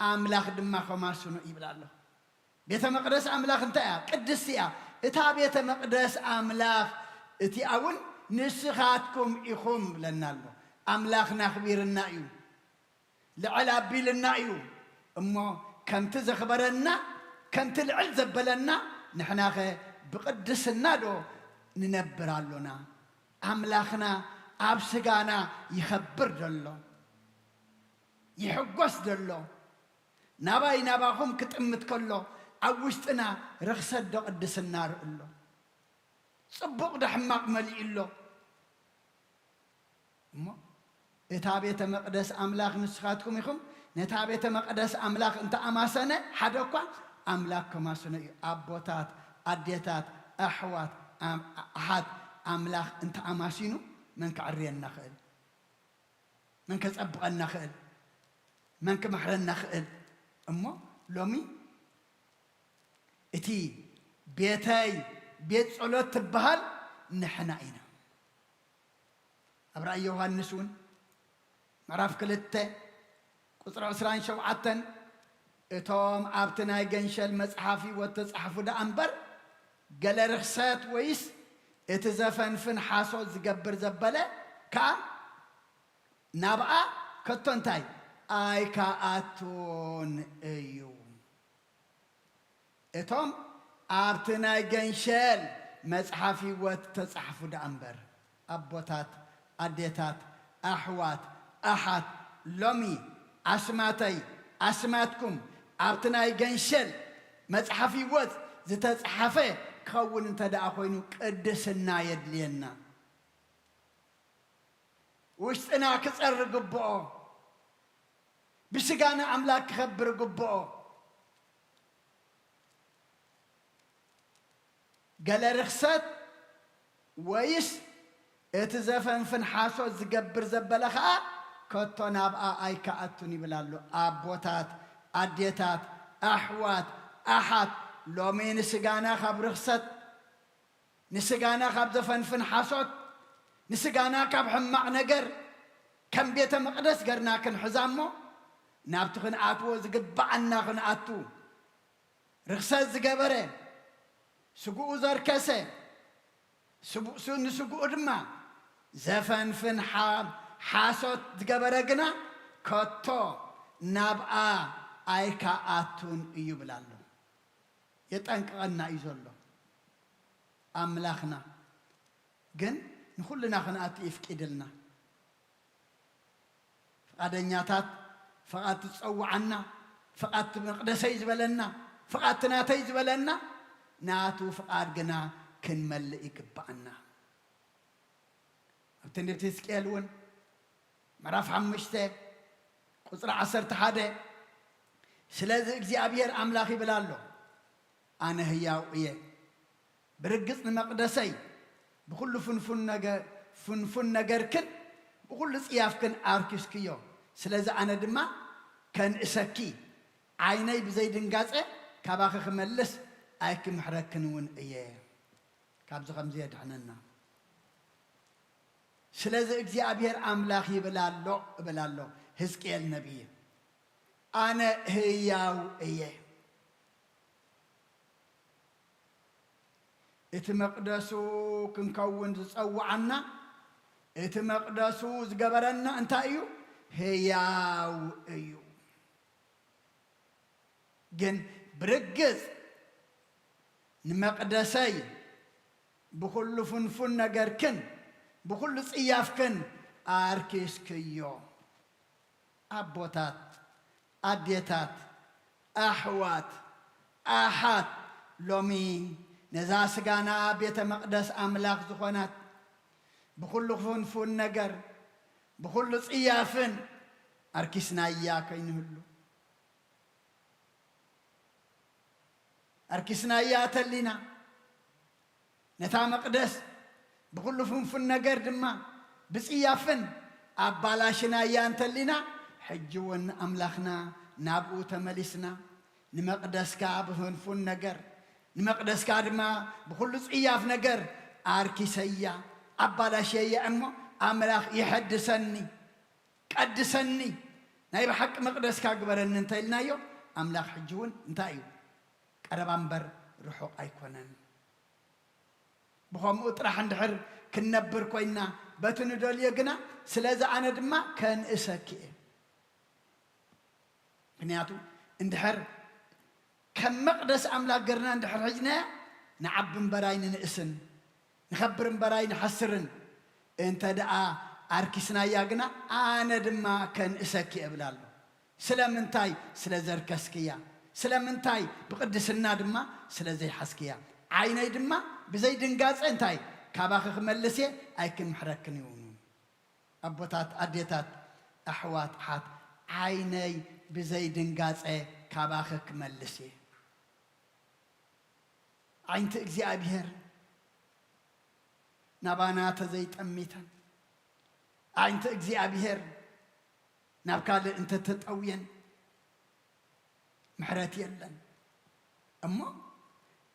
ኣምላኽ ድማ ከማስኖ ይብል ኣሎ። ቤተ መቕደስ ኣምላኽ እንታይ እያ? ቅድስቲ እያ። እታ ቤተ መቕደስ ኣምላኽ እቲኣ እውን ንስኻትኩም ኢኹም ብለና ኣሎ። ኣምላኽና ኣኽቢርና እዩ። ልዕል ኣቢልና እዩ እሞ፣ ከምቲ ዘኽበረና፣ ከምቲ ልዕል ዘበለና፣ ንሕናኸ ብቕድስና ዶ ንነብር ኣሎና? ኣምላኽና ኣብ ስጋና ይኸብር ደሎ፣ ይሕጎስ ደሎ፣ ናባይ ናባኹም ክጥምት ከሎ፣ ኣብ ውሽጥና ርኽሰት ዶ ቅድስና ርኢ ኣሎ? ጽቡቕ ዶ ሕማቕ መሊኡ ኣሎ? እሞ እታ ቤተ መቕደስ ኣምላኽ ንስኻትኩም ኢኹም። ነታ ቤተ መቕደስ ኣምላኽ እንተ ኣማሰነ ሓደ እኳ፣ ኣምላኽ ከማስኖ እዩ። ኣቦታት፣ ኣዴታት፣ ኣሕዋት፣ ኣም-፣ ኣሓት፣ ኣምላኽ እንተ ኣማሲኑ መን ክዕርየና ኽእል? መን ከጸብቐና ኽእል? መን ክምሕረና ኽእል? እሞ ሎሚ እቲ ቤተይ ቤት ጸሎት ትበሃል ንሕና ኢና። ኣብ ራእይ ዮሃንስ እውን ምዕራፍ ክልተ ቁጽሪ ዕስራን ሸውዓተን፣ እቶም ኣብቲ ናይ ገንሸል መጽሓፍ ህይወት ተጻሕፉ ደኣ እምበር፣ ገለ ርኽሰት ወይስ እቲ ዘፈንፍን ሓሶት ዝገብር ዘበለ ከኣ ናብኣ ከቶ እንታይ ኣይከኣቱን እዩ። እቶም ኣብቲ ናይ ገንሸል መጽሓፍ ህይወት ተጻሕፉ ደኣ እምበር፣ ኣቦታት፣ ኣዴታት፣ ኣሕዋት፣ ኣሓት፣ ሎሚ ኣስማተይ፣ ኣስማትኩም ኣብቲ ናይ ገንሸል መጽሓፍ ህይወት ዝተጻሕፈ ክኸውን እንተ ደኣ ኮይኑ ቅድስና የድልየና። ውሽጥና ክጸሪ ግብኦ። ብስጋና ኣምላኽ ክኸብር ግብኦ። ገለ ርኽሰት ወይስ እቲ ዘፈንፍን ሓሶት ዝገብር ዘበለ ኸኣ ከቶ ናብኣ ኣይከኣቱን ይብል ኣሎ። ኣቦታት፣ ኣዴታት፣ ኣሕዋት፣ ኣሓት፣ ሎሚ ንስጋና ካብ ርኽሰት፣ ንስጋና ካብ ዘፈንፍን ሓሶት፣ ንስጋና ካብ ሕማቕ ነገር ከም ቤተ መቕደስ ገርና ክንሕዛ እሞ ናብቲ ክንኣትዎ ዝግብኣና ክንኣቱ፣ ርኽሰት ዝገበረ፣ ስግኡ ዘርከሰ፣ ስቡ-፣ ሱ-፣ ንስግኡ ድማ ዘፈንፍን ሓ-፣ ሓሶት ዝገበረ ግና ከቶ ናብኣ ኣይከኣቱን እዩ ይብል ኣሎ። የጠንቅቐና እዩ ዘሎ ኣምላኽና። ግን ንኹልና ክንኣቱ ይፍቂድልና። ፍቓደኛታት፣ ፍቓድ ትጸውዓና፣ ፍቓድ መቕደሰይ ዝበለና፣ ፍቓድ ናተይ ዝበለና፣ ናቱ ፍቓድ ግና ክንመልእ ይግብኣና። ኣብ ትንቢት ሕዝቅኤል እውን ምዕራፍ ሓሙሽተ ቁጽሪ ዓሰርተ ሓደ፣ ስለዚ እግዚኣብሔር ኣምላኽ ይብል ኣሎ፣ ኣነ ህያው እየ፣ ብርግጽ ንመቕደሰይ ብኹሉ ፍንፉን ነገ-፣ ፍንፉን ነገርክን ብኹሉ ጽያፍክን ኣርኪስክዮ። ስለዚ ኣነ ድማ ከንእሰኪ፣ ዓይነይ ብዘይ ድንጋጸ ካባኺ ክመልስ ኣይክምሕረክን እውን እየ። ካብዚ ከምዚ የድሕነና። ስለዚ እግዚኣብሔር ኣምላኽ ይብል ኣሎ፣ እብል ኣሎ ህዝቅኤል ነቢይ፣ ኣነ ህያው እየ። እቲ መቕደሱ ክንከውን ዝጸውዓና፣ እቲ መቕደሱ ዝገበረና እንታይ እዩ? ህያው እዩ። ግን ብርግጽ ንመቕደሰይ ብኹሉ ፍንፉን ነገርክን ብኹሉ ጽያፍክን ኣርኪስክዮ። ኣቦታት፣ ኣዴታት፣ ኣሕዋት፣ ኣሓት፣ ሎሚ ነዛ ስጋና ቤተ መቕደስ ኣምላኽ ዝኾነት፣ ብኹሉ ፍንፉን ነገር፣ ብኹሉ ጽያፍን ኣርኪስናያ ከይንህሉ። ኣርኪስናያ ተሊና፣ ነታ መቕደስ ብኹሉ ፍንፉን ነገር ድማ ብጽያፍን ኣባላሽናያ እንተሊና፣ ሕጂ እውን ኣምላኽና ናብኡ ተመሊስና፣ ንመቕደስካ ብፍንፉን ነገር፣ ንመቕደስካ ድማ ብኹሉ ጽያፍ ነገር ኣርኪሰያ፣ ኣባላሸያ እሞ፣ ኣምላኽ ይሐድሰኒ፣ ቀድሰኒ፣ ናይ ብሓቂ መቕደስካ ግበረኒ እንተ ኢልናዮ፣ ኣምላኽ ሕጂ እውን እንታይ እዩ? ቀረባ እምበር ርሑቕ ኣይኮነን። ብኸምኡ ጥራሕ እንድሕር ክንነብር ኮይንና፣ በቲ ንደልዮ ግና፣ ስለዚ ኣነ ድማ ከንእሰኪ እየ። ምኽንያቱ፣ እንድሕር ከም መቕደስ ኣምላኽ ገርና እንድሕር ሒዝናያ፣ ንዓቢ እምበር ኣይንንእስን፣ ንኸብር እምበር ኣይንሓስርን። እንተ ደኣ ኣርኪስናያ ግና፣ ኣነ ድማ ከንእሰኪ እብል ኣሎ። ስለምንታይ? ስለ ዘርከስክያ። ስለምንታይ? ብቕድስና ድማ ስለ ዘይሓዝክያ። ዓይነይ ድማ ብዘይ ድንጋጸ እንታይ? ካባኺ ክመልስ እየ፣ ኣይክምሕረክን እውን። ኣቦታት፣ ኣዴታት፣ ኣሕዋት፣ ኣሓት፣ ዓይነይ ብዘይ ድንጋጸ ካባኺ ክመልስ እየ። ዓይንቲ እግዚኣብሔር ናባና ተዘይጠሚተን፣ ዓይንቲ እግዚኣብሔር ናብ ካልእ እንተተጠውየን፣ ምሕረት የለን። እሞ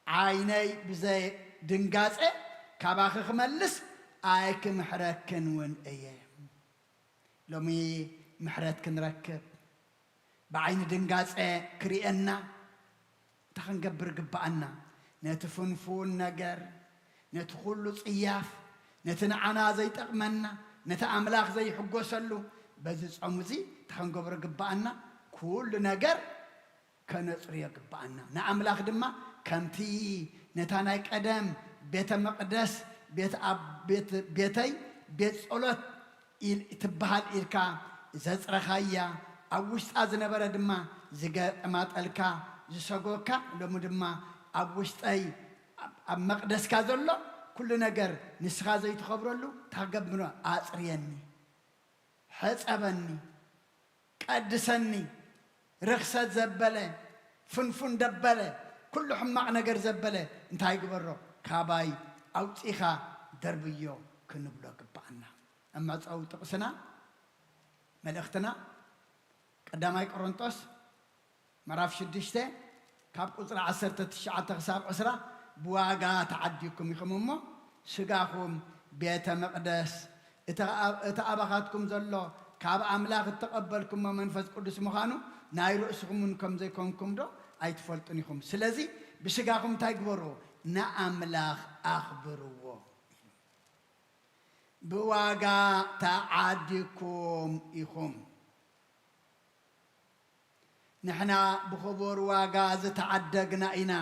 ዓይነይ ብዘይ ድንጋጸ ካባኺ ክመልስ ኣይክምሕረክን እውን እየ። ሎሚ ምሕረት ክንረክብ፣ ብዓይኒ ድንጋጸ ክርእየና እንታይ ክንገብር ግብኣና? ነቲ ፍንፉን ነገር፣ ነቲ ኩሉ ጽያፍ፣ ነቲ ንዓና ዘይጠቕመና፣ ነቲ ኣምላኽ ዘይሕጎሰሉ፣ በዚ ጾም እዚ እንታይ ክንገብሮ ግብኣና? ኩሉ ነገር ከነጽርዮ ግብኣና። ንኣምላኽ ድማ ከምቲ ነታ ናይ ቀደም ቤተ መቕደስ፣ ቤት ኣብ-፣ ቤት-፣ ቤተይ ቤት ጸሎት ኢል-፣ ትበሃል ኢልካ ዘጽረኻያ፣ ኣብ ውሽጣ ዝነበረ ድማ ዝገጠማጠልካ፣ ዝሰጎካ፣ ሎሚ ድማ ኣብ ውሽጠይ፣ ኣብ፣ ኣብ መቕደስካ ዘሎ ኩሉ ነገር ንስኻ ዘይትኸብረሉ ታገብኖ ኣጽርየኒ፣ ሕጸበኒ፣ ቀድሰኒ፣ ርኽሰት ዘበለ፣ ፍንፉን ደበለ፣ ኩሉ ሕማቕ ነገር ዘበለ እንታይ ግበሮ? ካባይ ኣውጺኻ ደርብዮ ክንብሎ ግብኣና። ኣብ መዕጸዊ ጥቕስና፣ መልእኽትና፣ ቀዳማይ ቆሮንጦስ ምዕራፍ ሽዱሽተ ካብ ቁጽሪ ዓሰርተ ትሽዓተ ክሳብ ዕስራ፣ ብዋጋ ተዓዲግኩም ኢኹም እሞ፣ ስጋኹም ቤተ መቕደስ፣ እቲ ኣብ-፣ እቲ ኣባኻትኩም ዘሎ ካብ ኣምላኽ እተቐበልኩሞ መንፈስ ቅዱስ ምዃኑ ናይ ርእስኹም እውን ከም ዘይኮንኩም ዶ ኣይትፈልጡን ኢኹም? ስለዚ ብስጋኹም እንታይ ግበርዎ? ንኣምላኽ ኣኽብርዎ። ብዋጋ ተዓዲግኩም ኢኹም። ንሕና ብኽቡር ዋጋ ዝተዓደግና ኢና።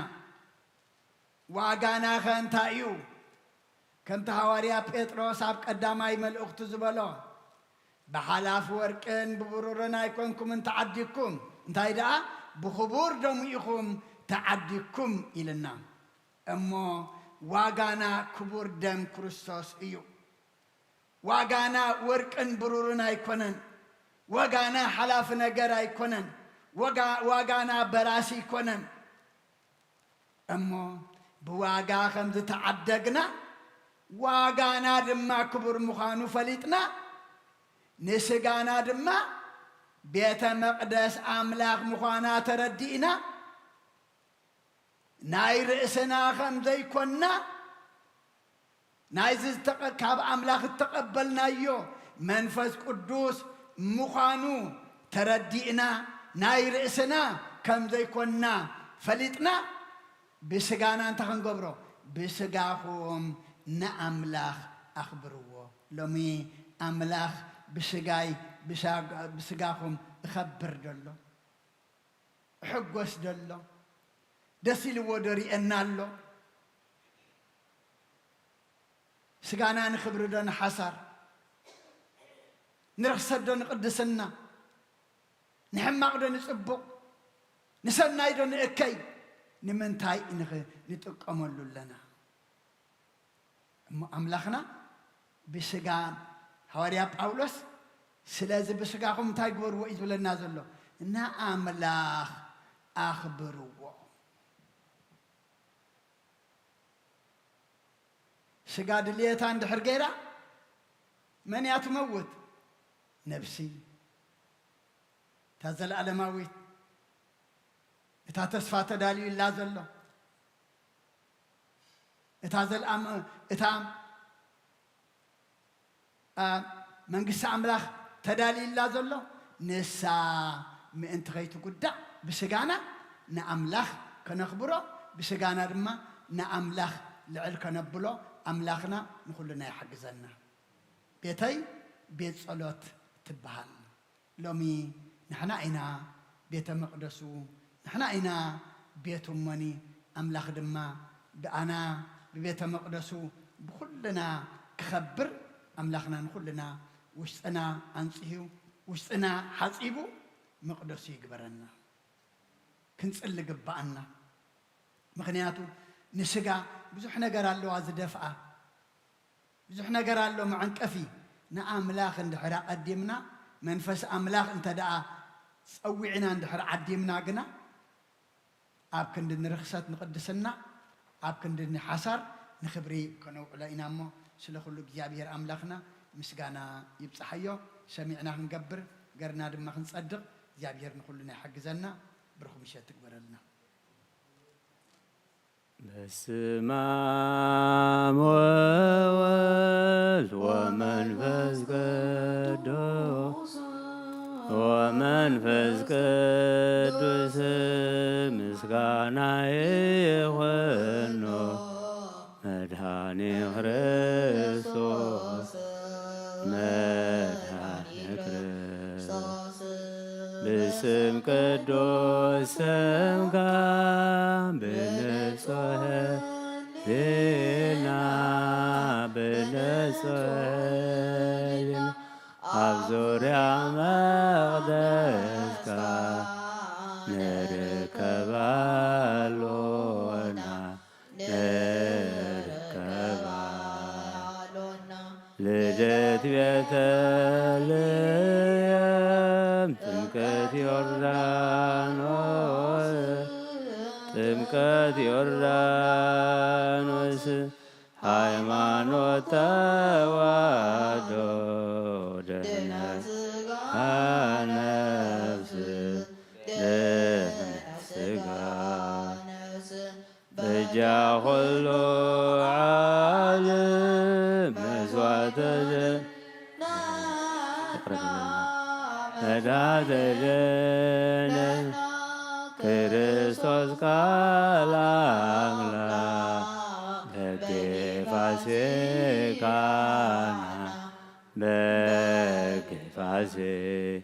ዋጋናኸ እንታይ እዩ? ከምቲ ሃዋርያ ጴጥሮስ ኣብ ቀዳማይ መልእኽቱ ዝበሎ፣ "ብሓላፍ ወርቅን ብብሩርን ኣይኮንኩምን ተዓዲግኩም፣ እንታይ ደኣ ብኽቡር ደሙ ኢኹም ተዓዲግኩም" ኢልና። እሞ ዋጋና ክቡር ደም ክርስቶስ እዩ። ዋጋና ወርቅን ብሩርን ኣይኮነን። ዋጋና ሓላፊ ነገር ኣይኮነን። ዋጋ-፣ ዋጋና በራሲ ኣይኮነን። እሞ ብዋጋ ከም ዝተዓደግና፣ ዋጋና ድማ ክቡር ምዃኑ ፈሊጥና፣ ንስጋና ድማ ቤተ መቕደስ ኣምላኽ ምዃና ተረዲእና፣ ናይ ርእስና ከም ዘይኮንና፣ ናይዚ ዝተቐ-፣ ካብ ኣምላኽ እተቐበልናዮ መንፈስ ቅዱስ ምዃኑ ተረዲእና፣ ናይ ርእስና ከም ዘይኮንና ፈሊጥና፣ ብስጋና እንታይ ክንገብሮ? ብስጋኹም ንኣምላኽ ኣኽብርዎ። ሎሚ ኣምላኽ ብስጋይ፣ ብሳግ-፣ ብስጋኹም እኸብር ደሎ? እሕጎስ ደሎ? ደስ ኢልዎ ዶ ሪኤና ኣሎ? ስጋና ንኽብሪ ዶ ንሓሳር? ንርኽሰት ዶ ንቕድስና? ንሕማቕ ዶ ንጽቡቕ? ንሰናይ ዶ ንእከይ? ንምንታይ ንኽ-፣ ንጥቀመሉ ኣለና? እሞ ኣምላኽና ብስጋ፣ ሃዋርያ ጳውሎስ ስለዚ ብስጋኹም እንታይ ግበርዎ እዩ ዝብለና ዘሎ? ንኣምላኽ ኣኽብርዎ። ስጋ ድልየታ እንድሕር ገይራ፣ መን እያ ትመውት? ነብሲ። እታ ዘለኣለማዊት፣ እታ ተስፋ ተዳልዩላ ዘሎ፣ እታ ዘልኣም-፣ እታ፣ ኣ፣ መንግስቲ ኣምላኽ ተዳልዩላ ዘሎ፣ ንሳ ምእንቲ ከይትጉዳእ ብስጋና ንኣምላኽ ከነኽብሮ፣ ብስጋና ድማ ንኣምላኽ ልዕል ከነብሎ፣ ኣምላኽና ንኹልና ይሓግዘና። ቤተይ ቤት ጸሎት ትበሃል። ሎሚ ንሕና ኢና ቤተ መቕደሱ፣ ንሕና ኢና ቤቱ እሞኒ፣ ኣምላኽ ድማ ብኣና ብቤተ መቕደሱ ብኹልና ክኸብር፣ ኣምላኽና ንኹልና ውሽጥና ኣንጽህዩ፣ ውሽጥና ሓጺቡ መቕደሱ ይግበረና። ክንጽሊ ግብኣና። ምኽንያቱ ንስጋ ብዙሕ ነገር ኣለዋ ዝደፍኣ። ብዙሕ ነገር ኣሎ መዐንቀፊ። ንኣምላኽ እንድሕር ኣቐዲምና፣ መንፈስ ኣምላኽ እንተ ደኣ ጸዊዕና እንድሕር ዓዲምና ግና፣ ኣብ ክንዲ ንርኽሰት ንቕድስና፣ ኣብ ክንዲ ንሓሳር ንኽብሪ ከነውዕሎ ኢና እሞ፣ ስለ ኩሉ እግዚኣብሔር ኣምላኽና ምስጋና ይብጽሓዮ። ሰሚዕና ክንገብር፣ ገርና ድማ ክንጸድቕ እግዚኣብሔር ንኹልና ይሓግዘና። ብሩኽ ምሸት ትግበረልና። በስመ አብ ወወልድ ወመንፈስ ቅዱስ፣ ወመንፈስ ቅዱስ ምስጋና ይኹኖ፣ መድኃኔ ክርስቶስ፣ መድኃኔ ክርስቶስ። ብስም ቅዱስ ስምካ ብንጹህ ሕሊና፣ ብንጹህ ሕሊና ኣብ ዙርያ መቕደስካ ንርከብ ኣሎና። ንርከብ ኣሎና። ልደት ቤተልሔም፣ ጥምቀት ዮርዳኖስ፣ ጥምቀት ዮርዳኖስ፣ ሃይማኖት ተዋህዶ፣ ድሕነት ስጋ ነፍስ፣ ድሕነት ስጋ ነፍስ፣ በጃ ኩሉ ዓለም መስዋዕተ ደም፣ መድኃኒተ ደም፣ ክርስቶስ ቃል ኣምላኽ፣ በጌ ፋሲካና፣ በጌ ፋሲ-፣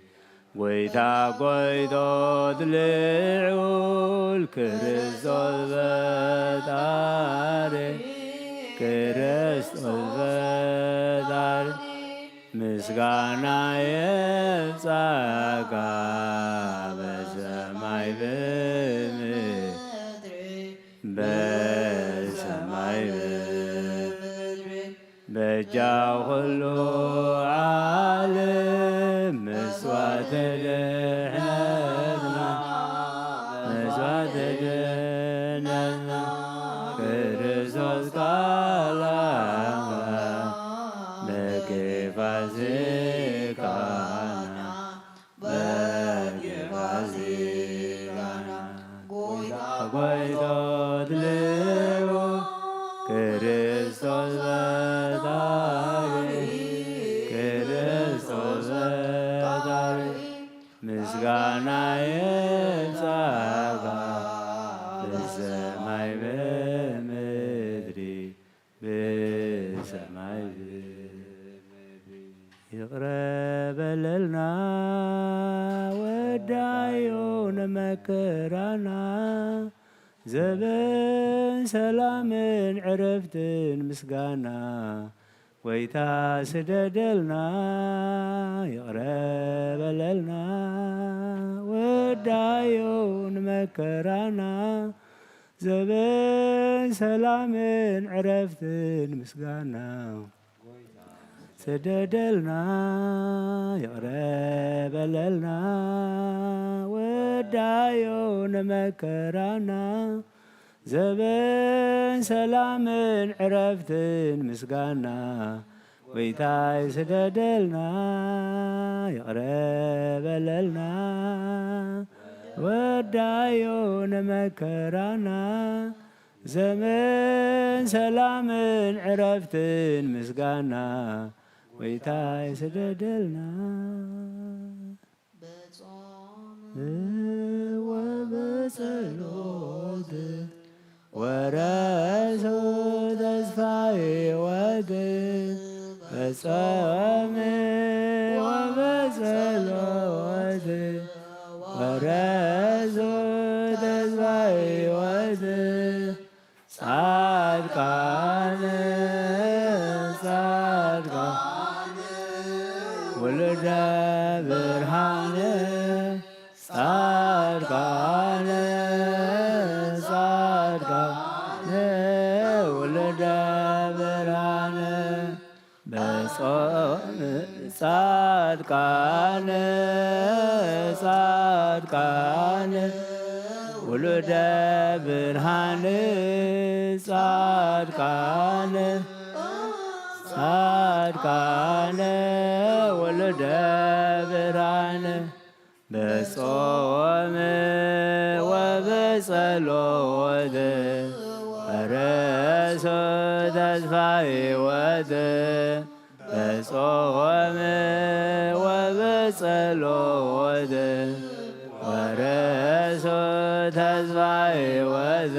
ጎይታ ጎይቶት ልዑል ክርስቶስ ፈጣሪ፣ ክርስቶስ ፈጣሪ፣ ምስጋና የብጻካ በሰማይ ብምድሪ፣ በሰማይ ብምድሪ። በጃ ኩሉ ዓለም መስዋዕተ ድሕነትና፣ መስዋዕተ ድሕነትና፣ ክርስቶስ ቃል ኣምላኽ፣ በጌ ፋሲካና፣ በጌ ፋሲካና፣ ጎይታ ጎይቶት ልዑል ክርስቶስ ፈጣሪ፣ ክርስቶስ ፈጣሪ፣ ምስጋና ይብጻኻ ብሰማይ ብምድሪ፣ ብሰማይ ብምድሪ። ይቕረ በለልና ወዳዩ ንመከራና፣ ዘበን ሰላምን ዕረፍትን ምስጋና፣ ጎይታ ስደደልና። ይቕረ በለልና ወዳዩ ንመከራና፣ ዘበን ሰላምን ዕረፍትን ምስጋና፣ ስደደልና። ይቕረ በለልና ወዳዩ ንመከራና፣ ዘበን ሰላምን ዕረፍትን ምስጋና ጎይታይ ስደደልና፣ ይቕረ በለልና፣ ወዳዮ ንመከራና። ዘመን ሰላምን ዕረፍትን ምስጋና ጎይታይ ስደደልና። በጾም ወበጸሎት ወረሱ ተስፋ ሕይወት። በጾም ወበጸሎት ወረሱ ተስፋ ሕይወት። ጻድቃን ጻድቃን ውሉደ ብርሃን። ጻድቃን ጻድቃን ውሉደ ብርሃን። በጾም ጻድቃን ጻድቃን ውሉደ ብርሃን። ጻድቃን ጻድቃን ውሉደ ብርሃን። በጾም ወበጸሎት ወረሱ ተስፋ ሕይወት። በጾም ወበጸሎት ወረሱ ተስፋ ሕይወት።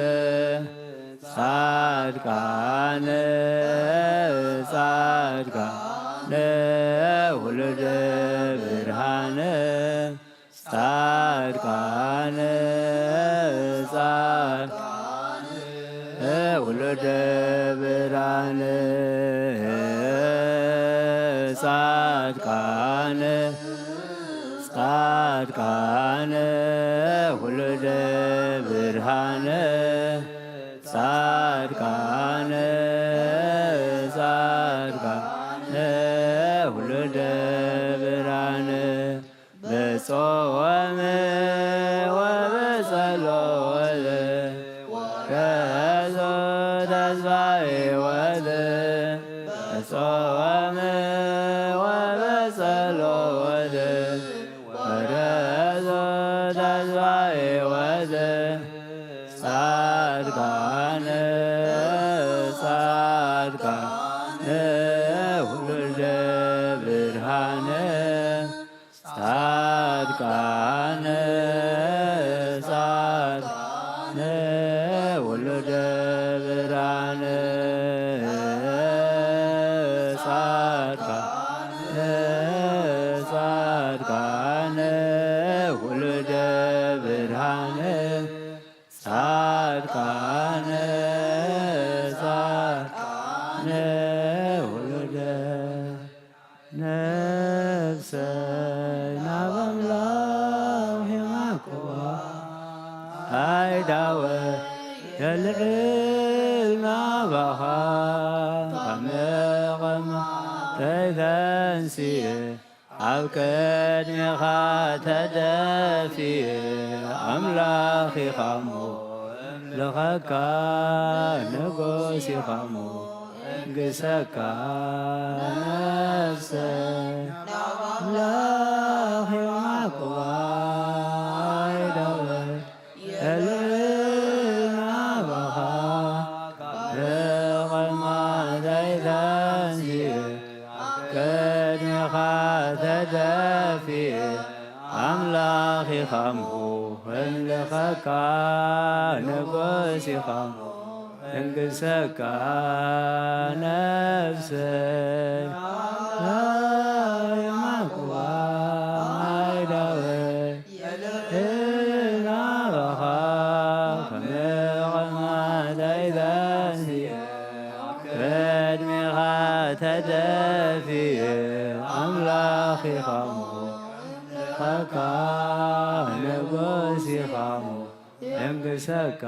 ጻድቃን ጻድቃን ውሉደ ብርሃን። ጻድቃን ጻድቃን ውሉደ ብርሃን። ጻድቃን ጻድቃን ውሉደ ብርሃን። ጻድቃን ጻድቃን ውሉደ ብርሃን። በጾም ወበጸሎት ወረሱ ተስፋ ሕይወት። በጾም ወበጸሎት ወረሱ ተስፋ ሕይወት። ጻድቃን ጻድቃን ውሉደ ብርሃን። ጻድቃን ጻድቃን ውሉደ ብርሃን። ጻድቃን ጻድቃን ውሉደ ብርሃን። ጻድቃን ጻድቃን ውሉደ። ነፍሰይ ናብ ኣምላኽ የማቅዋ፣ ኣይዳወ የልዕል ናባኻ፣ ካብ መቐማተይ ተንስየ ኣብ ቅድሜኻ ተደፍየ። ኣምላኽ ኢኻ እሞ እምልኸካ፣ ንጉስ ኢኻ እሞ እንግሰካ። ነፍሰይ ናብ ኣምላኽ የማቅዋ፣ ኣይዳወ የልዕል ናባኻ፣ ካብ መቐማተይ ተንስየ ኣብ ቅድሜኻ ተደፍየ። ኣምላኽ ኢኻ እሞ እምልኸካ፣ ንጉስ ኢኻ እሞ እንግሰካ። ነፍሰይ ኣምላኽ የማቅዋ፣ ኣይዳወ የልዕል ናባኻ፣ ከመቐማተይ ተንስየ፣ ቅድሜኻ ተደፍየ። ኣምላኽ ኢኻ እሞ እምልኸካ፣ ንጉስ ኢኻ እሞ እንግሰካ።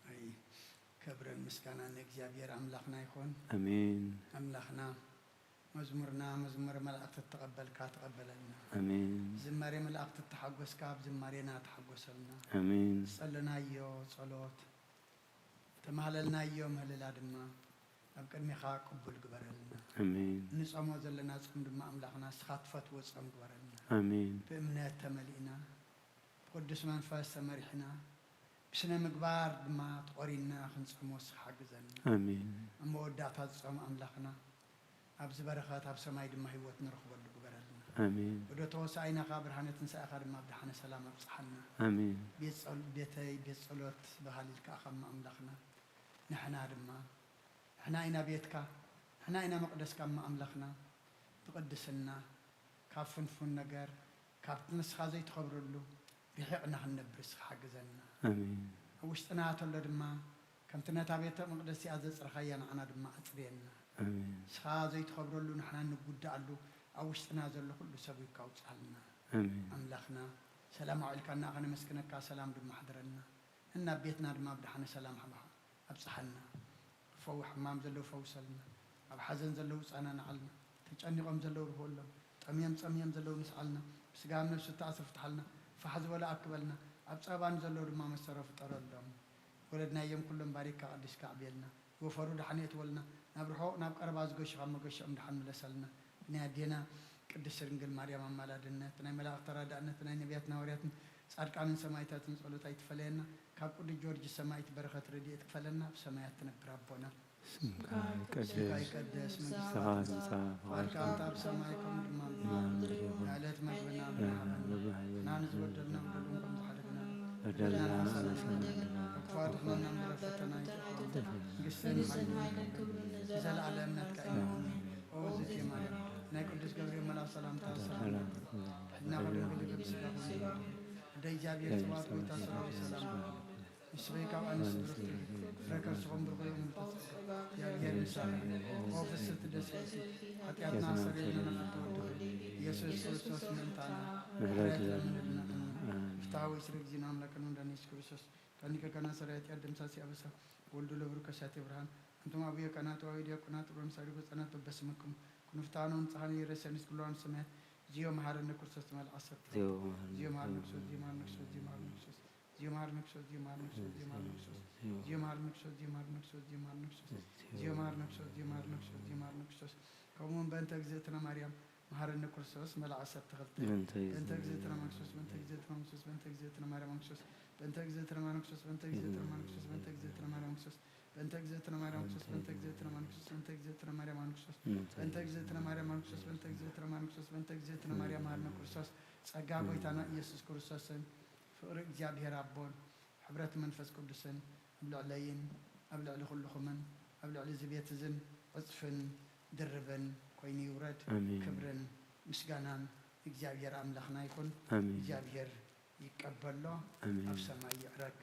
ኣይ፣ ክብርን ምስጋናን ንእግዚኣብሔር ኣምላኽና ይኹን። ኣሜን። ኣምላኽና መዝሙርና መዝሙር መላእክቲ እተቐበልካ ተቐበለልና። ኣሜን። ዝማሬ መላእክቲ እተሓጎስካ ኣብ ዝማሬና ተሓጎሰልና። ኣሜን። ዝጸለናዮ ጸሎት፣ ተማህለልናዮ ምህልላ ድማ ኣብ ቅድሜኻ ቅቡል ግበረልና። ኣሜን። ንጾሞ ዘለና ጾም ድማ ኣምላኽና ንስኻ ትፈትዎ ጾም ግበረልና። ኣሜን። ብእምነት ተመሊእና፣ ብቅዱስ መንፈስ ተመሪሕና፣ ብስነ ምግባር ድማ ተቖሪንና ክንጾሞ ንስኻ ሓግዘና። ኣሜን። ኣብ መወዳእታ ዝጾም ኣምላኽና ኣብዚ በረኸት ኣብ ሰማይ ድማ ህይወት ንረኽበሉ ግበረልና። ኣሜን። ወደ ተወሳኢናኻ ብርሃነ ትንሳኤኻ ድማ ብደሓነ ሰላም ኣብጽሓና። ኣሜን። ቤት ጸል-፣ ቤተይ ቤት ጸሎት በሃሊል ከኣ ከማ ኣምላኽና ንሕና ድማ ንሕና ኢና ቤትካ፣ ንሕና ኢና መቕደስካ እማ ኣምላኽና። ብቕድስና ካብ ፍንፉን ነገር ካብቲ ንስኻ ዘይትኸብረሉ ርሒቕና ክንነብር እስኻ ሓግዘና። ኣሜን። ኣብ ውሽጥና ተሎ ድማ ከምቲ ነታ ቤተ መቕደስ እዚኣ ዘጽረኻያ ንዓና ድማ ኣጽርየና። ኣሜን። ንስኻ ዘይትኸብረሉ ንሕና እንጉዳኣሉ ኣብ ውሽጥና ዘሎ ኩሉ ሰጒግካ ኣውጽኣልና። ኣሜን። ኣምላኽና ሰላም ኣውዒልካና ከነመስግነካ ሰላም ድማ ኣሕድረልና። ነናብ ቤትና ድማ ብደሓነ ሰላም ሓብኻ ኣብጽሓልና። ፈው ሕማም ዘለዉ ፈውሰልና። ኣብ ሓዘን ዘለዉ ጻናንዓልና። ተጨኒቖም ዘለዉ ርህወሎም። ጠምዮም ጸምዮም ዘለዉ ምስዓልና። ብስጋም ነብሲ ተኣስሩ ፍትሓልና። ፋሕ ዝበለ ኣክበልና። ኣብ ጸበባ ንዘለዉ ድማ መሰሮ ፍጠረሎም። ወለድናዮም ኩሎም ባሪክካ ቀዲስካ ኣዕብየልና። ዝወፈሩ ደሓን የእትወልና። ናብ ርሑቕ ናብ ቀረባ ዝገሹ ካብ መገሽኦም ደሓን ምለሰልና። ብናይ ኣዴና ቅድስት ድንግል ማርያም ኣማላድነት፣ ናይ መላእኽቲ ተራዳእነት፣ ናይ ነቢያትን ሃዋርያትን ጻድቃንን ሰማዕታትን ጸሎት ኣይትፈለየና። ካብ ቅዱስ ጊዮርጊስ ሰማዕት በረኸት ረድኤት ክፈለና። ኣብ ሰማያት ትነብር ኣቦና ስምካ ስምካ ይቀደስ፣ ይቀደስ፣ መንግስትኻ መንግስትኻ ትምጻእ፣ ትምጻእ፣ ፍቓድካ ከምታ ኣብ ሰማይ ከምኡ ድማ ኣብ ምድሪ። ምድሪ። ዕለት መግብና ያ፣ ብናሃበና። በብሃይወና ንሕና ንዝበደልና በደልና ከም ዝሓለፍና በደልና በደልና ንስና ካብ ክፉኣት ኣድሕነና እምበር ኣብ ፈተና ኣይተእትወና። መንግስትን ሓይልን ክብርን ንዘለኣለም ናትካ እዩ። ኦ እግዝእትየ ማርያም፣ ናይ ቅዱስ ገብርኤል መልኣክ ሰላምታ ሰላም። ሕልና ክብሪ ብስጋ ኮነ። ወደ እግዚኣብሔር ጽባኦት ጎይታ ሰራዊት ሰላም። ንስኺ ካብ ኣንስቲ ብርኽቲ ፍረ ከርስኹም ብሩኽ እዩ። እምተ ጸጋ እግዚኣብሔር ምሳኺ። ኦ ፍስሕቲ ደስ ይበልኪ፣ ሓጢኣትና ኣስተሰርየልና ንፍትወ ወድኺ ኢየሱስ ክርስቶስ ምእንታና ምሕረት ለምንልና። ፍትሐ ወይ ስለ ጊዜና ኣምላክን ወልዳን ኢየሱስ ክርስቶስ ከኒከ ከና ሰራይ ኃጢአት ደምሳሲ ኣበሳ ወልዱ ለብሩ ከሳቴ ብርሃን። ኣንቱም ኣቡየ ካህናት ወአበው ዲያቆናት ወበምሳሌ ሕፃናት በበስምክሙ ኩኑ ፍትሐነ ወንጽሐነ ኢረሰኒስ ኩሉ ሰማያት። ዚዮ መሐረነ ክርስቶስ መልአሰብ። ዚዮ መሐረነ ክርስቶስ፣ ዚዮ መሐረነ ክርስቶስ፣ ዚዮ መሐረነ ክርስቶስ፣ ዚዮ መሐረነ ክርስቶስ፣ ዚዮ መሐረነ ክርስቶስ፣ ዚዮ መሐረነ ክርስቶስ፣ ዚዮ መሐረነ ክርስቶስ፣ ዚዮ መሐረነ ክርስቶስ፣ ዚዮ መሐረነ ክርስቶስ፣ ዚዮ መሐረነ ክርስቶስ፣ ዚዮ መሐረነ ክርስቶስ። ከምኡውን በእንተ እግዝእትነ ማርያም መሐረነ ክርስቶስ መልኣ ዓሰርተ ክልተ። በእንተ እግዝእትነ ማርያም ክርስቶስ፣ በእንተ እግዝእትነ ማርያም ክርስቶስ፣ በእንተ እግዝእትነ ማርያም ክርስቶስ፣ በእንተ እግዝእትነ ማርያም ክርስቶስ፣ በእንተ እግዝእትነ ማርያም ክርስቶስ፣ በእንተ እግዝእትነ ማርያም ክርስቶስ፣ በእንተ እግዝእትነ ማርያም ክርስቶስ፣ በእንተ እግዝእትነ ማርያም ክርስቶስ፣ በእንተ እግዝእትነ ማርያም ክርስቶስ፣ በእንተ እግዝእትነ ማርያም ክርስቶስ፣ በእንተ እግዝእትነ ማርያም መሐረነ ክርስቶስ። ጸጋ ጎይታና ኢየሱስ ክርስቶስን ፍቕሪ እግዚኣብሔር ኣቦን ሕብረት መንፈስ ቅዱስን ኣብ ልዕለይን ኣብ ልዕሊ ኩልኹምን ኣብ ልዕሊ እዚ ቤት እዝን ዕጽፍን ድርብን ኮይኑ ይውረድ። ኣሜን። ክብርን ምስጋናን እግዚኣብሔር ኣምላኽና ይኹን። ኣሜን። እግዚኣብሔር ይቀበሎ፣ ኣሜን። ኣብ ሰማይ ይዕረግ።